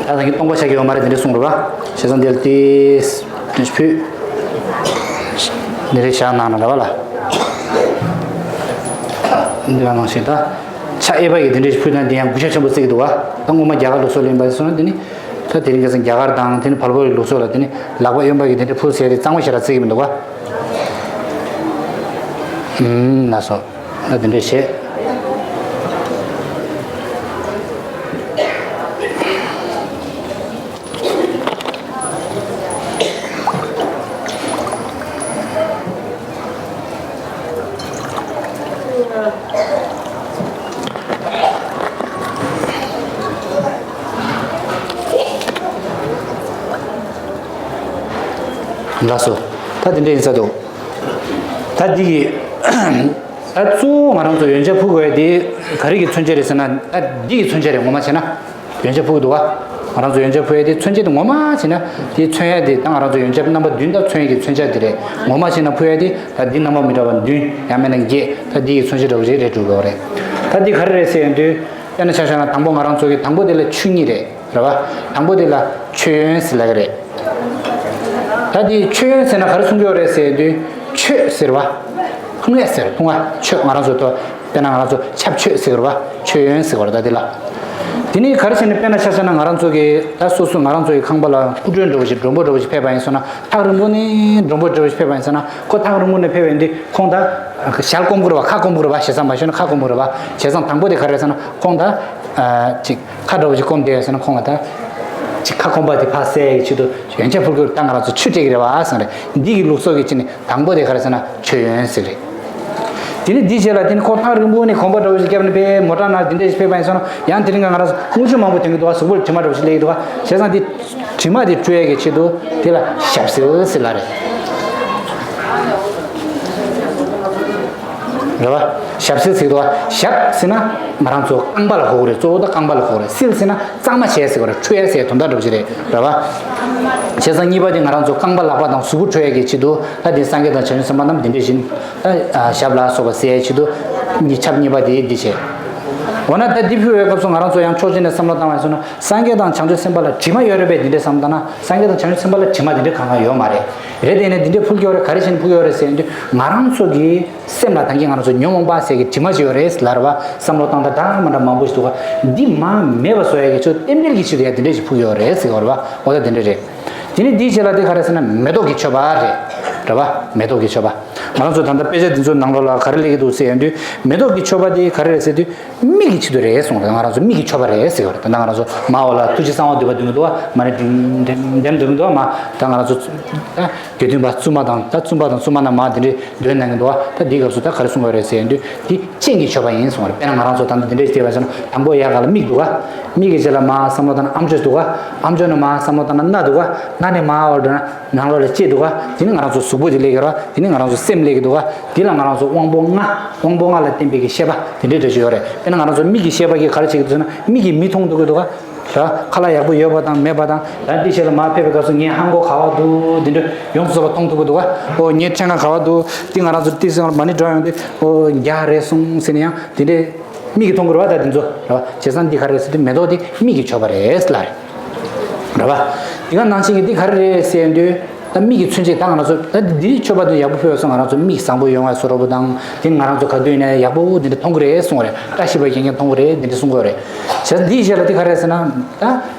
ད་ད་གིན་སྟོང་པ་ཆགས་ཀྱི་ཡོད་མ་རེད། དེ་འདྲ་གསུངས་རེད་པ། བྱས་ཙང་འདིར་ཏིས་ཏིས་ཕུད། འདི་རེད་བཞག་གནང་ན་རེད་པ་ལ། འདི་ག་ནང་བཞིན་ད། ཕྱག་གཡས་པ་གིས་དེ་འདྲ་ཞིག་ཕུལ་ན་དེ་ཡང་གུས་ཞབས་ཆེན་པོ་བརྩི་གི་འདུག་པ། ད་སྔོན་མ་རྒྱ་གར་ལུགས་སྲོལ་ལ་ཡིན་པ་སོང་ན་དེ་ནི། ད་དེ་རིང་ཁ་སང་རྒྱ་གར་དང་དེ་ནི་བལ་པོ་ཡི་ལུགས་སྲོལ་ལ་དེ་ནི་ལག་པ་གཡོན་པ་གིས་དེ་འདྲ་ཕུལ་ཟེར་དེ་གཙང་མ་ཞེ་དྲག་བརྩི་གི་མི་འདུག་པ། ཨུམ་ལགས་སོ། ད་དེ་འདྲ་བྱས། ལགས་སོ། ད་དེ་འདྲ་ཡིན་ས་འདུག་ད་འདི་གི། ད་གཙོ་བོ་ང་རང་ཚོ་ཡོན་ཆབ་ཕུལ་དགོས་ཡ་དེ་ག་རེ་གི་མཚོན་བྱེད་རེད་ཟེར་ན། ད་འདི་གི་མཚོན་བྱེད་རེད། ངོ་མ་བྱས་ན། ཡོན་ཆབ་ཕུལ་གི་འདུག་པ། ང་རང་ཚོ་ཡོན་ཆབ་ཕུལ་ཡ་དེ་མཚོན་བྱེད་དེ་ངོ་མ་བྱས་ན་དེ་མཚོན་ཡ་དེ། ད་ང་རང་ཚོ་ཡོན་ཆབ་རྣམ་པ་བདུན་ད་མཚོན་ཡ་གི་མཚོན་བྱ་དེ་རེད། ངོ་མ་བྱས་ན་ཕུལ་ཡ་དེ་ད་འདི་རྣམ་པ་མི་འདྲ་བ་བདུན་ཡང་མིན་ན་བརྒྱད། ད་འདི་གི་མཚོན་བྱེད་འདྲ་བོ་ཞིག་རེད་འགྲོ་གི་རེད། ད་འདི་ག་རེ་རེད་ཟེར་ཡོང་དུས། དཔེར་ན་ཆ་བཞག་ན་དང་པོ་ང་རང་ཚོ་གི་དང་པོ་དེ་ལ་མཆོད་སྙིང་རེད། རེད་པ། དང་པོ་དེ་ལ་མཆོད་ཡོན་ཟེར་ལབ་ཀྱི་རེད། ད་དེ་མཆོད་ཡོན་ཟེར་ན་ག་རེ་གསུང་གི་ཡོད་རེད་ཟེར་དུས། མཆོད་ཟེར་བ། ཕུང་ཡ་ཟེར། ཕུང་བ་མཆོད། ང་རང་ཚོ་ད་དཔེར་ན་ང་རང་ཚོ་ཆབ་མཆོད་ཟེར་གི་རེད་པ། མཆོད་ཡོན་ཟེར་གི་རེད། ད་དེ་ལ། དེ་ནས་ག་རེ་བྱས་ནས་དཔེར་ན་ཆ་བཞག་ན་ང་རང་ཚོ་གི་ད་སོ་སོ་ང་རང་ཚོ་གི་ཁང་པ་ལ་སྐུ་མགྲོན་འདྲ་བོ་ཞིག་མགྲོན་པོ་འདྲ་བོ་ཞིག་ཕེབས་པ་ཡིན་སོང་ན། ཐག་རིང་པོ་ནས་མགྲོན་པོ་འདྲ་བོ་ཞིག་ཕེབས་པ་ཡིན་སོང་ན། ཁོ་ཐག་རིང་པོ་ནས་ཕེབས་པ་ཡིན་དུས་ཁོང་ད་ཞལ་སྐོམ་གི་རེད་པ། ཁ་སྐོམ་གི་རེད་པ། བྱས་ཙང་ད་ང་ཚོ་གི་ཁ་རེ་ཟེར་ན་ཁ་སྐོམ་གི་རེད་པ། བྱས་ཙང་དང་པོ་དེ་ག་རེ་ཟེར་ན་ཁོང་ད། ཨ། ཅིག་ཁ་འདྲ་བོ་ཞིག་སྐོམ་བསྡད་ཡོད་ཟེར་ན་ཁོང་ལ་ད། ཅིག་ཁ་སྐོམ་པ་དེ་ཕར་སེལ་ཡའི་ཆེད་དུ་ཡོན་ཆབ་ཕུལ་དགོས། ད་ང་རང་ཚོ་མཆོད་སྤྲད་ཀྱི་རེད་པ་ཟེར་ནས། འདི་གི་ལུགས་སྲོལ་གྱི་ཆེད་ནས་དང་པོ་དེ་ག་རེ་ཟེར་ན་མཆོད་ཡོན་ཟེར་རེད། དེ་ནས་འདིའི་རྗེས་ལ་དེ་ནི་ཁོ་ཐག་རིང་པོ་ནས་གོམ་པ་འདྲ་བོ་ཞིག་བརྒྱབ་ནས་ཕེབས། མོ་ཊ་ནང་དེ་འདྲ་ཞིག་ཕེབས་པ་ཡིན་སོང་ན། ཡང་དེ་རིང་ང་རང་ཚོ་རྔུལ་ཆུ་མང་པོ་ཐོན་གྱི་འདུག་པ། གཟུགས་པོར་དྲི་མ་འདྲ་བོ་ཞིག་སླེབས་ཀྱི་འདུག་པ། བྱས་ཙང་དེ་དྲི་མ་དེ་བཀྲུ་ཡ་གི་ཆེད་དུ་དེ་ལ་ཞབས་བསིལ་ཟེར་ལབ་རེད། རེད་པ། ཞབས་བསིལ་ཟེར་གྱི་འདུག་པ། ཞབས་ཟེར་ན་ང་རང་ཚོ་རྐང་པ་ལ་གོ་གི་རེད། གཙོ་བོ་ད་རྐང་པ་ལ་གོ་གི་རེད། བསིལ་ཟེར་ན་གཙང་མ་བྱས་ཟེར་གྱི་རེད། འཁྲུ་ཡ་ཟེར་དོན་དག་འདྲ་བོ་ཞིག་རེད། རེད་པ། བྱས་ཙང་གཉིས་པ་དེ་ང་རང་ཚོ་རྐང་པ་ལག་པ་དང་གཟུགས་པོ་འཁྲུ་ཡ་གི་ཆེད་དུ། ད་དེ་སངས་རྒྱས་དང་བྱང་ཆུབ་སེམས་དཔའ་རྣམས་དེ་འདྲ་བཞིན། ད་ཞབས་ལ་སོགས་པ་བསིལ་ཡའི་ཆེད་དུ་གཉིས། ཆབ་གཉིས་པ་དེ་འདི་བྱས། འོ་ན་ད་འདི་ཕུལ་བའི་སྐབས་སུ་ང་རང་ཚོ་ཡང་ཕྱོགས་གཅིག་ནས་བསམ་བློ་བཏང་བ་ཡིན་སོང་ན། སངས་རྒྱས་དང་བྱང་ཆུབ་སེམས་དཔའ་ལ་དྲི་མ་ཡོད་རེད་པས། འདི་འདྲས་བསམ་བཏང་ན་སངས་རྒྱས་དང་བྱང་ཆུབ་སེམས་དཔའ་ལ་དྲི་མ་འདི་འདྲས་གང་གང་ཡོད་མ་རེད། རེད་དེ་ནས་འདི་འདྲས་ཕུལ་གྱི་ཡོད་རེད། ག་རེ་བྱས་ནས་ཕུལ་གྱི་ཡོད་རེད་ཟེར་དུས། ང་རང་ཚོ་གི་སེམས་ལ་ད་གིན་ང་རང་ཚོ་ཉོན་མོངས་པ་ཟེར་གྱི་དྲི་མ་ཅིག་ཡོད་རེད་ལབ་རེད་པ། བསམ་བློ་བཏང་སྟངས་འདྲ་མི་འདྲ་མང་པོ་ཞིག་འདུག་ག་འདི་མར་མེད་པ་བཟོ་ཡ་གི་ཆེད་དུ་རྟེན་འབྲེལ་གྱི་ཆེད་དུ་ཡ་འདི་འདྲས་ཞིག་ཕུལ་གྱི་ཡོད་རེད་ཟེར་གྱི་ཡོད་རེད་པ། འོ་ད་འདི་འདྲས་རེད། དེ་ནས་འདིའི་རྗེས་ལ་དེ་ག་རེ་ཟེར་ན་མེ་ཏོག་གི་མཆོད་པ་རེད། རེད་པ། མེ་ཏོག་གི་མཆོད་པ། ང་རང་ཚོ་ད་ལྟ་དཔེ་ཆ་འདི་ཚོའི་ནང་ལོགས་ལ་ག་རེ་སླེབས་ཀྱི་འདུག་ཟེར་ཡོང་དུས། མེ་ཏོག་གི་མཆོད་པ་དེ་ག་རེ་རེད་ཟེར་དུས། མིག་གི་ཆེད་དུ་རེད་གསུངས་རེད། ང་རང་ཚོ་མིག་གི་མཆོད་པ་རེད་ཟེར་གྱི་ཡོད་རེད། ད་ལྟ་ང་རང་ཚོ་མར་འོག་ལ་ཐུགས་རྗེ་གསང་བ་འདུས་པ་འདོན་གྱི་འདུག་པ། མར་ནས་ལྡེམ་ལྡེམ་ལྡེམ་འདོན་གྱི་འདུག་པ། མར་ད་ང་རང་ཚོ་ད་དགེ་འདུན་པ་བཙུན་མ་དང་ད་བཙུན་པ་དང་བཙུན་མ་རྣམས་མར་འདི་འདྲའི་འདོན་གནང་གི་འདུག་པ། ད་འདིའི་སྐབས་སུ་ད་ག་རེ་གསུང་གི་ཡོད་རེད་ཟེར་ཡོང་དུས། འདི་སྤྱན་གྱི་མཆོད་པ་ཡིན་གསུངས་པ་རེད། དཔེར་ན་ང་རང་ཚོ་ད་ལྟ་འདི་འདྲའི་བལྟས་པ་ཡིན་ན། དང་པོ་ཡར་ག་ལ་མིག་འདུག་ག་མིག་གི་རྗེས་ལ་མར་བསམ་བློ་བཏང་ན་ཨམ་ཅོག་འདུག་ག་ཨམ་ཅོག་ནས་མར་བསམ་བློ་བཏང་ན་སྣ་འདུག་ག་སྣ་ནས་མར་འོག་འགྲོ་ན་ནང་ལོགས་ལ་ལྕེ་འདུག་ག་དེ་ནས་ང་རང་ཚོ་གཟུགས་པོ་དེ་སླེབས་ཀྱི་རེད་པ། དེ་ནས་ང་རང་ཚོ་སེམས་སླེབས་ཀྱི་འདུག་ག་དེ་ལ་ང་རང་ཚོ་དབང་པོ་ལྔ། དབང་པོ་ལྔ་ལ་བརྟེན་པའི་གི་ཤེས་པ་དེ་འདྲའི་འདྲ་ཞིག་ཡོད་རེད། དཔེར་ན་ང་རང་ཚོ་མིག་གི་ཤེས་པ་གིས་ག་རེ་བྱེད་ཀྱི་འདུག་ཟེར་ན། མིག་གིས་མི་མཐོང་འདུག་གི་འདུག་ག་ཁ་ལག་ཡག་པོ་ཡོད་པ་དང་མེད་པ་དང་། ད་འདི་ཞིག་ལ་མར་ཕེབས་པའི་སྐབས་སུ་ངའི་ལྷམ་གོག་ག་པར་འདུག་དེ་འདྲ་ཡོངས་སུ་རྫོགས་པ་མཐོང་ཐུབ་ཀྱི་འདུག་ག་ཨོ་ངའི་ཕྲེང་བ་ག་པར་འདུག་དེ་ང་རང་ཚོ་ཏོག་ཙམ་མར་ནས་འགྲོ་ཡོང་དུས། ཨོ་རྒྱགས་རེད་སོང་ཟེར་ནས་ཡང་དེ་འདྲའི་མིག་གིས་མཐོང་གི་རེད་པ། ད་དེ་ཚོ་རེད་པ། བྱས་ཙང་འདི་ག་རེ་རེད་ཟེར་དུས། མེ་ཏོག་དེ་མིག་གི་མཆོད་པ་རེད་ལབ་རེད། རེད་པ། དེ་ག་ནང་བཞིན་གྱི་འདི་ག་རེ་རེད་ཟེར་དུས། ད་མིག་གི་མཚོན་བྱེད། ད་ང་རང་ཚོ་ད་འདིའི་མཆོད་པ་དེ་ཡག་པོ་ཕུལ་བ་སོང་། ང་རང་ཚོ་མིག་བཟང་པོ་ཡོང་བ་བཟོ་འདྲ་པོ་དང་། དེ་ནི་ང་རང་ཚོ་ག་དུས་ཡིན་ན་ཡག་པོ་འདི་འདྲ་མཐོང་གི་རེད་གསུང་བ་རེད། བཀྲ་ཤིས་པ་རྒྱན་རྒྱན་མཐོང་གི་རེད། འདི་འདྲ་གསུང་གི་ཡོད་རེད། བྱས་ཙང་འདིའི་རྗེས་ལ་འདི་ག་རེ་རེད་ཟེར་ན། ད་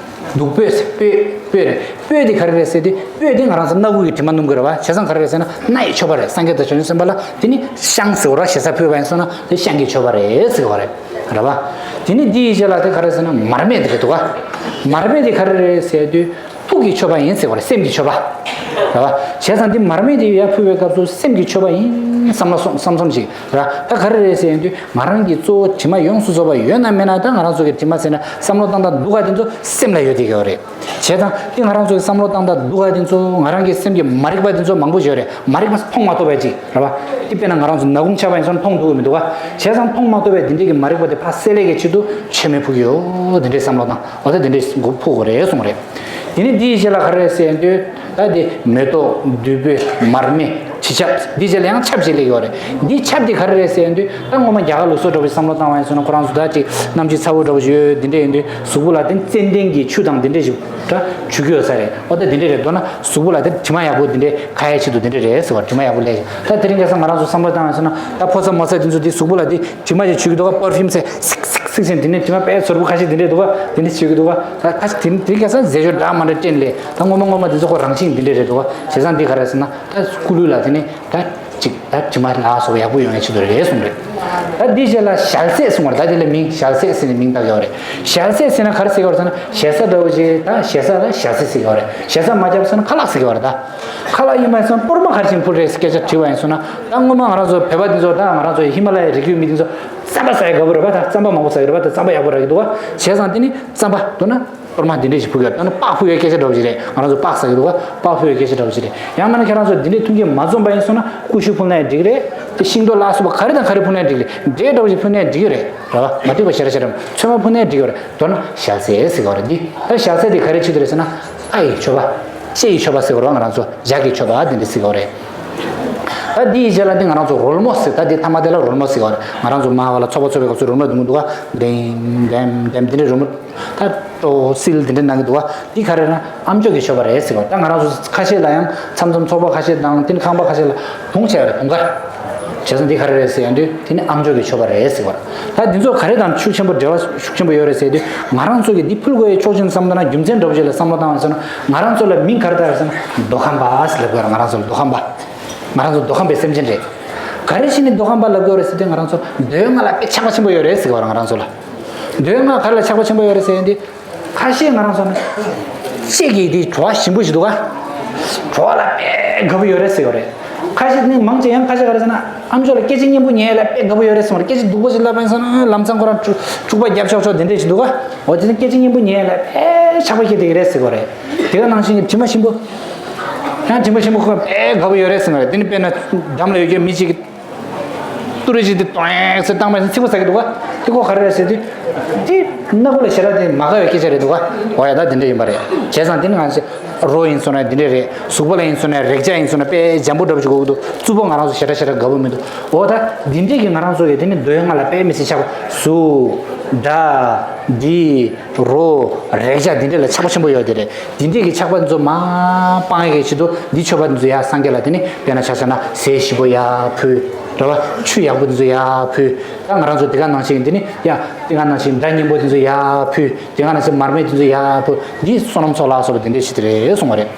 བདུག་སྤོས་ཟེར། སྤོས། སྤོས་རེད། སྤོས་དེ་ག་རེ་རེད་ཟེར་དུས། སྤོས་དེ་ང་རང་ཚོ་སྣ་ཁུག་གི་དྲི་མ་སྣོམ་གྱི་རེད་པ། བྱས་ཙང་ག་རེ་རེད་ཟེར་ན། སྣ་ཡི་མཆོད་པ་རེད། སངས་རྒྱས་དང་བྱང་ཆུབ་སེམས་དཔའ་ལ་དེ་ནི་ཤངས་ཟེར་བ་རེད། ཞེ་ས་ཕུལ་བ་ཡིན་སོང་ན་དེ་ཤངས་ཀྱི་མཆོད་པ་རེད་ཟེར་བ་རེད། རེད་པ། དེ་ནི་འདིའི་རྗེས་ལ་དེ་ག་རེ་ཟེར་ན། མར་མེ་དེ་རེད་འདུག་ག་མར་མེ་དེ་ག་རེ་རེད་ཟེར་དུས། ཐུགས་ཀྱི་མཆོད་པ་ཡིན་ཟེར་བ་རེད། སེམས་ཀྱི་མཆོད་པ། རེད་པ། བྱས་ཙང་འདི་མར་མེ་དེ་ཡར་ཕུལ་བའི་སྐབས་སུ་སེམས་ཀྱི་མཆོད་པ་ཡིན་བསམ་བློ་བསམ་བསམ་བསམ་ཞིག་རེད། ད་ག་རེ་རེད་ཟེར་ཡོང་དུས། ང་རང་གི་གཙོ་བོ་དྲི་མ་ཡོངས་སུ་རྫོགས་པ་ཡོད་ན་མེད་ན། ད་ང་རང་ཚོ་གི་དྲི་མ་ཟེར་ན་བསམ་བློ་བཏང་སྟངས་སྡུག་ག་དེ་ཚོ་སེམས་ལ་ཡོད་བསྡད་ཀྱི་ཡོད་རེད། བྱས་ཙང་དེ་ང་རང་ཚོ་གི་བསམ་བློ་བཏང་སྟངས་སྡུག་ག་དེ་ཚོ། ང་རང་གི་སེམས་ཀྱི་མ་རིག་པ་དེ་ཚོ་མང་པོ་ཞིག་ཡོད་རེད། མ་རིག་པ་མཐོང་མ་ཐུབ་པ་ཅིག་རེད་པ། དེ་དཔེར་ན་ང་རང་ཚོ་ནག་ཁུང་ཆགས་པ་ཡིན་སོང་ན་མཐོང་ཐུབ་ཀྱི་མི་འདུག་ག་བྱས་ཙང་མཐོང་མ་ཐུབ་པའི་དེ་འདྲའི་གི་མ་རིག་པ་དེ་ཕར་སེལ་ཡས་ཀྱི་ཆེད་དུ་མཆོད་མེ་ཕུལ་གྱི་ཡོད། དེ་འདྲའི་བསམ་བློ་བཏང་། འོ་ད་དེ་འདྲའི་མགོ་ཕུག་དགོས་རེད་གསུངས་རེད། དེ་ནས་འདིའི་རྗེས་ལ་ག་རེ་རེད་ཟེར་ཡོང་དུས། ད་དེ་མེ་ཏོག། བདུག་སྤོས། མར་མེ། དྲི་ཆབ། འདིའི་རྗེས་ལ་ཡང་ཆབ་ཅིག་སླེབས་ཀྱི་ཡོད་རེད། འདིའི་ཆབ་དེ་ག་རེ་རེད་ཟེར་ཡོང་དུས། ད་ངོ་མ་རྒྱ་གར་ལུགས་སྲོལ་འདྲ་པོ་ཞིག་བསམ་བློ་བཏང་བ་ཡིན་སོང་ན། ཁོ་རང་ཚོ་ད་ཅིག་གནམ་གཤིས་ཚ་བོ་འདྲ་པོ་ཞིག་ཡོད། འདི་འདྲ་ཡིན་དུས་གཟུགས་པོ་ལ་དེ་ཙན་དན་གྱི་ཆུ་དང་དེ་འདྲ་ཞིག་ད་བྱུག་གི་ཡོད་ས་རེད། འོ་ད་དེ་འདྲ་རེད། མདོར་ན་གཟུགས་པོ་ལ་དེ་དྲི་མ་ཡག་པོ་དེ་འདྲ་ཁ་ཡའི་ཆེད་དུ་དེ་འདྲ་རེད་ཟེར་བ། དྲི་མ་ཡག་པོ་སླེབས། ད་དེ་རིང་ཁ་སང་ང་རང་ཚོ་བསམ་བློ་བཏང་བ་ཡིན་སོང་ན། ད་ཕོ་གསར་མོ་གསར་དེ་ཚོ་དེ་གཟུགས་པོ་ལ་དེ་དྲི་མ་ཞིག་བྱུག་གི་འདུག་ག་པར་ཕིའུམ་ཟེར་སིག་སིག་སིག་ཟེར་དེ་ནས་དྲི་མ་དཔེ་ཚོར་པོ་ཁ་ཤས་དེ་འདྲ་འདུག་ག་དེ་འདྲ་བྱུག་གི་འདུག་ག་ད་ཁ་ཤས་དེ་དེ་ཁ་སང་རྫས་སྦྱོར་འདྲ་མ་འདྲ་སྤྲད་ལས། ད་ངོ་མ་ངོ་མ་དེ་ཚོ་ཁོ་རང་བཞིན་དེ་འདྲ་རེད་འདུག་ག་བྱས་ཙང་འདི་ག་རེ་ཟེར་ན། ད་སྐུ་ལུས་ལ་དེ་ནས་ད་ཅིག་ད་དྲི་མ་ལ་སོགས་ཡག་པོ་ཡོང་ཡའི་ཆེད་དུ་རེད་གསུངས་རེད། ད་འདིའི་རྗེས་ལ་ཞལ་ཟས་གསུངས་པ་རེད། ད་དེ་ལ་མིང་ཞལ་ཟས་ཟེར་ནས་མིང་བཏགས་ཡོད་རེད། ཞལ་ཟས་ཟེར་ན་ག་རེ་ཟེར་གྱི་ཡོད་རེད་ཟེར་ན། ཞེ་ས་འདྲ་པོ་ཅིག་ད་ཞེ་ས་ལ་ཞལ་ཟས་ཟེར་གྱི་ཡོད་རེད། ཞེ་ས་མ་བརྒྱབ་ཟེར་ན་ཁ་ལག་ཟེར་གྱི་ཡོད་རེད། ད་ཁ་ལག་ཡིན་པ་ཡིན་སོང་ན་གཏོར་མ་ག་རེ་བྱས་ནས་ཕུལ་རེད་ཟེར་སྐད་ཆ་དྲིས་པ་ཡིན་སོང་ན། ད་སྔོན་མ་ང་རང་ཚོ་བོད་པ་འདི་ཚོ། ད་ང་རང་ཚོ་ཧི་མ་ལ་ཡའི་རི་རྒྱུད་མི་འདི་ཚོ་རྩམ་པ་ཟ་ཡ་དགའ་པོ་རེད་པ། ད་རྩམ་པ་མང་པོ་ཟ་གི་རེད་པ། ད་རྩམ་པ་ཡག་པོ་རག་གི་འདུག་ག་བྱས་ཙང་དེ་ནི་རྩམ་པ་མདོར་ན་གཏོར་མ་འདི་འདྲས་ཞིག་ཕུལ་གྱི་ཡོད། ད་ནི་སྤགས་ཕུལ་བའི་སྐད་ཆ་འདྲ་པོ་ཞིག་རེད། ང་རང་ཚོ་སྤགས་ཟ་གི་འདུག་ག་སྤགས་ཕུལ་བའི་སྐད་ཆ་འདྲ་པོ་ཞིག་རེད། ཡང་མིན་ན་ཁྱེད་རང་ཚོ་འདི་འདྲས་མཐུན་རྐྱེན་མ་འཛོམས་པ་ཡིན་སོང་ན་ཀུ་ཤུ་ཕུལ་ན་ཡང་འགྲིག་གི་རེད། དེ་ཤིང་ཏོག་ལ་སོགས་པ་ག་རེ་དང་ག་རེ་ཕུལ་ན་ཡང་འགྲིག་གི་རེད། འབྲས་འདྲ་པོ་ཞིག་ཕུལ་ན་ཡང་འགྲིག་གི་རེད། རེད་པ། མ་འགྲིག་པ་ཞེ་དྲག་ཞེ་དྲག་མེད། ཚོད་མ་ཕུལ་ན་ཡང་འགྲིག་གི་རེད། མདོར་ན་ཞལ་ཟས་ཟེར་གྱི་ཡོད་རེད། འདི་ད་ཞལ་ཟས་འདི་ག་རེ་ཆེད་དུ་རེད་ཟེར་ན། ཨ་ཡི་མཆོད་པ། ལྕེ་ཡི་མཆོད་པ་ཟེར་གྱི་ཡོད་རེད། ང་རང་ཚོ་ལྗགས་ཀྱི་མཆོད་པ་འདི་འདྲས་ཟེར་གྱི་ཡོད་རེད། ད་འདི་ཡི་རྗེས་ལ་འདི་ང་རང་ཚོ་རོལ་མོ་ཟེར། ད་འདི་ཐ་མ་དེ་ལ་རོལ་མོ་ཟེར་གྱི་ཡོད་རེད། ང་རང་ཚོ་མར་འོག་ལ་ཚོགས་པ་ཚོགས་པའི་སྐབས་སུ་རོལ་མོ་འདོན་གྱི་འདུག་ག་ལྡེམ་ལྡེམ་ལྡེམ་འདི་འདྲས་རོལ་མོ། ད་ཏོ་སིལ་འདི་འདྲས་གནང་གི་འདུག་ག་འདི་ག་རེ་རེད་ན་ཨམ་ཅོག་གི་མཆོད་པ་རེད་ཟེར་གྱི་ཡོད་རེད། ད་ང་རང་ཚོ་ཁ་ཤས་ལ་ཡང་མཚམས་མཚམས་ཚོགས་པ་ཁ་ཤས་དང་དེ་ནི་ཁང་པ་ཁ་ཤས་ལ་དུང་བྱས་པ་རེད། དུང་དཀར། བྱས་ཙང་འདི་ག་རེ་རེད་ཟེར་ཡོང་དུས་དེ་ནི་ཨམ་ཅོག་གི་མཆོད་པ་རེད་ཟེར་གྱི་ཡོད་རེད། ད་འདི་ཚོ་ག་རེ་དང་ཤུགས་ཆེན་པོ་འབྲེལ་བ་ཤུགས་ཆེན་པོ་ཡོད་རེད་ཟེར་དུས། ང་རང་ཚོ་གིས་འདི་ཕུལ་དགོས་ཡའི་ཕྱོགས་ཆེན་བསམ་ད་ན། རྒྱུ་མཚན་འདྲ་པོ་ཞིག་ལ་བསམ་བློ་བཏང་བ་ཡིན་ན། ང་རང་ཚོ་ལ་མིང་ག་རེ་བཏགས་རེད་ཟེར་ན། མདོ་ཁམས་པ་ཟེར་ལབ་དགོས་རེད། ང་རང་ཚོ་ལ་མདོ་ཁམས་པ། ང་རང་ཚོ་མདོ་ཁམས་པའི་སེམས་ཅན་རེད། ག་རེ་བྱས་ནས་མདོ་ཁམས་པ་ལབ་དགོས་རེད་ཟེར་དུས། ང་རང་ཚོ་མདོ་སྔགས་ལ་དཔེ་ཆགས་པ་ཆེན་པོ་ཡོད་རེད་ཟེར་གྱི་ཡོད་རེད། ང་རང་ཚོ་ལ་མདོ་སྔགས་ག་རེ་ལ་ཆགས་པ་ཆེན་པོ་ཡོད་རེད་ཟེར་ཡོང་དུས། ཁ་ཤས་ང་རང་ཚོ་ནི་ལྕེ་གི་དེ་བྲོ་བ་ཞིམ་པོ་ཞིག་འདུག་ག་བྲོ་བ་ལ་དཔེ་དགའ་པོ་ཡོད་རེད་ཟེར་གྱི་ཡོད་རེད། ཁ་ཤས་ནི་མང་ཆེ་ཡང་ཁ་ཤས་ག་རེ་ཟེར་ན། ཨམ་ཅོག་ལ་སྐད་ཆ་སྙན་པོ་ཉན་ཡ་ལ་དཔེ་དགའ་པོ་ཡོད་རེད་གསུངས་རེད། སྐད་ཆ་སྡུག་པོ་ཞིག་ལབ་པ་ཡིན་ན་ལམ་སང་ཁོ་རང་འཁྲུག་འཁྲུག་པ་རྒྱབ་ཆོག་ཆོག་དེ་འདྲས་ཞིག་འདུག་ག་འོ་དེ་ནི་སྐད་ཆ་སྙན་པོ་ཉན་ཡ་ལ་དཔེ་ཆགས་པ་སྐྱེ་བསྡད་ཀྱི་རེད་ཟེར་གྱི་ཡོད་རེད། དེ་ག་ནང་བཞིན་གྱི་དྲི་མ་ཞིམ་པོ། ཡང་དྲི་མ་ཞིམ་པོ་ཁོ་དཔེ་དགའ་པོ་ཡོད་རེད་གསུངས་རེད། དེ་ནི་དཔེར་ན་འགྲམ་ལ་ཡོད་མཁན་མི་གཅིག་གིས་ཏུ་རེ་གཅིག་དེ་ཏོ་ཡེག་ཟེར་བཏང་པ་ཡིན་ན་ཚིག་པ་ཟ་གི་འདུག་ག་དེ་ཁོ་ག་རེ་རེད་ཟེར་དུས། དེ་སྣ་ཁུག་ལ་ཞེ་དྲག་དེ་མ་དགའ་བའི་སྐད་ཆ་རེད་འདུག་ག་འོ་ཡ། ད་དེ་འདྲ་ཡིན་པ་རེད། བྱས་ཙང་དེ་ནི་ང་ཚོ་རོ་ཡིན་སོང་ན་དེ་འདྲ་རེད། གཟུགས་པོ་ལ་ཡིན་སོང་ན། རེག་བྱ་ཡིན་སོང་ན་དཔེ་འཇམ་པོ་འདྲ་པོ་ཞིག་དགོས་ཀྱི་འདུག་རྩུབ་པོ་ང་རང་ཚོ་ཞེ་དྲག་ཞེ་དྲག་དགའ་པོ་མི་འདུག་འོ་ད་འདི་འདྲས་ཀྱི་ང་རང་ཚོ་གི་དེ་ནི་མདོ་སྔགས་ལ་དཔེ་མི་སྲིད་ཆགས་པ། གཟུགས། སྒྲ། འདི། རོ། རེག་བྱ་འདི་འདྲས་ལ་ཆགས་པ་ཆེན་པོ་ཡོད་དེ་རེད། འདི་འདྲས་ཀྱི་ཆགས་པ་འདི་ཚོ་མར་སྤང་ཡག་གི་ཆེད་དུ་འདི་མཆོད་པ་འདི་ཚོ་ཡར་སངས་རྒྱས་ལ། དེ་ནི་དཔེར་ན་ཆ་བཞག་ན་ཟས་ཞིམ་པོ་ཡར་ཕུལ། རེད་པ། ཆུ་ཡག་པོ་འདི་ཚོ་ཡར་ཕུལ། ད་ང་རང་ཚོ་དེ་ག་ནང་བཞིན་འདི་ནི་ཡ། དེ་ག་ནང་བཞིན་སྒྲ་སྙན་པོ་འདི་ཚོ་ཡར་ཕུལ། དེ་ག་ནང་བཞིན་མར་མེ་འདི་ཚོ་ཡར་ཕུལ། འདི་བསོད་ནམས་ཚོགས་ལ་སོགས་པ་དེ་འདྲས་ཞིག་དེ་རེད་གསུངས་པ་རེད།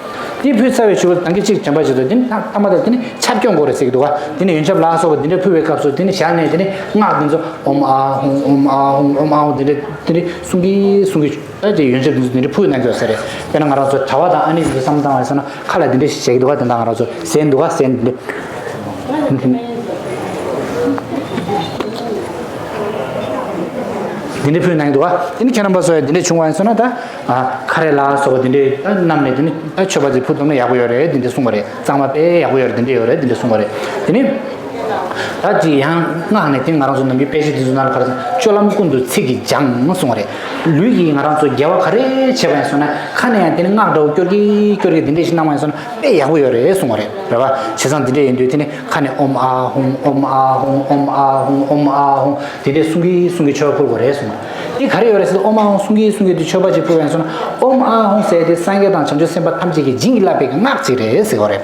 དེ་ཕུལ་ཚར་བའི་ཕྱི་པོ་ད་གིན་གཅིག་དྲན་པ་བྱེད་དོ། དེ་ནི་ཐ་མ་དེ་ནི་ཆབ་སྐྱོང་དགོས་རེད་ཟེར་གྱི་འདུག་ག་དེ་ནི་ཡོན་ཆབ་ལ་སོགས་པ་དེ་འདྲ་ཕུལ་བའི་སྐབས་སུ་དེ་ནི་ཞལ་ནས་དེ་ནི་སྔགས་དེ་ཚོ་ཨོཾ་ཨཱཿཧཱུྃ་ཨོཾ་ཨཱཿཧཱུྃ་ཨོཾ་ཨཱཿཧཱུྃ་དེ་འདྲ་དེ་འདྲ་གསུང་གིན་གསུང་གིན། ད་དེ་ཡོན་ཆབ་དེ་ཚོ་དེ་འདྲ་ཕུལ་གནང་གི་ཡོད་ས་རེད། དཔེར་ན་ང་རང་ཚོ་གྲྭ་པ་དང་ཨ་ནེ་དེ་ཚོ་བསམ་བློ་བཏང་བ་ཡིན་ན་ཁ་ལ་དེ་འདྲ་ཞིག་བྱེད་ཀྱི་འདུག་ག་དེ་འདྲ་ང་རང་ཚོ་ཟས་འདུག་ག་ཟས་འདི་འདྲ། འདི་འདྲ་ཕུལ་གནང་གི་འདུག་ག་དེ་ནི་ཁྱེད་རྣམ་པ་ཚོ་ཡང་འདི་འདྲ་བྱུང་བ་ཡིན་སོང་ན་ད། ཨ། ཁ་རས་ལ་སོགས་པ་འདི་འདྲའི་ད་བསྣམས་ནས་དེ་ནི་ད་མཆོད་པ་ཅིག་ཕུལ་ཐུབ་ན་ཡག་པོ་ཡོད་རེད་འདི་འདྲ་གསུངས་པ་རེད། གཙང་མ་དཔེ་ཡག་པོ་ཡོད་རེད་འདི་འདྲ་ཡོད་རེད་འདི་འདྲ་གསུངས་པ་རེད། དེ་ནི་ད་ཅིག་ཡང་སྔགས་ནས་དེ་ང་རང་ཚོ་ནམ་རྒྱུན་དཔེ་ཆ་འདི་ཚོ་ནང་ལ་ག་རེ་ཟེར། སྤྱོད་ལམ་ཀུན་ཏུ་ཚིག་གིས་སྦྱང་གསུངས་པ་རེད། ལུས་ཀྱིས་ང་རང་ཚོ་དགེ་བ་ག་རེ་བྱས་པ་ཡིན་སོང་ན་ཁ་ནས་ཡང་དེ་ནི་སྔགས་འདྲ་བོ་སྐྱོར་གི་སྐྱོར་གི་འདི་འདྲ་ཞིག་གནང་བ་ཡིན་སོང་ན་དཔེ་ཡག་པོ་ཡོད་རེད་གསུངས་པ་རེད། རེད་བ། བྱས་ཙང་འདི་འདྲ་ཡིན་དུས་དེ་ནི་ཁ་ནས་ཨོཾ་ཨཱཿཧཱུྃ་ཨོཾ་ཨཱཿཧཱུྃ་ཨོཾ་ཨཱཿཧཱུྃ་ཨོཾ་ཨཱཿཧཱུྃ་དེ་འདྲས་གསུང་གིན་གསུང་གིན་མཆོད་པ་ཕུལ་དགོས་རེད་གསུངས། དེ་ག་རེ་ཡོད་རེད་ཟེར་ན་ཨོཾ་ཨཱཿཧཱུྃ་གསུང་གིན་གསུང་གིན་དུས་མཆོད་པ་ཅིག་ཕུལ་བ་ཡིན་སོང་ན་ཨོཾ་ཨཱཿཧཱུྃ་ཟེར་དེ་སངས་རྒྱས་དང་བྱང་ཆུབ་སེམས་དཔའ་ཐམས་ཅད་ཀྱིས་བྱིན་གྱིས་བརླབས་པའི་སྔགས་ཅིག་རེད་ཟེར་བ་རེད།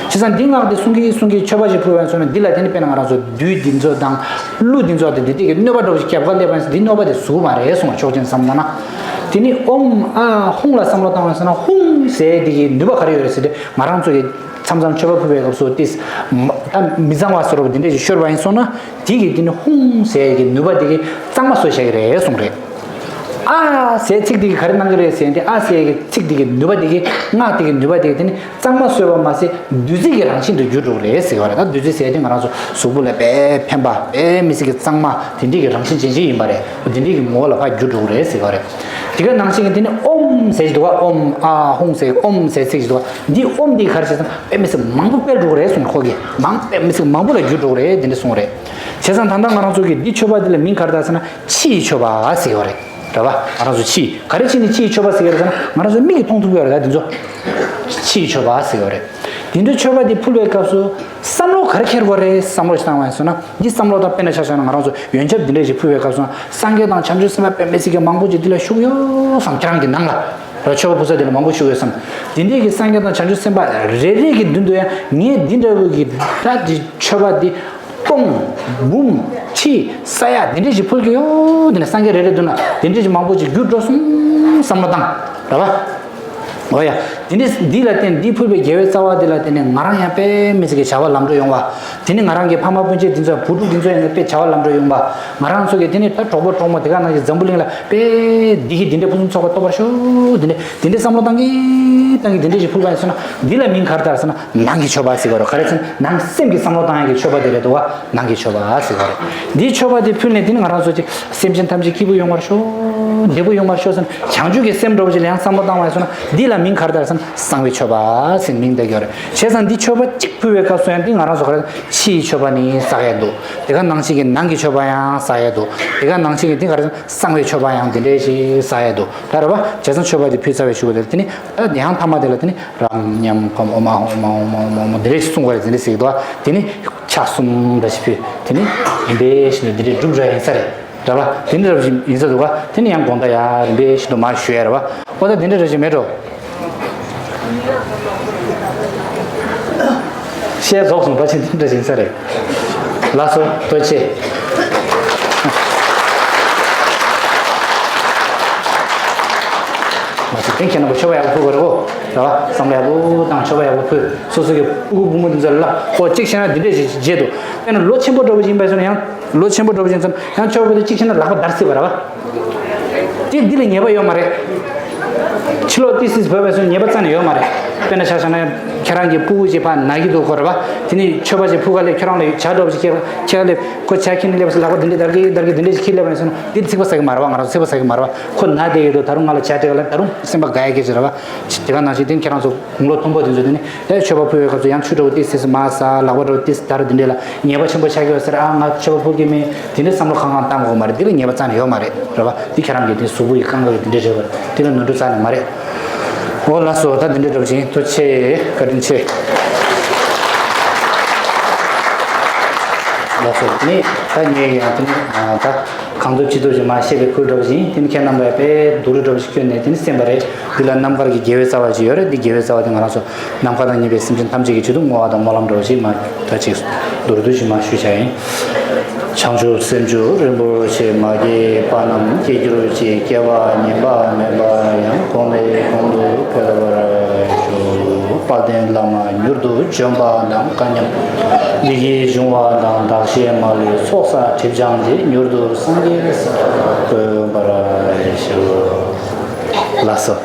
བྱས་ཙང་འདི་སྔགས་དེ་གསུང་གིན་གསུང་གིན་མཆོད་པ་ཅིག་ཕུལ་བ་ཡིན་སོང་ན་འདི་ལ་དེ་ནི་དཔེར་ན་ང་རང་ཚོ་བདུད་འདི་ཚོ་དང་ཀླུ་འདི་ཚོ་དེ་འདི་དེ་གི་གནོད་པ་འདྲ་བོ་ཞིག་བརྒྱབ་ག་སླེབས་པ་ཡིན་ཙང་འདི་གནོད་པ་དེ་ཟུག་མ་རེད་གསུངས་པ། ཕྱོགས་གཅིག་ནས་བསམ་བློ་བཏང་ན། དེ་ནི་ཨོཾ་ཨཱཿཧཱུྃ་ལ་བསམ་བློ་བཏང་བ་ཡིན་སོང་ན་ཧཱུྃ་ཟེར་དེ་གི་ནུས་པ་ག་རེ་ཡོད་རེད་ཟེར་དུས་ང་རང་ཚོ་གི་མཚམས་མཚམས་མཆོད་པ་ཕུལ་བའི་སྐབས་སུ་ཏིས། ད་མི་གཙང་བ་བཟོ་འདྲ་བོ་འདི་འདྲ་ཞིག་ཤོར་བ་ཡིན་སོང་ན། དེ་གི་དེ་ནི་ཧཱུྃ་ཟེར་གྱི་ནུས་པ་དེ་གི་གཙང་མ་བཟོ་བྱ་གི་རེད་གསུངས་རེད། ཨཱཿཟེར་ཚིག་དེ་གི་ག་རེ་གནང་གི་རེད་ཟེར་ཏེ་ཨཱཿཟེར་གྱི་ཚིག་དེ་གི་ནུས་པ་དེ་གི་སྔགས་དེ་གི་ནུས་པ་དེ་གི་དེ་ནི་གཙང་མ་བཟོས་པ་མ་ཟད་བདུད་རྩི་གི་རང་བཞིན་དུ་འགྱུར་འགྲོ་གི་རེད་ཟེར་བ་རེད། ད་བདུད་རྩི་ཟེར་དེ་ང་རང་ཚོ་གཟུགས་པོ་ལ་དཔེ་ཕན་པ་དཔེ་མི་སྲིད་ཀྱི་གཙང་མ་དེ་འདྲའི་གི་རང་བཞིན་ཅན་ཅིག་ཡིན་པ་རེད། དེ་འདྲའི་གི་ངོ་བོ་ལ་ཕར་འགྱུར་འགྲོ་གི་རེད་ཟེར་བ་རེད། དེ་ག་ནང་བཞིན་གྱི་དེ་ནི་ཨོཾ་ཟེར་གྱི་འདུག་ག་ཨོཾ་ཨཱཿཧཱུྃ་ཟེར་ཨོཾ་ཟེར་ཚིག་ཅིག་འདུག་ག་འདི་ཨོཾ་འདི་ག་རེ་བྱས་ཙང་དཔེ་མི་སྲིད་མང་པོ་སྤེལ་འགྲོ་གི་རེད་གསུངས། ཁོ་གིས་མང་དཔེ་མི་སྲིད་མང་པོ་ལ་འགྱུར་འགྲོ་གི་རེད་དེ་འདྲ་གསུངས་རེད། བྱས་ཙང་ད་ལྟ་ང་རང་ཚོ་གིས་འདི་མཆོད་པ་འདི་ལ་མིང་ག་རེ་བཏགས་ཟེར་ན་ཕྱི་ཡི་མཆོད་པ་ཟེར་གྱི་ཡོད་རེད། རེད་བ། ང་རང་ཚོ་ཕྱི་ཡི་ག་རེ་བྱས་ནས་ཕྱི་ཡི་མཆོད་པ་ཟེར་གྱི་རེད་ཟེར་ན་ང་རང་ཚོ་མིག་གིས་མཐོང་ཐུབ་ཀྱི་ཡོད་རེད། ད་འདི་ཚོ་ཕྱི་ཡི་མཆོད་པ་ཟེར་གྱི་ཡོད་རེད། དེ་འདྲའི་མཆོད་པ་འདི་ཕུལ་བའི་སྐབས་སུ་བསམ་བློ་ག་རེ་འཁྱེར་དགོས་རེད། བསམ་བློ་ཞིག་བཏང་བ་ཡིན་སོང་ན་འདི་བསམ་བློ་དང་དཔེར་ན་ཆ་བཞག་ན་ང་རང་ཚོ་ཡོན་ཆབ་འདི་འདྲ་ཞིག་ཕུལ་བའི་སྐབས་སུ་སངས་རྒྱས་དང་བྱང་ཆུབ་སེམས་དཔའ་དཔེ་མི་སྲིད་ཀྱི་མང་པོ་ཅིག་འདི་ལ་བཞུགས་ཡོད་བསམ། ཁྱེད་རང་གི་ནང་ལ་ར་མཆོད་པ་ཕུལ་ས་འདི་ལ་མང་པོ་བཞུགས་ཡོད་བསམ། དེ་འདྲའི་གི་སངས་རྒྱས་དང་བྱང་ཆུབ་སེམས་དཔའ་རེ་རེ་གི་མདུན་དུ་ཡང་ངས་འདི་འདྲ་བོ་གི་ད་འདི་མཆོད་པ་འདི་སྟོང་། འབུམ། ཁྲི། ས་ཡ་དེ་འདྲས་ཞིག་ཕུལ་གྱི་ཡོད། དེ་ནས་སངས་རྒྱས་རེ་རེ་མདུན་ལ་དེ་འདྲས་ཞིག་མང་པོ་ཞིག་འགྱུར་འགྲོ་སོང་བསམ་བློ་བཏང་། རེད་བ། འོ་ཡ། དེ་འདྲས་འདི་ལ་བརྟེན་འདི་ཕུལ་བའི་དགེ་བའི་རྩ་བ་འདི་ལ་བརྟེན་ནས་ང་རང་ཡང་དཔེ་མི་སྲིད་ཀྱི་བྱ་བ་ལམ་འགྲོ་ཡོང་བ། དེ་ནས་ང་རང་གི་ཕ་མ་སྤུན་མཆེད་འདི་ཚོ་བུ་ཕྲུག་འདི་ཚོ་ཡང་དཔེ་བྱ་བ་ལམ་འགྲོ་ཡོང་བ། ང་རང་ཚོ་གི་དེ་ནས་ད་གྲོགས་པོ་གྲོགས་མོ་དེ་ག་ནང་བཞིན་འཛམ་བུ་གླིང་ལ་དཔེ་འདི་གི་འདི་འདྲས་ཕུན་སུམ་ཚོགས་པ་ཐོབ་པར་ཤོག་འདི་འདྲས་འདི་འདྲས་བསམ་བློ་བཏང་གི་བཏང་གི་འདི་འདྲས་ཞིག་ཕུལ་བ་ཡིན་ཟེར་ན་འདི་ལ་མིང་ག་རེ་བཏགས་ཟེར་ན་ནང་གི་མཆོད་པ་ཟེར་གི་རེད། ག་རེ་ཟེར་ན་ནང་སེམས་ཀྱི་བསམ་བློ་བཏང་ཡག་གི་མཆོད་པ་དེ་རེད་འདུག་བ། ནང་གི་མཆོད་པ་ཟེར་བ་རེད། འདིའི་མཆོད་པ་དེ་ཕུལ་ནས་དེ་ནི་ང་རང་ཚོ་ཅིག་སེམས་ཅན་ཐམས་ཅད་སྐྱིད་པོ་ཡོང་བར་ཤོག་བདེ་པོ་ཡོང་བར་ཤོག་ཟེར་ན་བྱང་ཆུབ་ཀྱི་སེམས་འདྲ་བོ་ཅིག་ལ་ཡང་བསམ་བློ་བཏང་བ་ཡིན་སོང་ན་འདི་ལ་མིང་ག་རེ་བཏགས་ཟེར་ན་གསང་བའི་མཆོད་པ་ཟེར་མིང་བཏགས་ཡོད་རེད། བྱས་ཙང་འདི་མཆོད་པ་གཅིག་ཕུལ་བའི་སྐབས་སུ་ཡང་འདི་ང་རང་ཚོ་ག་རེ་ཕྱི་ཡི་མཆོད་པ་ནི་བསགས་ཡས་འདུག་དེ་ག་ནང་བཞིན་གྱི་ནང་གི་མཆོད་པ་ཡང་བསགས་ཡས་འདུག་དེ་ག་ནང་བཞིན་གྱི་འདི་ག་རེ་གསང་བའི་མཆོད་པ་ཡང་འདི་འདྲའི་ཞིག་བསགས་ཡས་འདུག་ད་རེད་བ། བྱས་ཙང་མཆོད་པ་འདི་ཕུལ་ཚར་བའི་གཞུག་གུ་དེ་ལ་དེ་ནི་ད་ཡང་ཐ་མ་དེ་ལ་དེ་ནི། རང་ཉམས་ཁམས་ཨོཾ་ཨཱཿཧཱུྃ་ཨོཾ་ཨཱཿཧཱུྃ་ཨོཾ་ཨཱཿཧཱུྃ་ཨོཾ་ཨཱཿཧཱུྃ་ཨོཾ་དེ་འདྲས་ཞིག་གསུང་དགོས་རེད། དེ་འདྲས་ཟེར་གི་འདུག་དེ་ནི་ཕྱག་གསུམ་འདྲ་ཞིག་ཕུལ། དེ་ནི་རིམ་པས་བཞིན་དུ་འདི་འདྲས་སྒྲུབ་ར་ཡིན་ས་རེད། རེད་པ། དེ་འདྲས་ར་ཞིག་ཡིན་ས་འདུག་ག་དེ་ནི་ཡང་དགོང་དག་ཡ་རིམ་པས་བཞིན་དུ་མར་ཞུ་ཡ་རེད་པ། ཨོ་ད་དེ་འདྲས་ར་ཞིག་མེད་འགྲོ། བཤད་རྫོགས་སོང་པ་ཕྱིན་དེ་འདྲས་ཡིན་ས་རེད། ལགས་སོ། ཐུགས་རྗེ་ཆེ། མ་གཞི་དེ་ཁྱེད་རྣམ་པ་མཆོད་པ་ཡག་པོ་ཕུལ་དགོས་རེད་གོ། རེད་བ། བསམ་བློ་ཡག་པོ་བཏང་མཆོད་པ་ཡག་པོ་ཕུལ། སོ་སོ་གི་ཕྲུ་གུ་བུ་མོ་འདི་ཚོ་ལ་ལ་ཨོ་གཅིག་བྱས་ན་འདི་འདྲས་ཞིག་བརྗེད་འདུག་དཔེར་ན་ལོ་ཆེན་པོ་འདྲ་བོ་ཞིག་ཡིན་པ་སོང་ན་ཡང་ལོ་ཆེན་པོ་འདྲ་བོ་ཞིག་ཡིན་ཙང་ཡང་མཆོད་པ་དེ་གཅིག་བྱས་ན་ལག་པ་འདར་སྲིད་པ་རེད་བ། དེ་འདི་ལ་ཉེས་པ་ཡོད་མ་རེད། ཕྱི་ལོགས་ཏི་སིས་བོད་པའི་སོང་ཉེས་པ་རྩ་ནས་ཡོད་མ་རེད། དཔེར་ན་ཆ་བཞག་ན་ཁྱེད་རང་གི་ཕྲུ་གུ་ཅིག་ཕར་ན་གི་འདུག་གོ་རེད་བ། དེ་ནས་མཆོད་པ་ཅིག་ཕུལ་ག་སླེབས་ཁྱེད་རང་ལ་ཇ་འདྲ་བོ་ཅིག་ཁྱེར་ཁྱེར་སླེབས་ཁོ་ཇ་ཁྱེར་ནས་སླེབས་པ་སོང་ལག་པ་འདི་འདྲས་འདར་གི་འདར་གི་འདི་འདྲས་ཅིག་ཁྱེར་སླེབས་པ་ཡིན་སོང་ན་འདི་ཚིག་པ་ཟ་གི་མ་རེད་བ། ང་རང་ཚིག་པ་ཟ་གི་མ་རེད་བ། ཁོ་ན་བསྡད་ཡོད་འདུག་ད་རུང་ང་ལ་ཇ་སྟེར་ག་ལ་ད་རུང་སེམས་པ་དགའ་ཡ་སྐད་ཆ་རེད་བ། དེ་ག་ནང་བཞིན་དེ་ཁྱེད་རང་ཚོ་དགུང་ལོ་མཐོན་པོ་དེ་ཚོ་དེ་ནི་ཨེ་མཆོད་པ་ཕུལ་བའི་སྐབས་སུ་ཡང་ཆུ་འདྲ་བོ་ཏི་སི་ཏི་སི་མར་ཟ་ལག་པ་འདྲ་བོ་ཏི་སི་ཏི་ཏར་དེ་འདྲས་ལ་ཉེས་པ་ཆེན་པོ་ཆགས་ཀྱི་ཡོད་ཟེར། ཨ་ང་མཆོད་པ་ཕུལ་གྱི་མེད་དེ་འདྲས་བསམ་བློ་གང་གང་བཏང་དགོས་མ་རེད། དེ་ལ་ཉེས་པ་རྩ་ནས་ཡོད་མ་རེད་རེད་བ། དེ་ཁྱེད་རང་གི་དེ་གཟུགས་པོ་ཡི་རྐང་པ་ཡི་དེ་འདྲས་རེད་བ། དེ་ལ་ནོར་འཁྲུལ་རྩ་ནས་མ་རེད། འོ་ལགས་སོ། ད་འདི་འདྲས་འདྲ་བོ་ཞིག་ཡིན། ཐུགས་རྗེ་ཆེ། བཀའ་དྲིན་ཆེ། ལགས་སོ། དེ་ནས་ད་ངས་ཡང་དེ་ནས་ད་གང་ཐུབ་ཅི་ཐུབ་ཅིག་མར་བཤད་པའི་ཁུལ་འདྲ་བོ་ཞིག་ཡིན། དེ་ནི་ཁྱེད་རྣམ་པས་དཔེ་སྡུག་རུས་འདྲ་བོ་ཞིག་བསྐྱོན་ནས་དེ་ནི་གསན་པ་རེད། འདི་ལ་རྣམ་དཀར་གྱི་དགེ་བའི་རྩ་བ་ཅིག་ཡོད་རེད། འདི་དགེ་བའི་རྩ་བ་དེ་ང་རང་ཚོ་ནམ་མཁའ་དང་མཉམ་པའི་སེམས་ཅན་ཐམས་ཅད་ཀྱི་ཆེད་དུ་བསྔོ་བ་དང་སྨོན་ལམ་འདྲ་བོ་ཞིག་མར་ད་ཅིག་མདོར་བསྡུས་ཤིག་མར་ཞུས་བཞག་ཡིན། བྱང་ཆུབ་སེམས་མཆོག་རིན་པོ་ཆེ་མ་སྐྱེས་པ་རྣམས་སྐྱེ་གྱུར་ཅིག་སྐྱེ་བ་ངན་པ་མེད་པར་ཡང་གོང་ནས་གོང་དུ་འཕེལ་བར་ཤོག་དཔལ་ལྡན་བླ་མ་མྱུར་དུ་བྱོན་པ་དང་། བཀའ་ཉམས་འདི་ཡིས་བྱུང་བ་དང་། བདག་གཞན་མ་ལུས་ཚོགས་བསགས་གྲིབ་སྦྱངས་ཏེ། མྱུར་དུ་སངས་རྒྱས་ས་འོད་འབར་ཤོག་ལགས་སོ།